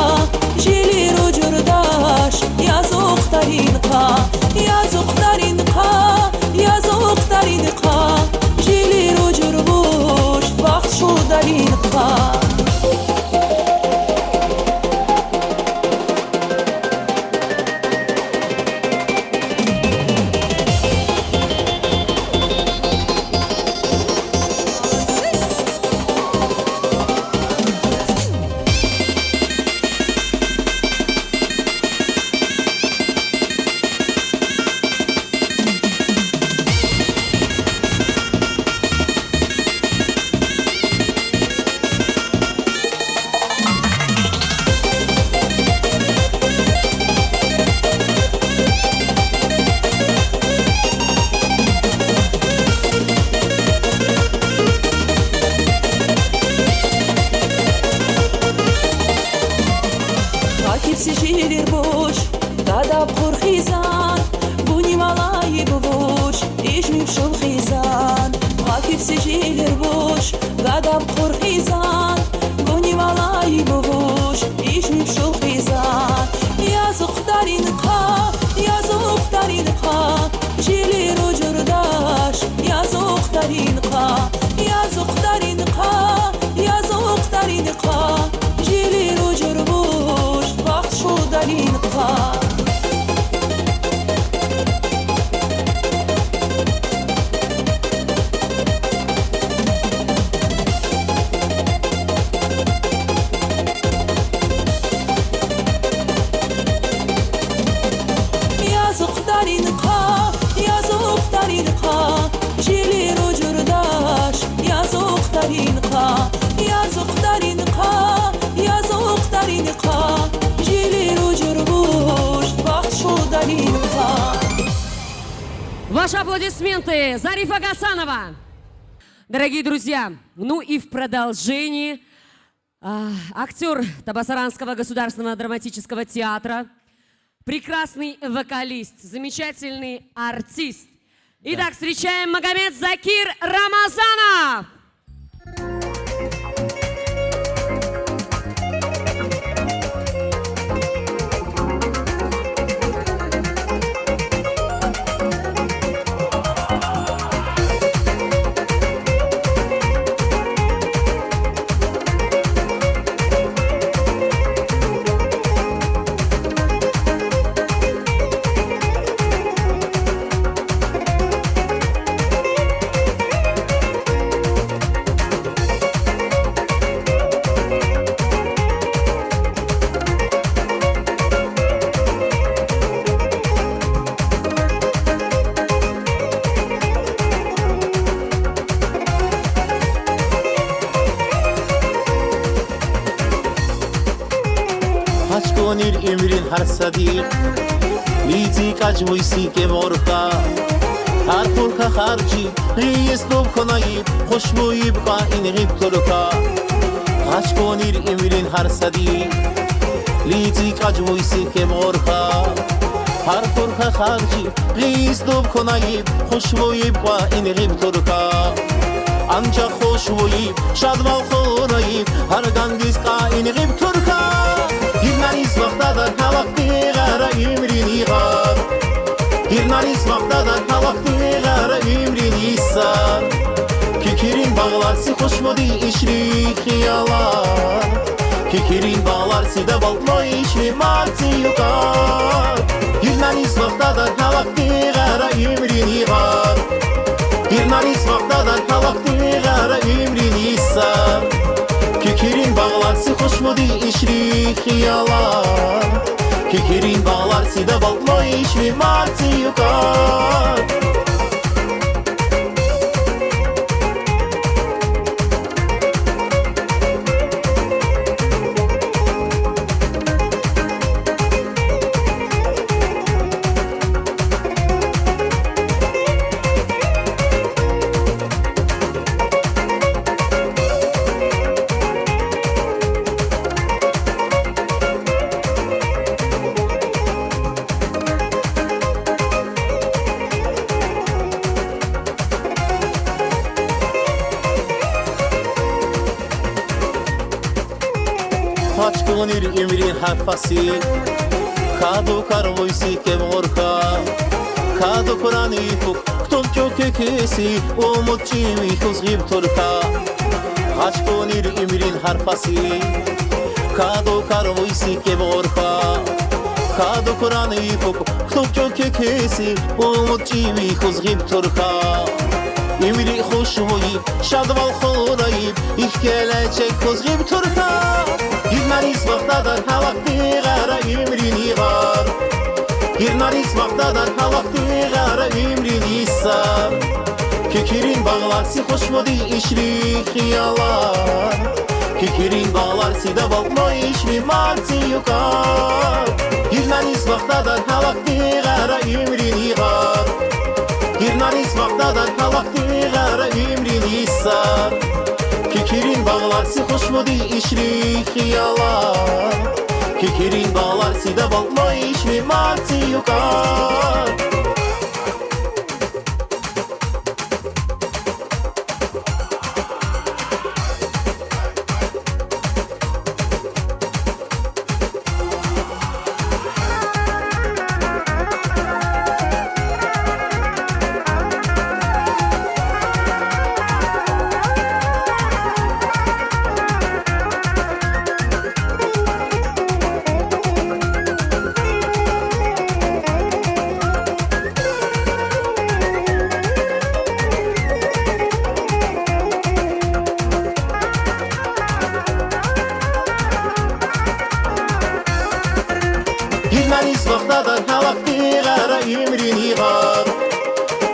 жилир ужурдаш, язух даринкъа, язух даринкъа, язух даринкъа, жилир ужур вуш, вахт шударинкъа. Гьакибси жилир буш, гадаб хурхизан, гунималай буш, ижмиб шулхизан. Гьакибси жилир буш, гадаб хурхизан, гунималай буш, ижмиб шулхизан. Язух даринкъа, язух даринкъа, жилир ужурдаш, язух даринкъа, язух даринкъа, язух даринкъа, жилир ужур вуш, вахт шударинкъа. Язух даринкъа, язух даринкъа, жилир ужурдаш, язух даринкъа, язух даринкъа, язух даринкъа, жилир ужур вуш, вахт шударинкъа. Ваши аплодисменты, Зарифа Гасанова. Дорогие друзья, ну и в продолжении А, актёр Табасаранского государственного драматического театра, прекрасный вокалист, замечательный артист. Итак, встречаем Магомед Закир Рамазанов! Хачконир имрин гьар садик лидик ажмуй сикем орка. Гьар хурка харжи гъиз дуб кунаиб, хушбуйиб кьва инигиб турка. Хачконир имрин гьар садик лидик ажмуй сикем орка. Гьар хурка харжи гъиз дуб кунаиб, хушбуйиб кьва инигиб турка. Анжах хушбуйиб шадвал кунаиб, гьар гандиз кьва инигиб турка. Гьирнариз вахтада гьалакди гьара имрин игъар. Гьирнариз вахтада гьалакди гьара имрин иса. Арси хошмуди ишри хиялар, кикирин баллар сида балтлой ишри марци юкар. Гирнарис вахтадар гьалахтигара уьмрин игъар. Гирнарис вахтадар гьалахтигара уьмрин исар. Кикирин баллар си хошмуди ишри хиялар. Кикирин баллар сида балтлой ишри марци юкар. Гьачкунир уьмрин гьар фаси, каду карвуй сикеб гъурха, каду курани фук, ктум чӀук кекеси, умуд чиви хьуз гъиб турха. Гьачкунир уьмрин гьар фаси, каду карвуй сикеб гъурха, каду курани фук, ктум чӀук кекеси, умуд чиви хьуз гъиб турха. Уьмри хушбуйиб, шадвал хурайиб, ихьтин гелечек хьуз гъиб турха. Гирнарис вахтадар гьалахтигара уьмрин игъар. Гирнарис вахтадар гьалахтигара уьмрин исар. Кикирин баллар си хошмуди ишри хиялар. Кикирин баллар сида балтлой ишри марци юкар. Гирнарис вахтадар гьалахтигара уьмрин игъар. Гирнарис вахтадар гьалахтигара уьмрин исар. Кикирин баллар си хошмуди ишри хиялар. Кикирин баллар сида балтлой ишри марци юкар. Гирнарис вахтадар гьалахтигара уьмрин игъар.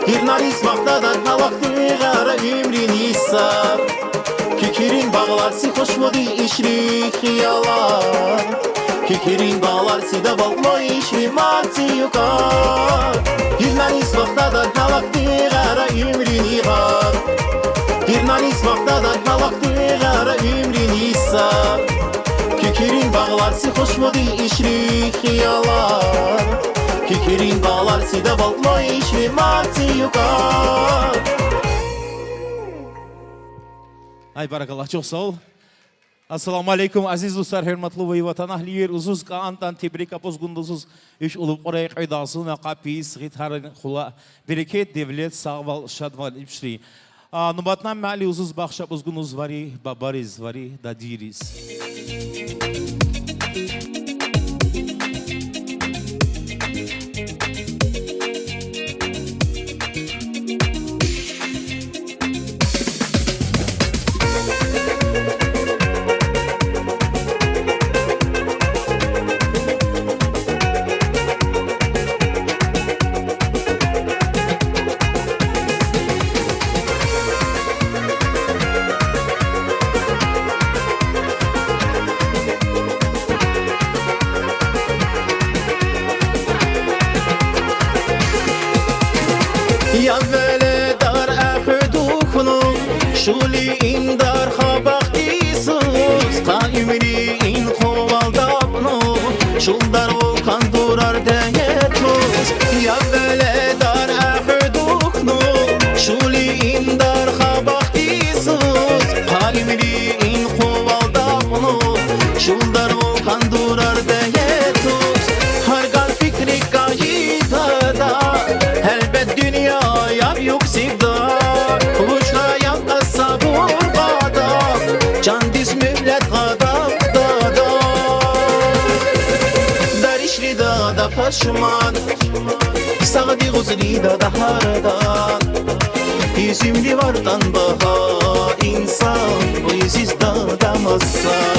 Гирнарис вахтадар гьалахтигара уьмрин исар. Кикирин баллар си хошмуди ишри хиялар. Кикирин баллар сида балтлой ишри марци юкар. Гирнарис вахтадар гьалахтигара уьмрин игъар. Гирнарис вахтадар гьалахтигара уьмрин исар. Кикирин баллар си хошмуди ишри хиялар. Кикирин баллар сида балтлой ишри марци юкар. Ай, баракалла, чох сав бол. Ассаламу алейкум, азиз дустар, гьуьрметлу ва ватан агьлийрал. Узуз кӀантӀан тебрик об узгун дустуз, вич улуб Кьурей кьвед агъзурни къад йис гъитарин хулаъ, берекет, девлет, сагъвал, шадвал ибшри. А, нубатнай мали узуз бахшаб узгун узвари, бабариз, вари дадийриз. Я веледар эхь духну, шулиндар хабахтисуз, къад уьмри ин къувалдабну, шулдар вулкъандурар дегетуз. Я веледар эхь духну, шулиндар хабахтисуз, къад уьмри ин къувалдабну, шулдар вулкъандурар дегетуз. Гьар кас фикри кагитада, гьелбет, дуьнья яб юкъ сивда. Вуч хьаял къад сабур Пашман, сагъди гозли да, да, ҳардан. Юзюмли вардан баҳа инсан, бу юз изда да масан.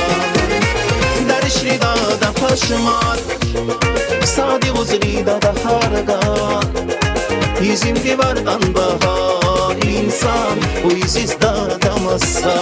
Даришли да, да, пашман, сагъди гозли да, да, ҳардан. Юзюмли вардан баҳа инсан, бу юз изда да масан.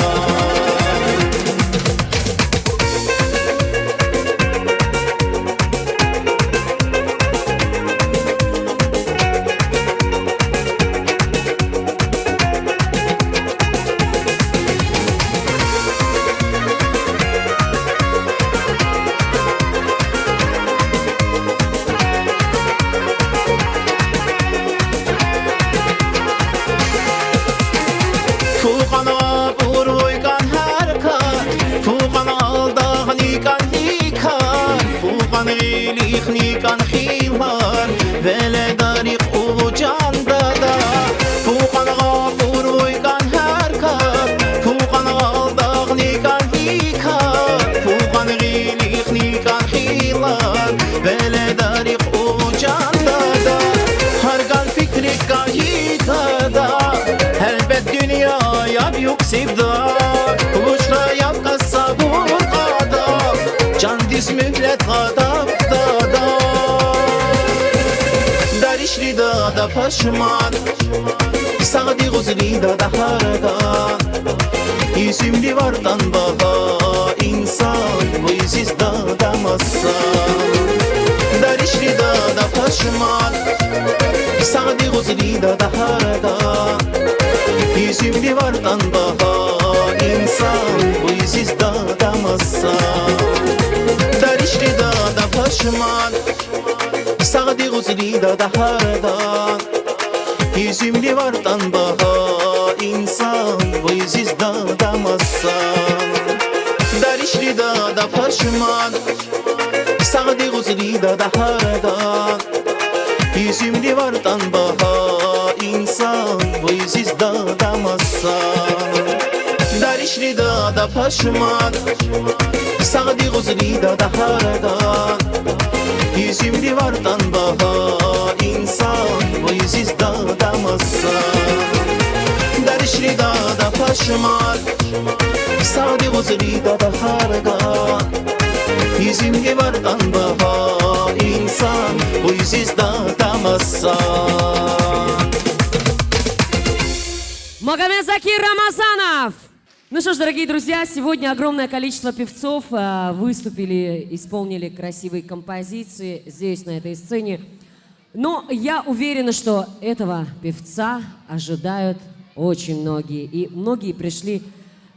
Фухан абур войкан ҳаркат, фухан алдахни кан ҳикат, фухан гъилихни кан хилар, веледарихъ увуҷан дада. Фухан абур войкан ҳаркат, фухан алдахни кан ҳикат, фухан гъилихни кан хилар, веледарихъ увуҷан дада. Ҳар ган фикри кан ҳитада, ҳелбет дунё яб юксибда, вучда яб къасса бур къада, чандиз мюҳлет къадаб дада. Даришли да, да, пашман, сагъди гозли да, да, ҳардан. Юзюмли вардан баҳа инсан, бу юз изда да масан. Даришли да, да, пашман, сагъди гозли да, да, ҳардан. Юзюмли вардан баҳа инсан, бу юз изда да масан. Даришли да, да, пашман, сагъди гозли да, да, ҳардан. Юзюмли вардан баҳа инсан, бу юз изда да масан. Даришли да, да, пашман, сагъди гозли да, да, ҳардан. Юзюмли вардан баҳа инсан, бу юз изда да масан. Даришли да, да, пашман, сагъди гозли да, да, ҳардан. Юзюмли вардан баҳа инсан, бу юз изда да масан. Даришли да, да, пашман, сагъди гозли да, да, ҳардан. Юзюмли вардан баҳа инсан, бу юз изда да масан. Магомед-Закир Рамазанов! Ну что ж, дорогие друзья, сегодня огромное количество певцов, а, выступили, исполнили красивые композиции здесь, на этой сцене. Но я уверена, что этого певца ожидают очень многие. И многие пришли,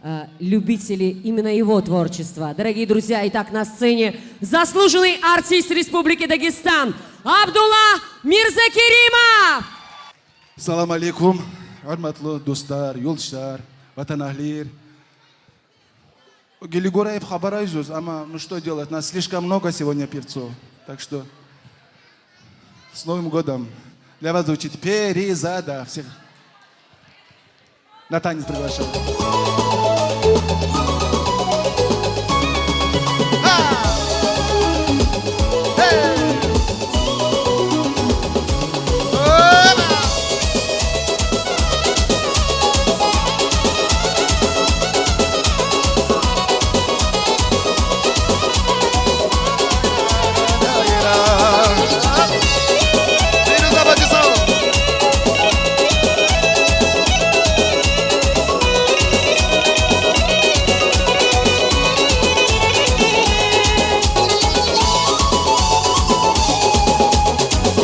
а, любители именно его творчества. Дорогие друзья, итак, на сцене заслуженный артист Республики Дагестан Абдулла Мирзакеримов! Салам алейкум, ҳурматлу дустар, ёлдашар, ватанэгьлияр. Гели гурай хабар айзуз, амма, ну что делать, нас слишком много сегодня певцов. Так что с Новым годом! Для вас звучит Перизада. Всех на танец приглашаю.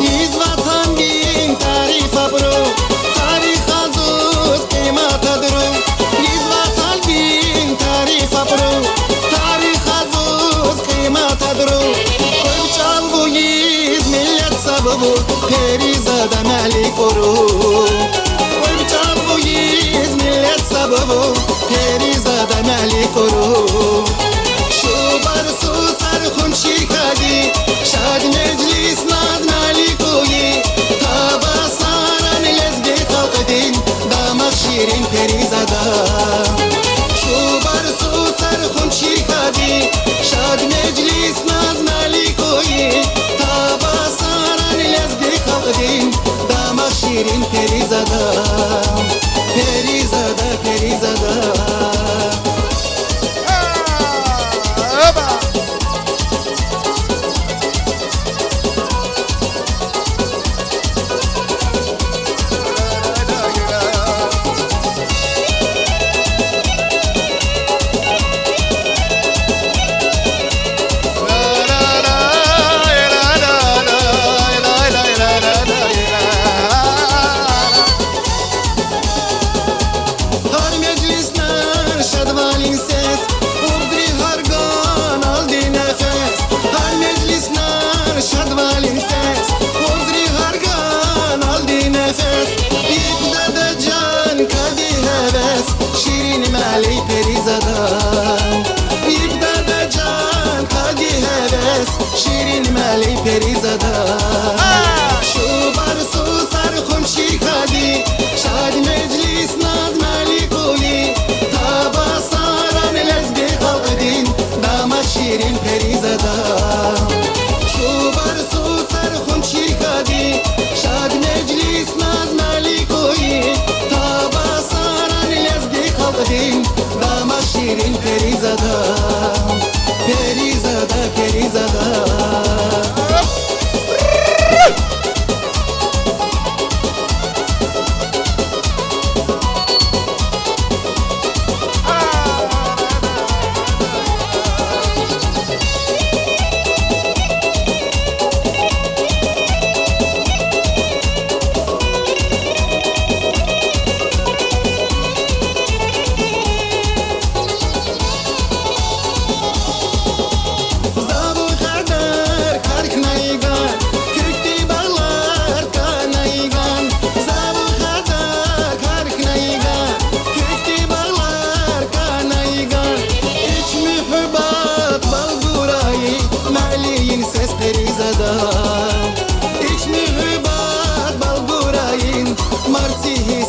Из ватангин тариф абру, тарих азуз къиматадру. Из ватангин тариф абру, тарих азуз къиматадру. Хойб чӀал вуйиз миллет сабабу, Перизада Маликору. Хойб чӀал вуйиз миллет сабабу, Перизада Маликору. Шубар сусар хунчикади, шад межлис наз Маликуи, таба саран лезги халкъдин дамах ширин Перизада. Шубар сусар хунчикади, шад межлис наз Маликуи, таба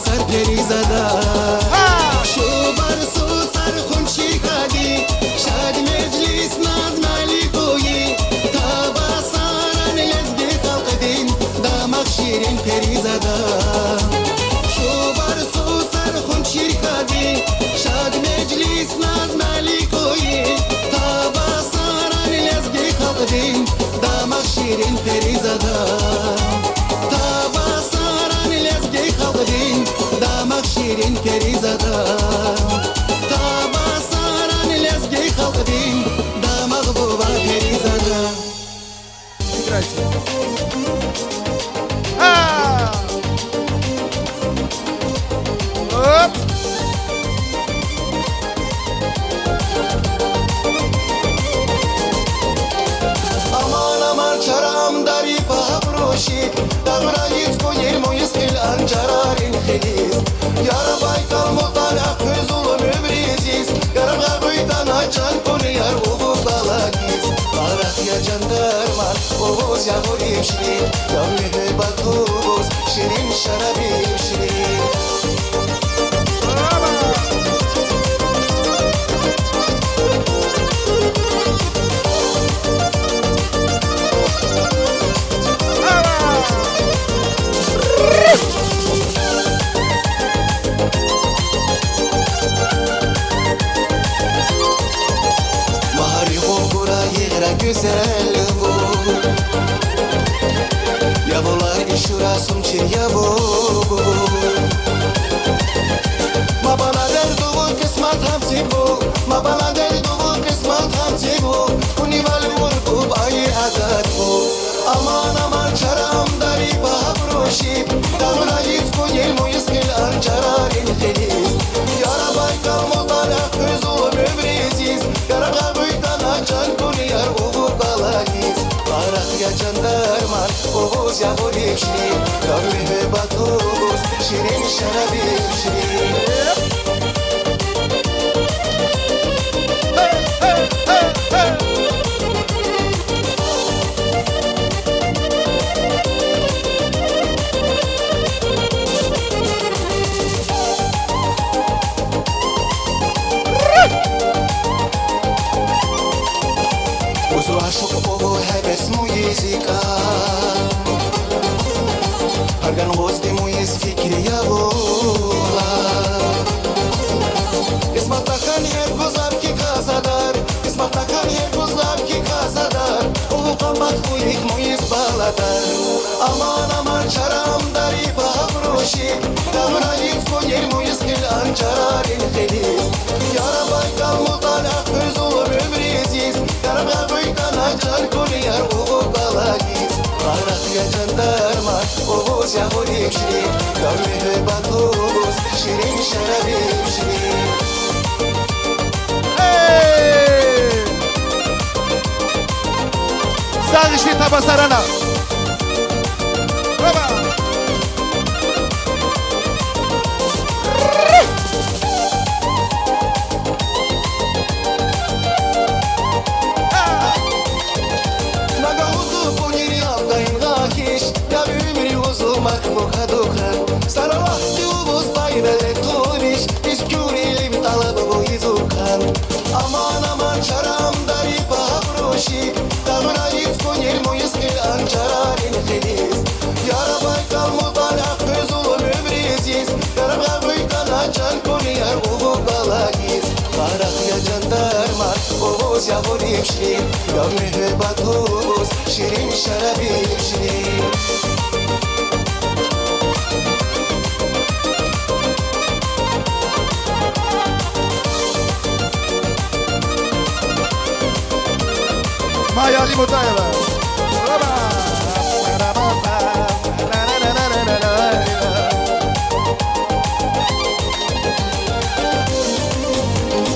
Сар перизада. Ха! Шубар сусар хунчикади, шад межлис наз маликуи, таба саран лезги халкьдин дамах ширин перизада. Шубар сусар хунчикади, шад межлис наз маликуи, таба саран лезги халкьдин дамах ширин перизада. Таба саран лезги халкьдин дамах ширин перизада. Таба саран лезги халкьдин дамах бува перизада. Играйте. А! Оп! Аман, аман, чарам дари папрушик, дагъра йицко ермо йискил анчарарин хилиз. Ярабай калмутан акъузулум умризиз, ярабай гъуйтана чан куни яр уву балагиз. Барах я чандарман, овуз я гъурим ширин, я муьгьуьббат овуз, ширин шарабим ширин. Магьари гъугъура йигъра гуьзел вур. Явулар ишура сум чир явур. Ма бана дерт увур, къисмат гьам сиб гур. Ма бана дерт увур, къисмат гьам сиб гур. Куни вал вур губ айи адет гур. Аман, аман, чарам дари папрушик, дагъра йицко ермо йискил анчарарин хилиз. Ярабай калмутан акъузулум умризиз, ярабай гъуйтана чан куни яр уву балагиз. Барах я чандарман, овуз я гъурим ширин, я муьгьуьббат овуз, ширин шарабим ширин. Узу ашукь овур гьевес муйизика. Гьарган гъуз ди муйиз фикри явула. Къисмат тахьан гьер гуз лапки казадар. Къисмат тахьан гьер гуз лапки казадар. Улухан бахтлы йик муйиз баладар. Аман, аман, чарам дари папрушик, дагъра йицко ермо йискил анчарарин хилиз. Ярабай калмутан акъузулум умризиз, ярабай гъуйтана чан куни яр уву балагиз. Барах я чандарман, овуз я гъурим ширин, я муьгьуьббат овуз, ширин шарабим ширин. Эй! Сагъ иши, таба сарана. Оба! Нагагь узу пунир я кайнгахиш, я уьмуьр узу махлукъ хадукъан. Сара лахти увуз бай велед тувуниш, из куьрелим талаб бу изукъан. Аман, аман, чарам дари папрушик, дагъра йицко ермо йискил анчарарин хилиз. Ярабай калмутан акъузулум умризиз, ярабай гъуйтана чан куни яр уву балагиз. Барах я чандарман, овуз я гъурим ширин, я муьгьуьббат овуз, ширин шарабим ширин. Майя Лимутаева. Оба!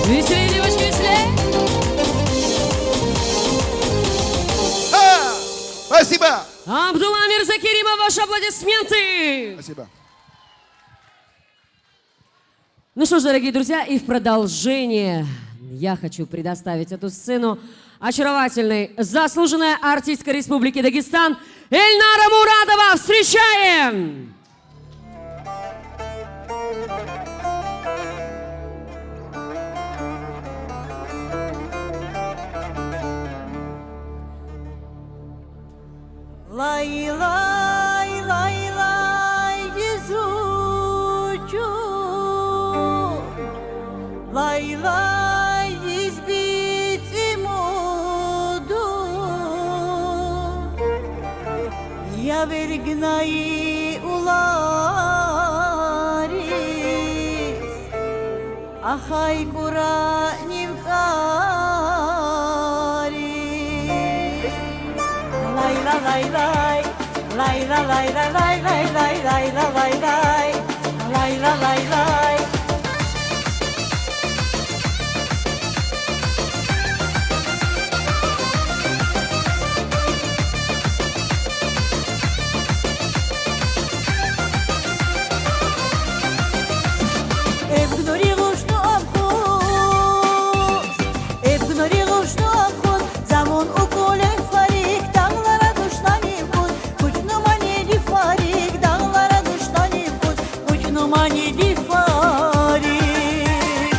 Веселей, девочки, веселей! А! Спасибо! Абдулла Мирзакеримов, ваши аплодисменты! Спасибо. Ну что ж, дорогие друзья, и в продолжение я хочу предоставить эту сцену очаровательной, заслуженной артистке Республики Дагестан Эльнара Мурадова. Встречаем! Лайлай, лайлай, йизуджу, лайлай, йизби тимуду, я вергнай уларис, ахай кура нивкарис. Лайлай, лайлай, лайлай, лайлай, лайлай, лайлай, лайлай, лайлай. Эб гнори гъушну абхуз, эб гнори гъушну абхуз, замун укуле фарик, дагълара душнани куз, кучну мани ди фарик, дагълара душнани куз, кучну мани ди фарик.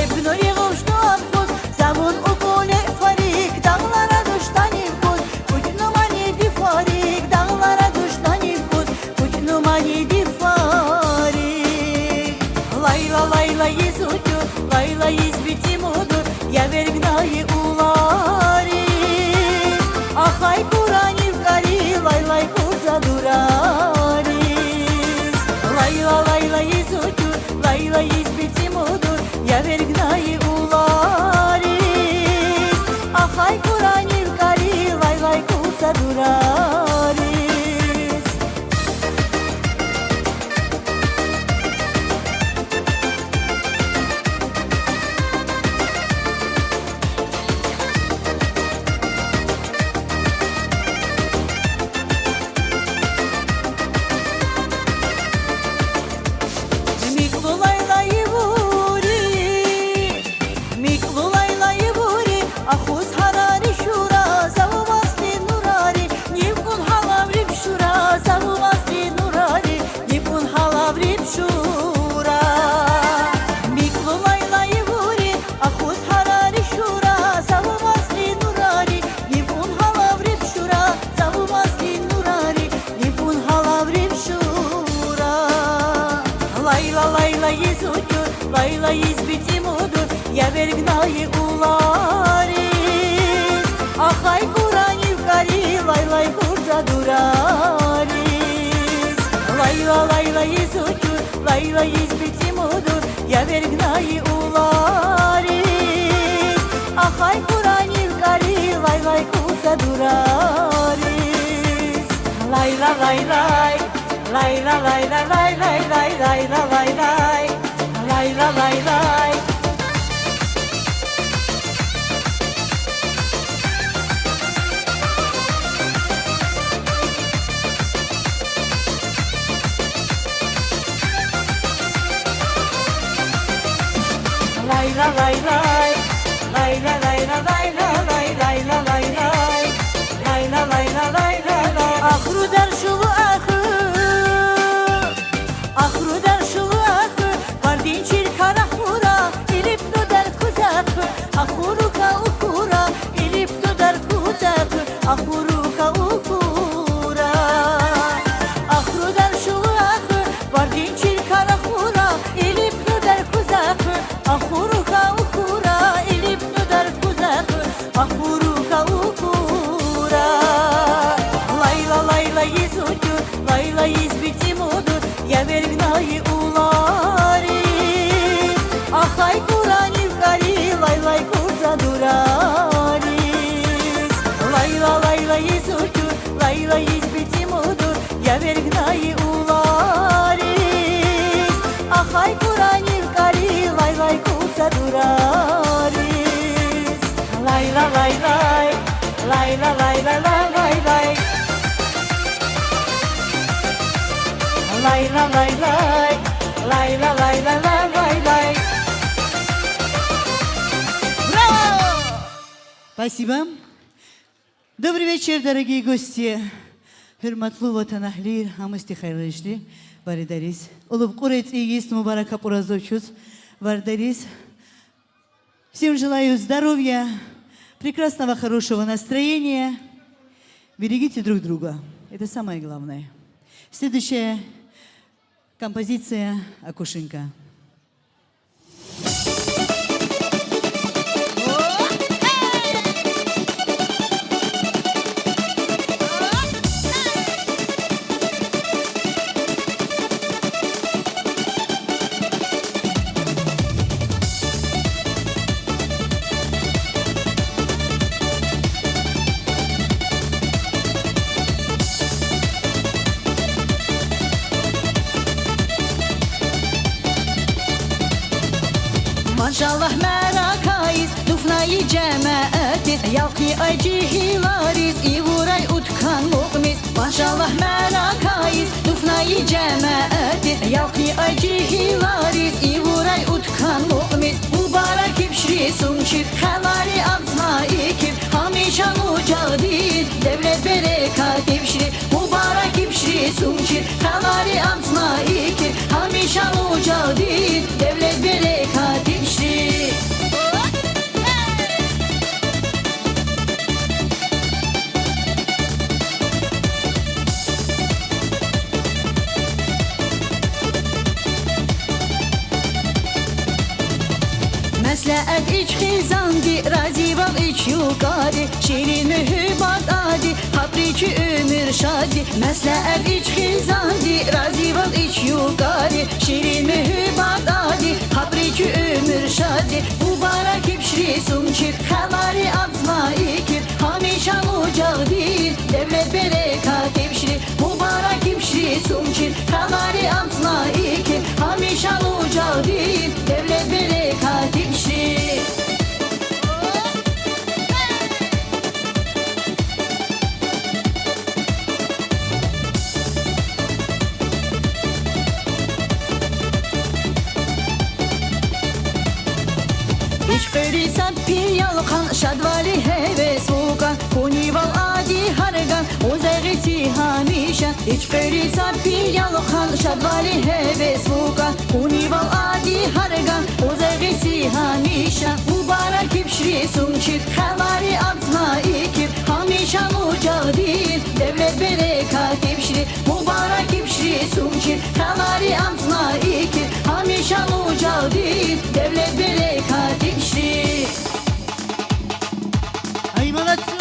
Эб гнори гъушну абхуз, замун укуле фарик, дагълара душнани куз, кучну мани ди фарик, дагълара душнани куз, кучну мани ди фарик. Лайлай, лайлай, йизуджу, лайлай, йизби тимуду, я вергнай уларис, ахай кура нивкари, лайлай, курза дурарис. Лайлай, лайлай, йизуджу, лайлай, йизби тимуду, я вергнай уларис, ахай кура нивкари, лайлай, курза дурарис. Миклу лайлай вури, миклу лайлай вури, ахуз гьарари шура, завумаз ли нурари, нивкун гьалабри бшура, завумаз ли нурари, нивкун гьалабри бшура. Миклу лайлай вури, ахуз гьарари шура, завумаз ли нурари, нивкун гьалабри бшура, завумаз ли нурари, нивкун гьалабри бшура. Лайлай, лайлай, йизуджу, лайлай, йизби тимуду, я вергнай уларис, ахай кура нивкари, лайлай, курза дурарис. Лайлай, лайлай, йизуджу, лайлай, йизби тимуду, я вергнай уларис, ахай кура нивкари, лайлай, курза дурарис. Лайлай, лайлай, лайлай, лайлай, лайлай, лайлай, лайлай, лайлай, лайлай. Лайлай, лайлай, лайлай, лайлай, лайлай, лайлай, лайлай, лайлай, лайлай, лайлай. Ахрудар шулу аху, ахрудар шулу аху, бардин чиркара хура, илипну дар кузаху, ахурука ухура, илипну дар кузаху, ахурука ухура. Ахрудар шулу аху, бардин чиркара хура, илипну дар кузаху, ахурука ухура, илипну дар кузаху, ахурука ухура. Лайлай, лайлай, йизуджу, лайлай, йизби тимуду, я вергнай уларис, ахай кура нивкари, лайлай, курза дурарис. Лайлай, лайлай, йизуджу, лайлай, йизби тимуду, я вергнай уларис, ахай кура нивкари, лайлай, курза дурарис. Лайлай, лайлай, лайлай, лайлай, лайлай, лайлай. Лайлай, лайлай, лайлай, лайлай, лайлай. Браво! Спасибо. Добрый вечер, дорогие гости. Һюрметлу ватанэгьлийр, хамысти хайралыш, вардариз. Улуб Курей цӀийи йист мубарак абураз зокъуз, вардариз. Всем желаю здоровья, прекрасного, хорошего настроения. Берегите друг друга. Это самое главное. Следующая композиция «Акушинка». Машаллагь, мярекайиз, Дуфнаи жемеетиз, ялкъай чигьилариз, ивурай уткан мукъмиз. Машаллагь, мярекайиз, Дуфнаи жемеетиз, ялкъай чигьилариз, ивурай уткан мукъмиз. Мубарак ибшри сум чир, хелари амтна икир, гьамиша нужагъдин девлет берекат ибшри. Мубарак ибшри сум чир, хелари амтна икир, гьамиша нужагъдин девлет берекат ибшри. Меслеметдиз хизанди, разивал ич юкъари, ширин муьгьуьббатди, хапри чи уьмуьр шадди. Меслеметдиз хизанди, разивал ич юкъари, ширин муьгьуьббатди, хапри чи уьмуьр шадди. Мубарак ибшри сум чир, хелари амтна икир, гьамиша нужагъдин девлет берекат ибшри. Мубарак ибшри сум чир, хелари амтна икир, гьамиша нужагъдин девлет берекат ибшри. Ичкъуьри са пиялхан, шадвали гьевес вуган, хунивал ади гьарган, узегъиси гьамиша. Ичкъуьри са пиялхан, шадвали гьевес вуган, хунивал ади гьарган, узегъиси гьамиша. Мубарак ибшри сум чир, хелари амтна икир, гьамиша нужагъдин девлет берекат ибшри. Мубарак ибшри сум чир, хелари амтна икир, гьамиша нужагъдин девлет берекат ибшри. Ай, молодцы!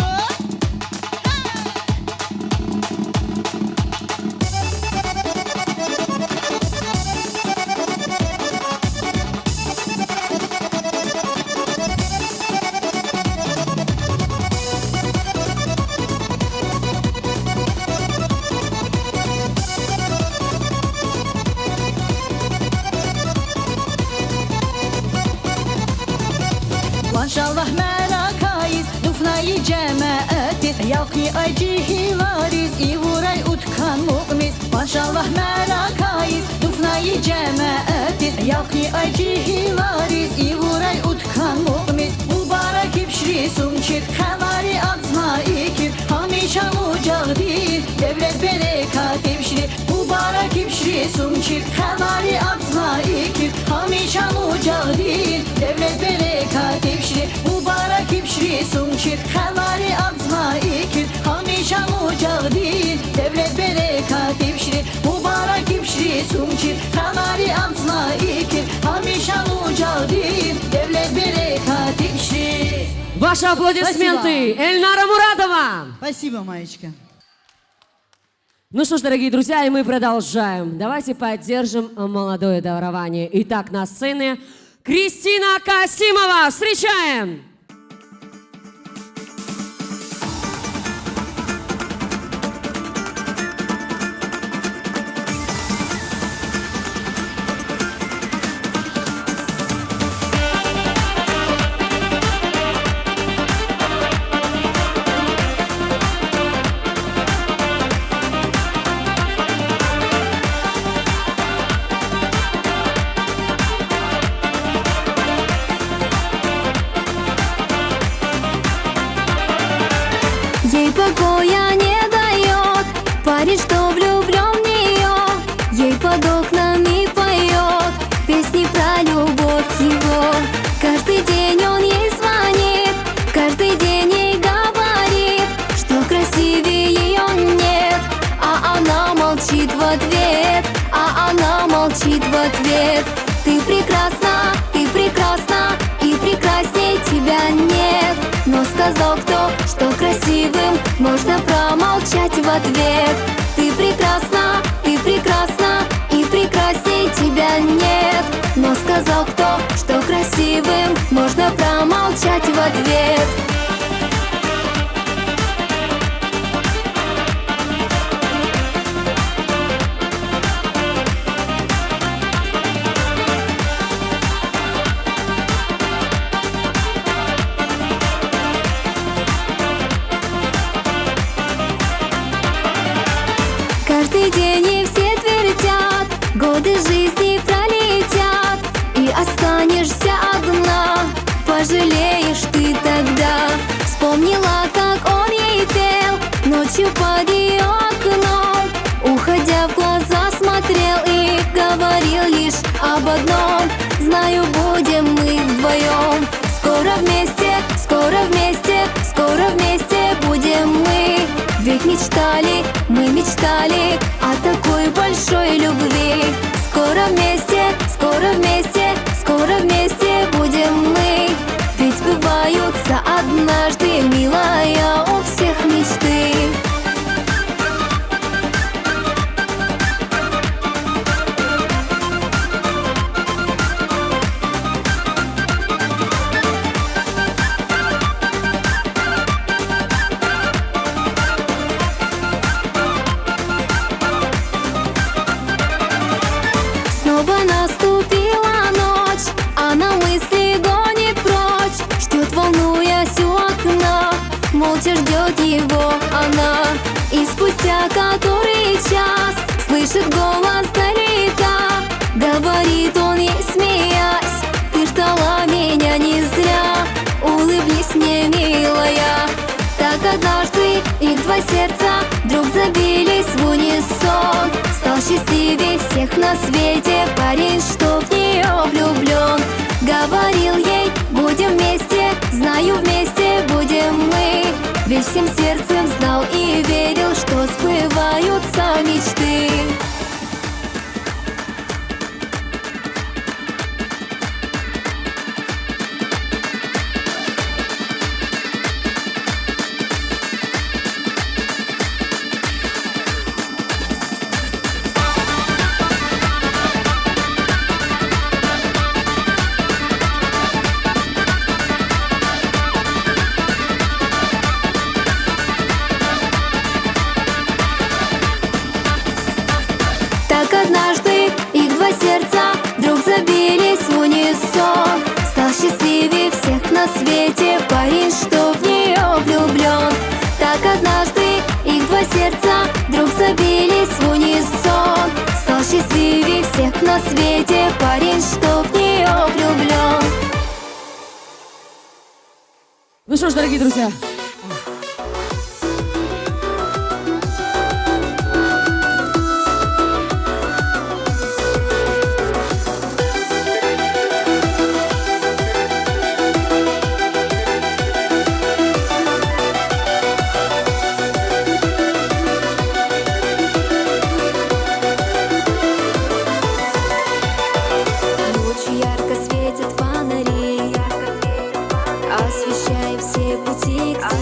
Машаллагь, мярекайиз, Дуфнаи жемеетиз, ялкъай чигьилариз, ивурай уткан мукъмиз. Машаллагь, мярекайиз, Дуфнаи жемеетиз, ялкъай чигьилариз, ивурай уткан мукъмиз. Мубарак ибшри сум чир, хелари амтна икир, гьамиша нужагъдин девлет берекат ибшри. Мубарак ибшри сум чир, хелари амтна икир, гьамиша нужагъдин девлет берекат ибшри. Мубарак ибшри сум чир, хелари амтна икир, гьамиша нужагъдин девлет берекат ибшри. Мубарак ибшри сум чир, хелари амтна икир, гьамиша нужагъдин девлет берекат ибшри. Ваши аплодисменты, Эльнара Мурадова. Спасибо, Маечка. Ну что ж, дорогие друзья, и мы продолжаем. Давайте поддержим молодое дарование. Итак, на сцене Кристина Касимова. Встречаем! Парень, что влюблён в неё, ей под окнами поёт песни про любовь его. Каждый день он ей звонит, каждый день ей говорит, что красивее её нет. А она молчит в ответ, а она молчит в ответ. Ты прекрасна, ты прекрасна, и прекрасней тебя нет. Но сказал кто, что красивым можно промолчать в ответ? Ты прекрасна, ты прекрасна, и прекрасней тебя нет. Но сказал кто, что красивым можно промолчать в ответ? Каждый день ей вслед вертят, годы жизни пролетят, и останешься одна. Пожалеешь ты тогда. Вспомнила, как он ей пел ночью под её окном, уходя, в глаза смотрел и говорил лишь об одном: «Знаю, будем мы вдвоём. Скоро вместе, скоро вместе, скоро вместе будем мы. Ведь мечтали, мы мечтали о такой большой любви. Скоро вместе, скоро вместе, скоро вместе будем мы. Ведь сбываются однажды, милая, у всех мечты». Снова наступила ночь, она мысли гонит прочь, ждёт, волнуясь, у окна. Молча ждёт его она, и спустя который час слышит голос далека. Говорит он ей, смеясь: «Ты ждала меня не зря, улыбнись мне, милая». Так однажды их два сердца вдруг забились в унисон. Стал счастливей всех на свете парень, что в неё влюблён. Говорил ей: «Будем вместе, знаю, вместе будем мы». Ведь всем сердцем знал и верил, что сбываются мечты. Так однажды их два сердца вдруг забились в унисон. Стал счастливей всех на свете парень, что в неё влюблён. Так однажды их два сердца вдруг забились в унисон. Стал счастливей всех на свете парень, что в неё влюблён. Ну что ж, дорогие друзья, ночью ярко светят фонари, освещая все пути к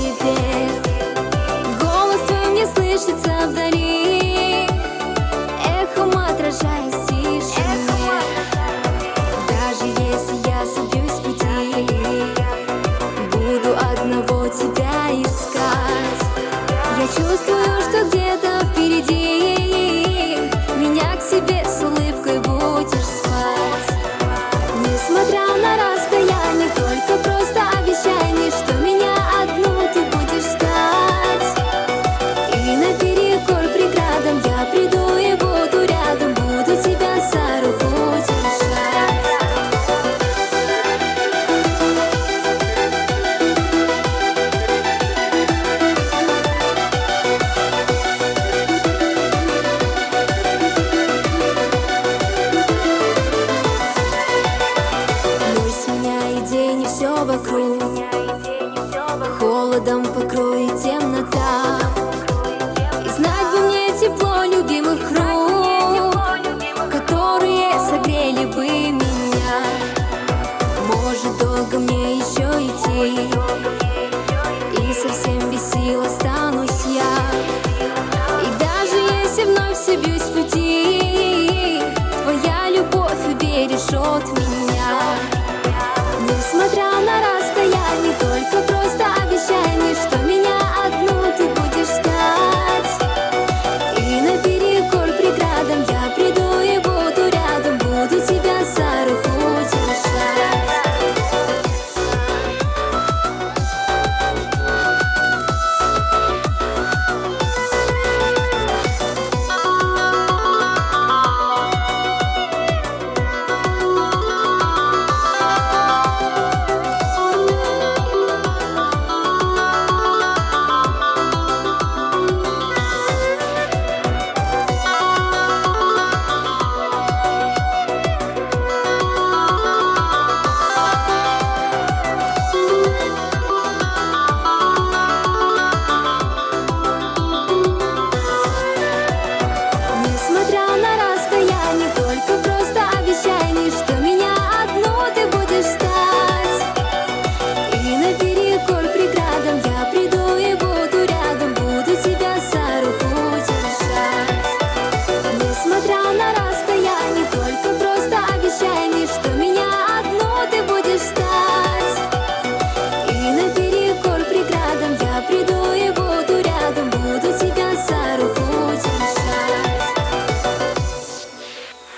вокруг. Холодом покроет темнота. И знать бы мне тепло любимых рук, которые согрели бы меня. Может, долго мне ещё идти, и совсем без сил останусь я. И даже если вновь собьюсь с пути, твоя любовь убережёт меня. Несмотря на расстояние, только просто обещай мне, что меня одну ты будешь ждать. И наперекор преградам я приду и буду рядом, буду тебя за руку держать. Несмотря на расстояние, только просто обещай мне, что меня одну ты будешь ждать. И наперекор преградам я приду и буду рядом, буду тебя за руку держать. Несмотря на расстояние, только просто обещай мне, что меня одну ты будешь ждать. И наперекор преградам я приду и буду рядом, буду тебя за руку держать.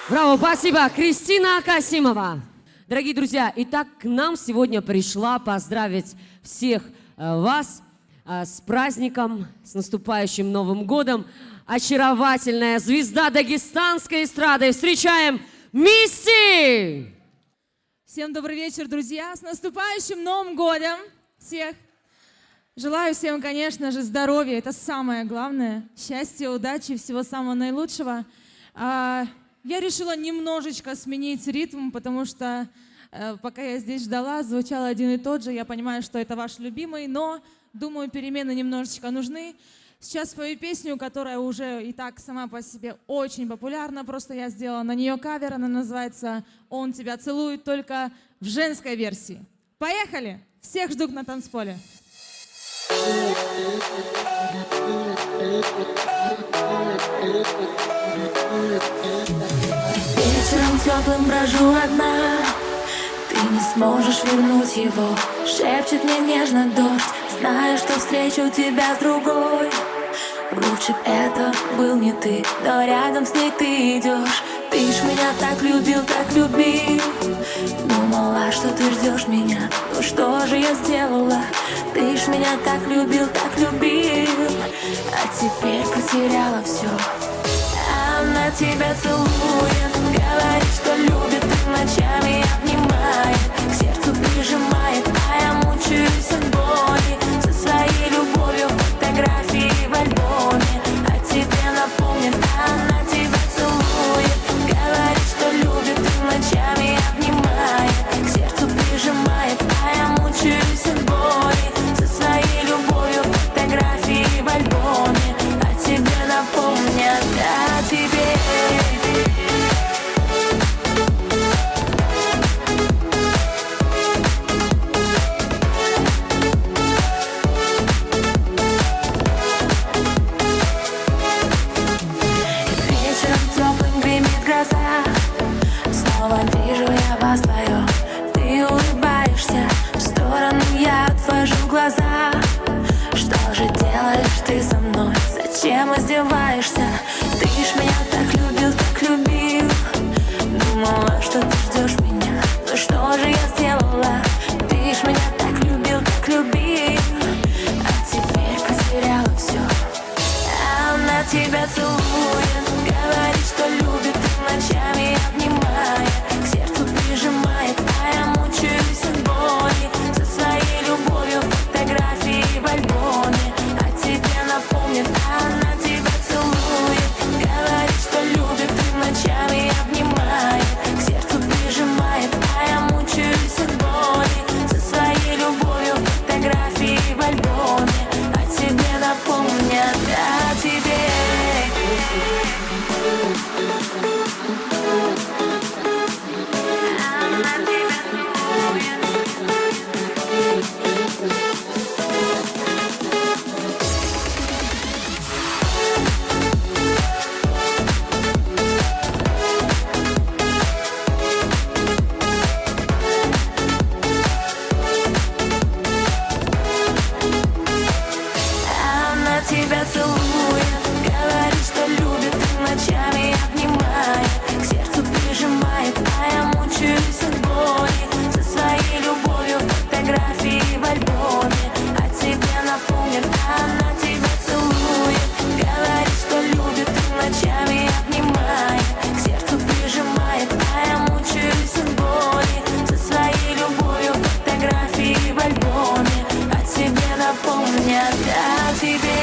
Браво, спасибо, Кристина Касимова. Дорогие друзья, итак, к нам сегодня пришла поздравить всех, э, вас, э, с праздником, с наступающим Новым годом очаровательная звезда дагестанской эстрады. Встречаем Мисси! Всем добрый вечер, друзья! С наступающим Новым годом всех! Желаю всем, конечно же, здоровья, это самое главное, счастья, удачи, всего самого наилучшего. А, я решила немножечко сменить ритм, потому что, э, пока я здесь ждала, звучал один и тот же. Я понимаю, что это ваш любимый, но, думаю, перемены немножечко нужны. Сейчас спою песню, которая уже и так сама по себе очень популярна, просто я сделала на неё кавер, она называется «Он тебя целует», только в женской версии. Поехали! Всех жду на танцполе. Вечером тёплым брожу одна. Ты не сможешь вернуть его. Шепчет мне нежно дождь, зная, что встречу тебя с другой. Лучше б это был не ты, но рядом с ней ты идёшь. Ты ж меня так любил, так любил. Думала, что ты ждёшь меня. Ну что же я сделала? Ты ж меня так любил, так любил. А теперь потеряла всё. Она тебя целует, говорит, что любит, и ночами обнимает, к сердцу прижимает, а я мучаюсь от боли. Со своей любовью фотографии в альбоме о тебе напомнит. Она тебя целует, говорит, что любит, и ночами обнимает, к сердцу прижимает, а я мучаюсь от боли. Со своей любовью фотографии в альбоме о тебе напомнят, а теперь вечером тёплым гремит гроза. Снова вижу я вас вдвоём. Ты улыбаешься, в сторону я отвожу глаза. Что же делаешь ты со мной? Зачем издеваешься? Ты ж меня так любил, так любил. Думала, что ты ждёшь меня. Ну что же я сделала? Ты ж меня так любил, так любил. А теперь потеряла всё. Она тебя целует, говорит, что любит, и ночами обнимает, к сердцу прижимает, а я мучаюсь от боли. Со своей любовью фотографии в альбоме о тебе напомнит. Она тебя целует, говорит, что любит, и ночами обнимает, к сердцу прижимает, а я мучаюсь от боли. Со своей Она тебя целует, говорит, что любит, и ночами обнимает, к сердцу прижимает, а я мучаюсь от боли. Со своей любовью фотографии в альбоме о тебе напомнит. Она тебя целует, говорит, что любит, и ночами обнимает, к сердцу прижимает, а я мучаюсь от боли. Со своей любовью фотографии в альбоме о тебе напомнят, о тебе.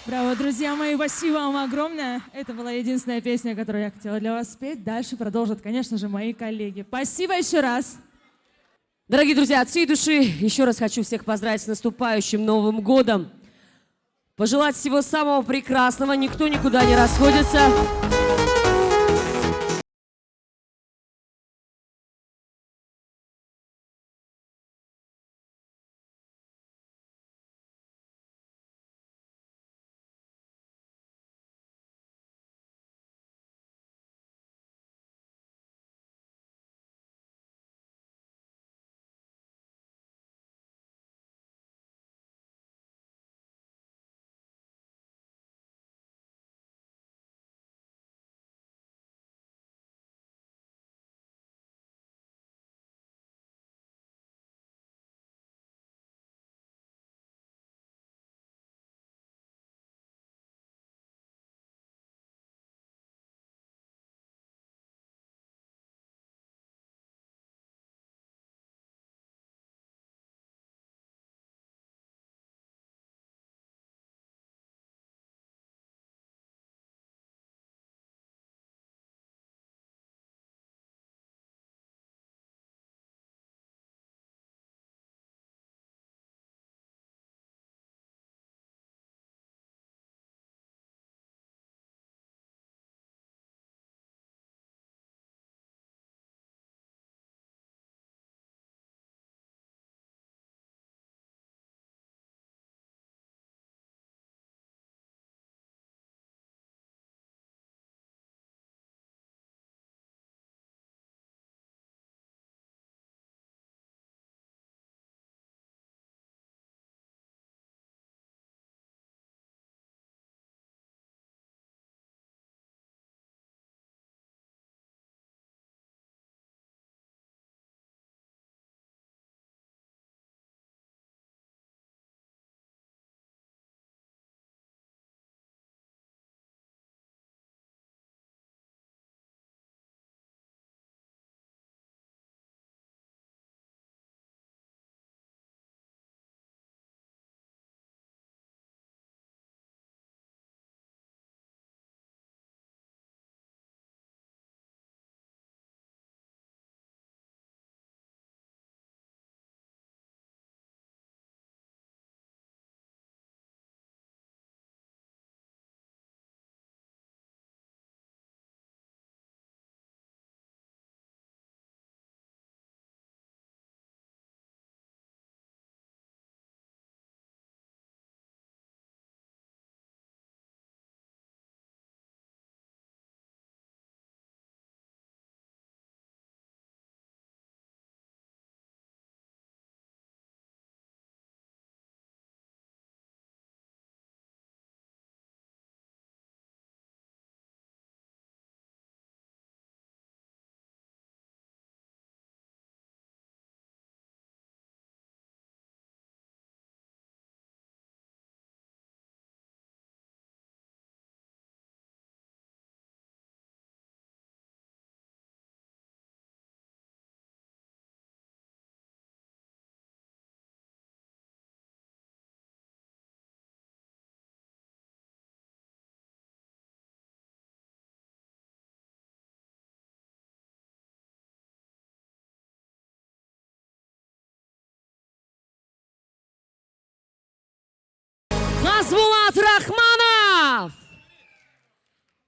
Браво, друзья мои, спасибо вам огромное. Это была единственная песня, которую я хотела для вас спеть. Дальше продолжат, конечно же, мои коллеги. Спасибо ещё раз. Дорогие друзья, от всей души ещё раз хочу всех поздравить с наступающим Новым годом. Пожелать всего самого прекрасного. Никто никуда не расходится.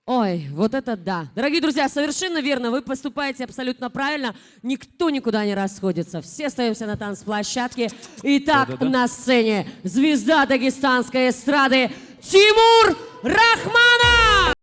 Ой, вот это да. Дорогие друзья, совершенно верно. Вы поступаете абсолютно правильно. Никто никуда не расходится. Все остаемся на танцплощадке. Итак, да-да-да, на сцене звезда дагестанской эстрады Тимур Рахманов!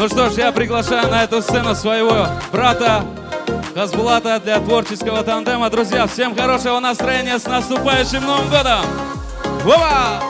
Ну что ж, я приглашаю на эту сцену своего брата Хасбулата для творческого тандема. Друзья, всем хорошего настроения, с наступающим Новым годом! Опа!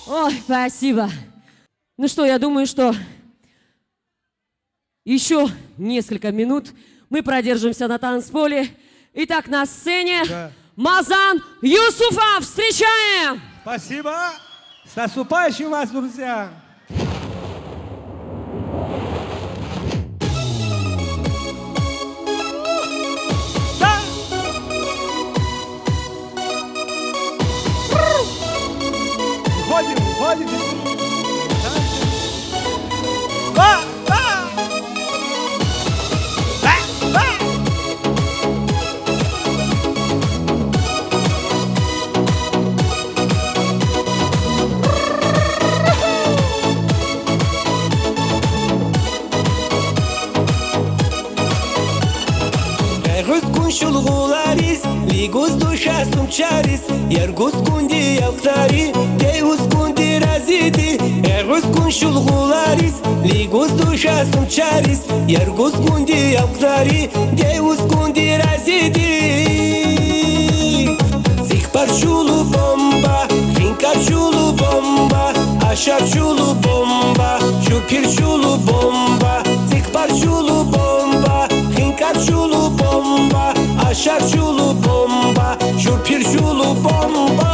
Ой, спасибо. Ну что, я думаю, что ещё несколько минут мы продержимся на танцполе. Итак, на сцене Мазан Юсуфов. Встречаем! Спасибо. С наступающим вас, друзья! Да! Уходим, уходим. Да! Да! Гайгъус гун шулгъулариз, лигус душа сумчариз, яргус гунди ялкънари, дейус гунди разиди. Гайгъус гун шулгъулариз, лигус душа сумчариз, яргус гунди ялкънари, дейус гунди разиди. Цикпар шулу бомба, хинкар шулу бомба, ашар шулу бомба, шурпир шулу бомба, цикпар шулу бомба, хинкар шулу бомба, ашар шулу бомба, шурпир шулу бомба.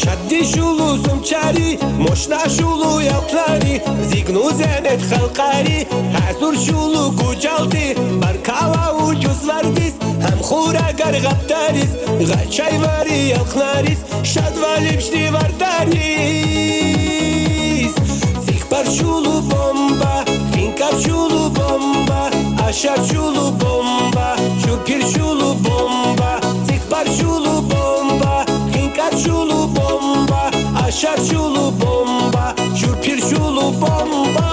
Шадди шулу сумчари, мощна шулу ялкънари, зигну зенет халкъари, гьазур шулу гужалди, баркалла уҷуз вардиз, гьам хурагар гъабдариз, гъачай вари ялкънариз, шадвалиб шди вардариз. Цикпар шулу бомба, хинкар шулу бомба, ашар шулу бомба, шурпир шулу бомба, цикпар шулу бомба, хинкар шулу бомба, ашар шулу бомба, шурпир шулу бомба.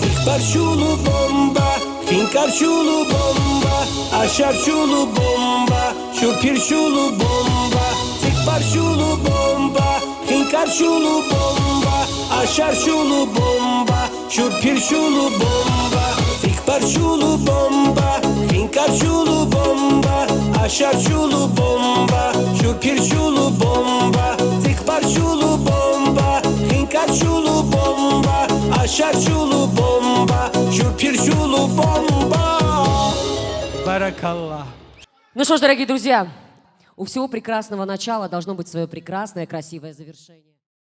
Цикпар шулу бомба, хинкар шулу бомба, ашар шулу бомба, шурпир шулу бомба, цикпар шулу бомба, хинкар шулу бомба, ашар шулу бомба, шурпир шулу бомба, цикпар шулу бомба, хинкар шулу бомба, ашар шулу бомба, шурпир шулу бомба, цикпар шулу бомба, хинкар шулу бомба, ашар шулу бомба, шурпир шулу бомба. Баракалла. Ну что ж, дорогие друзья, у всего прекрасного начала должно быть своё прекрасное, красивое завершение.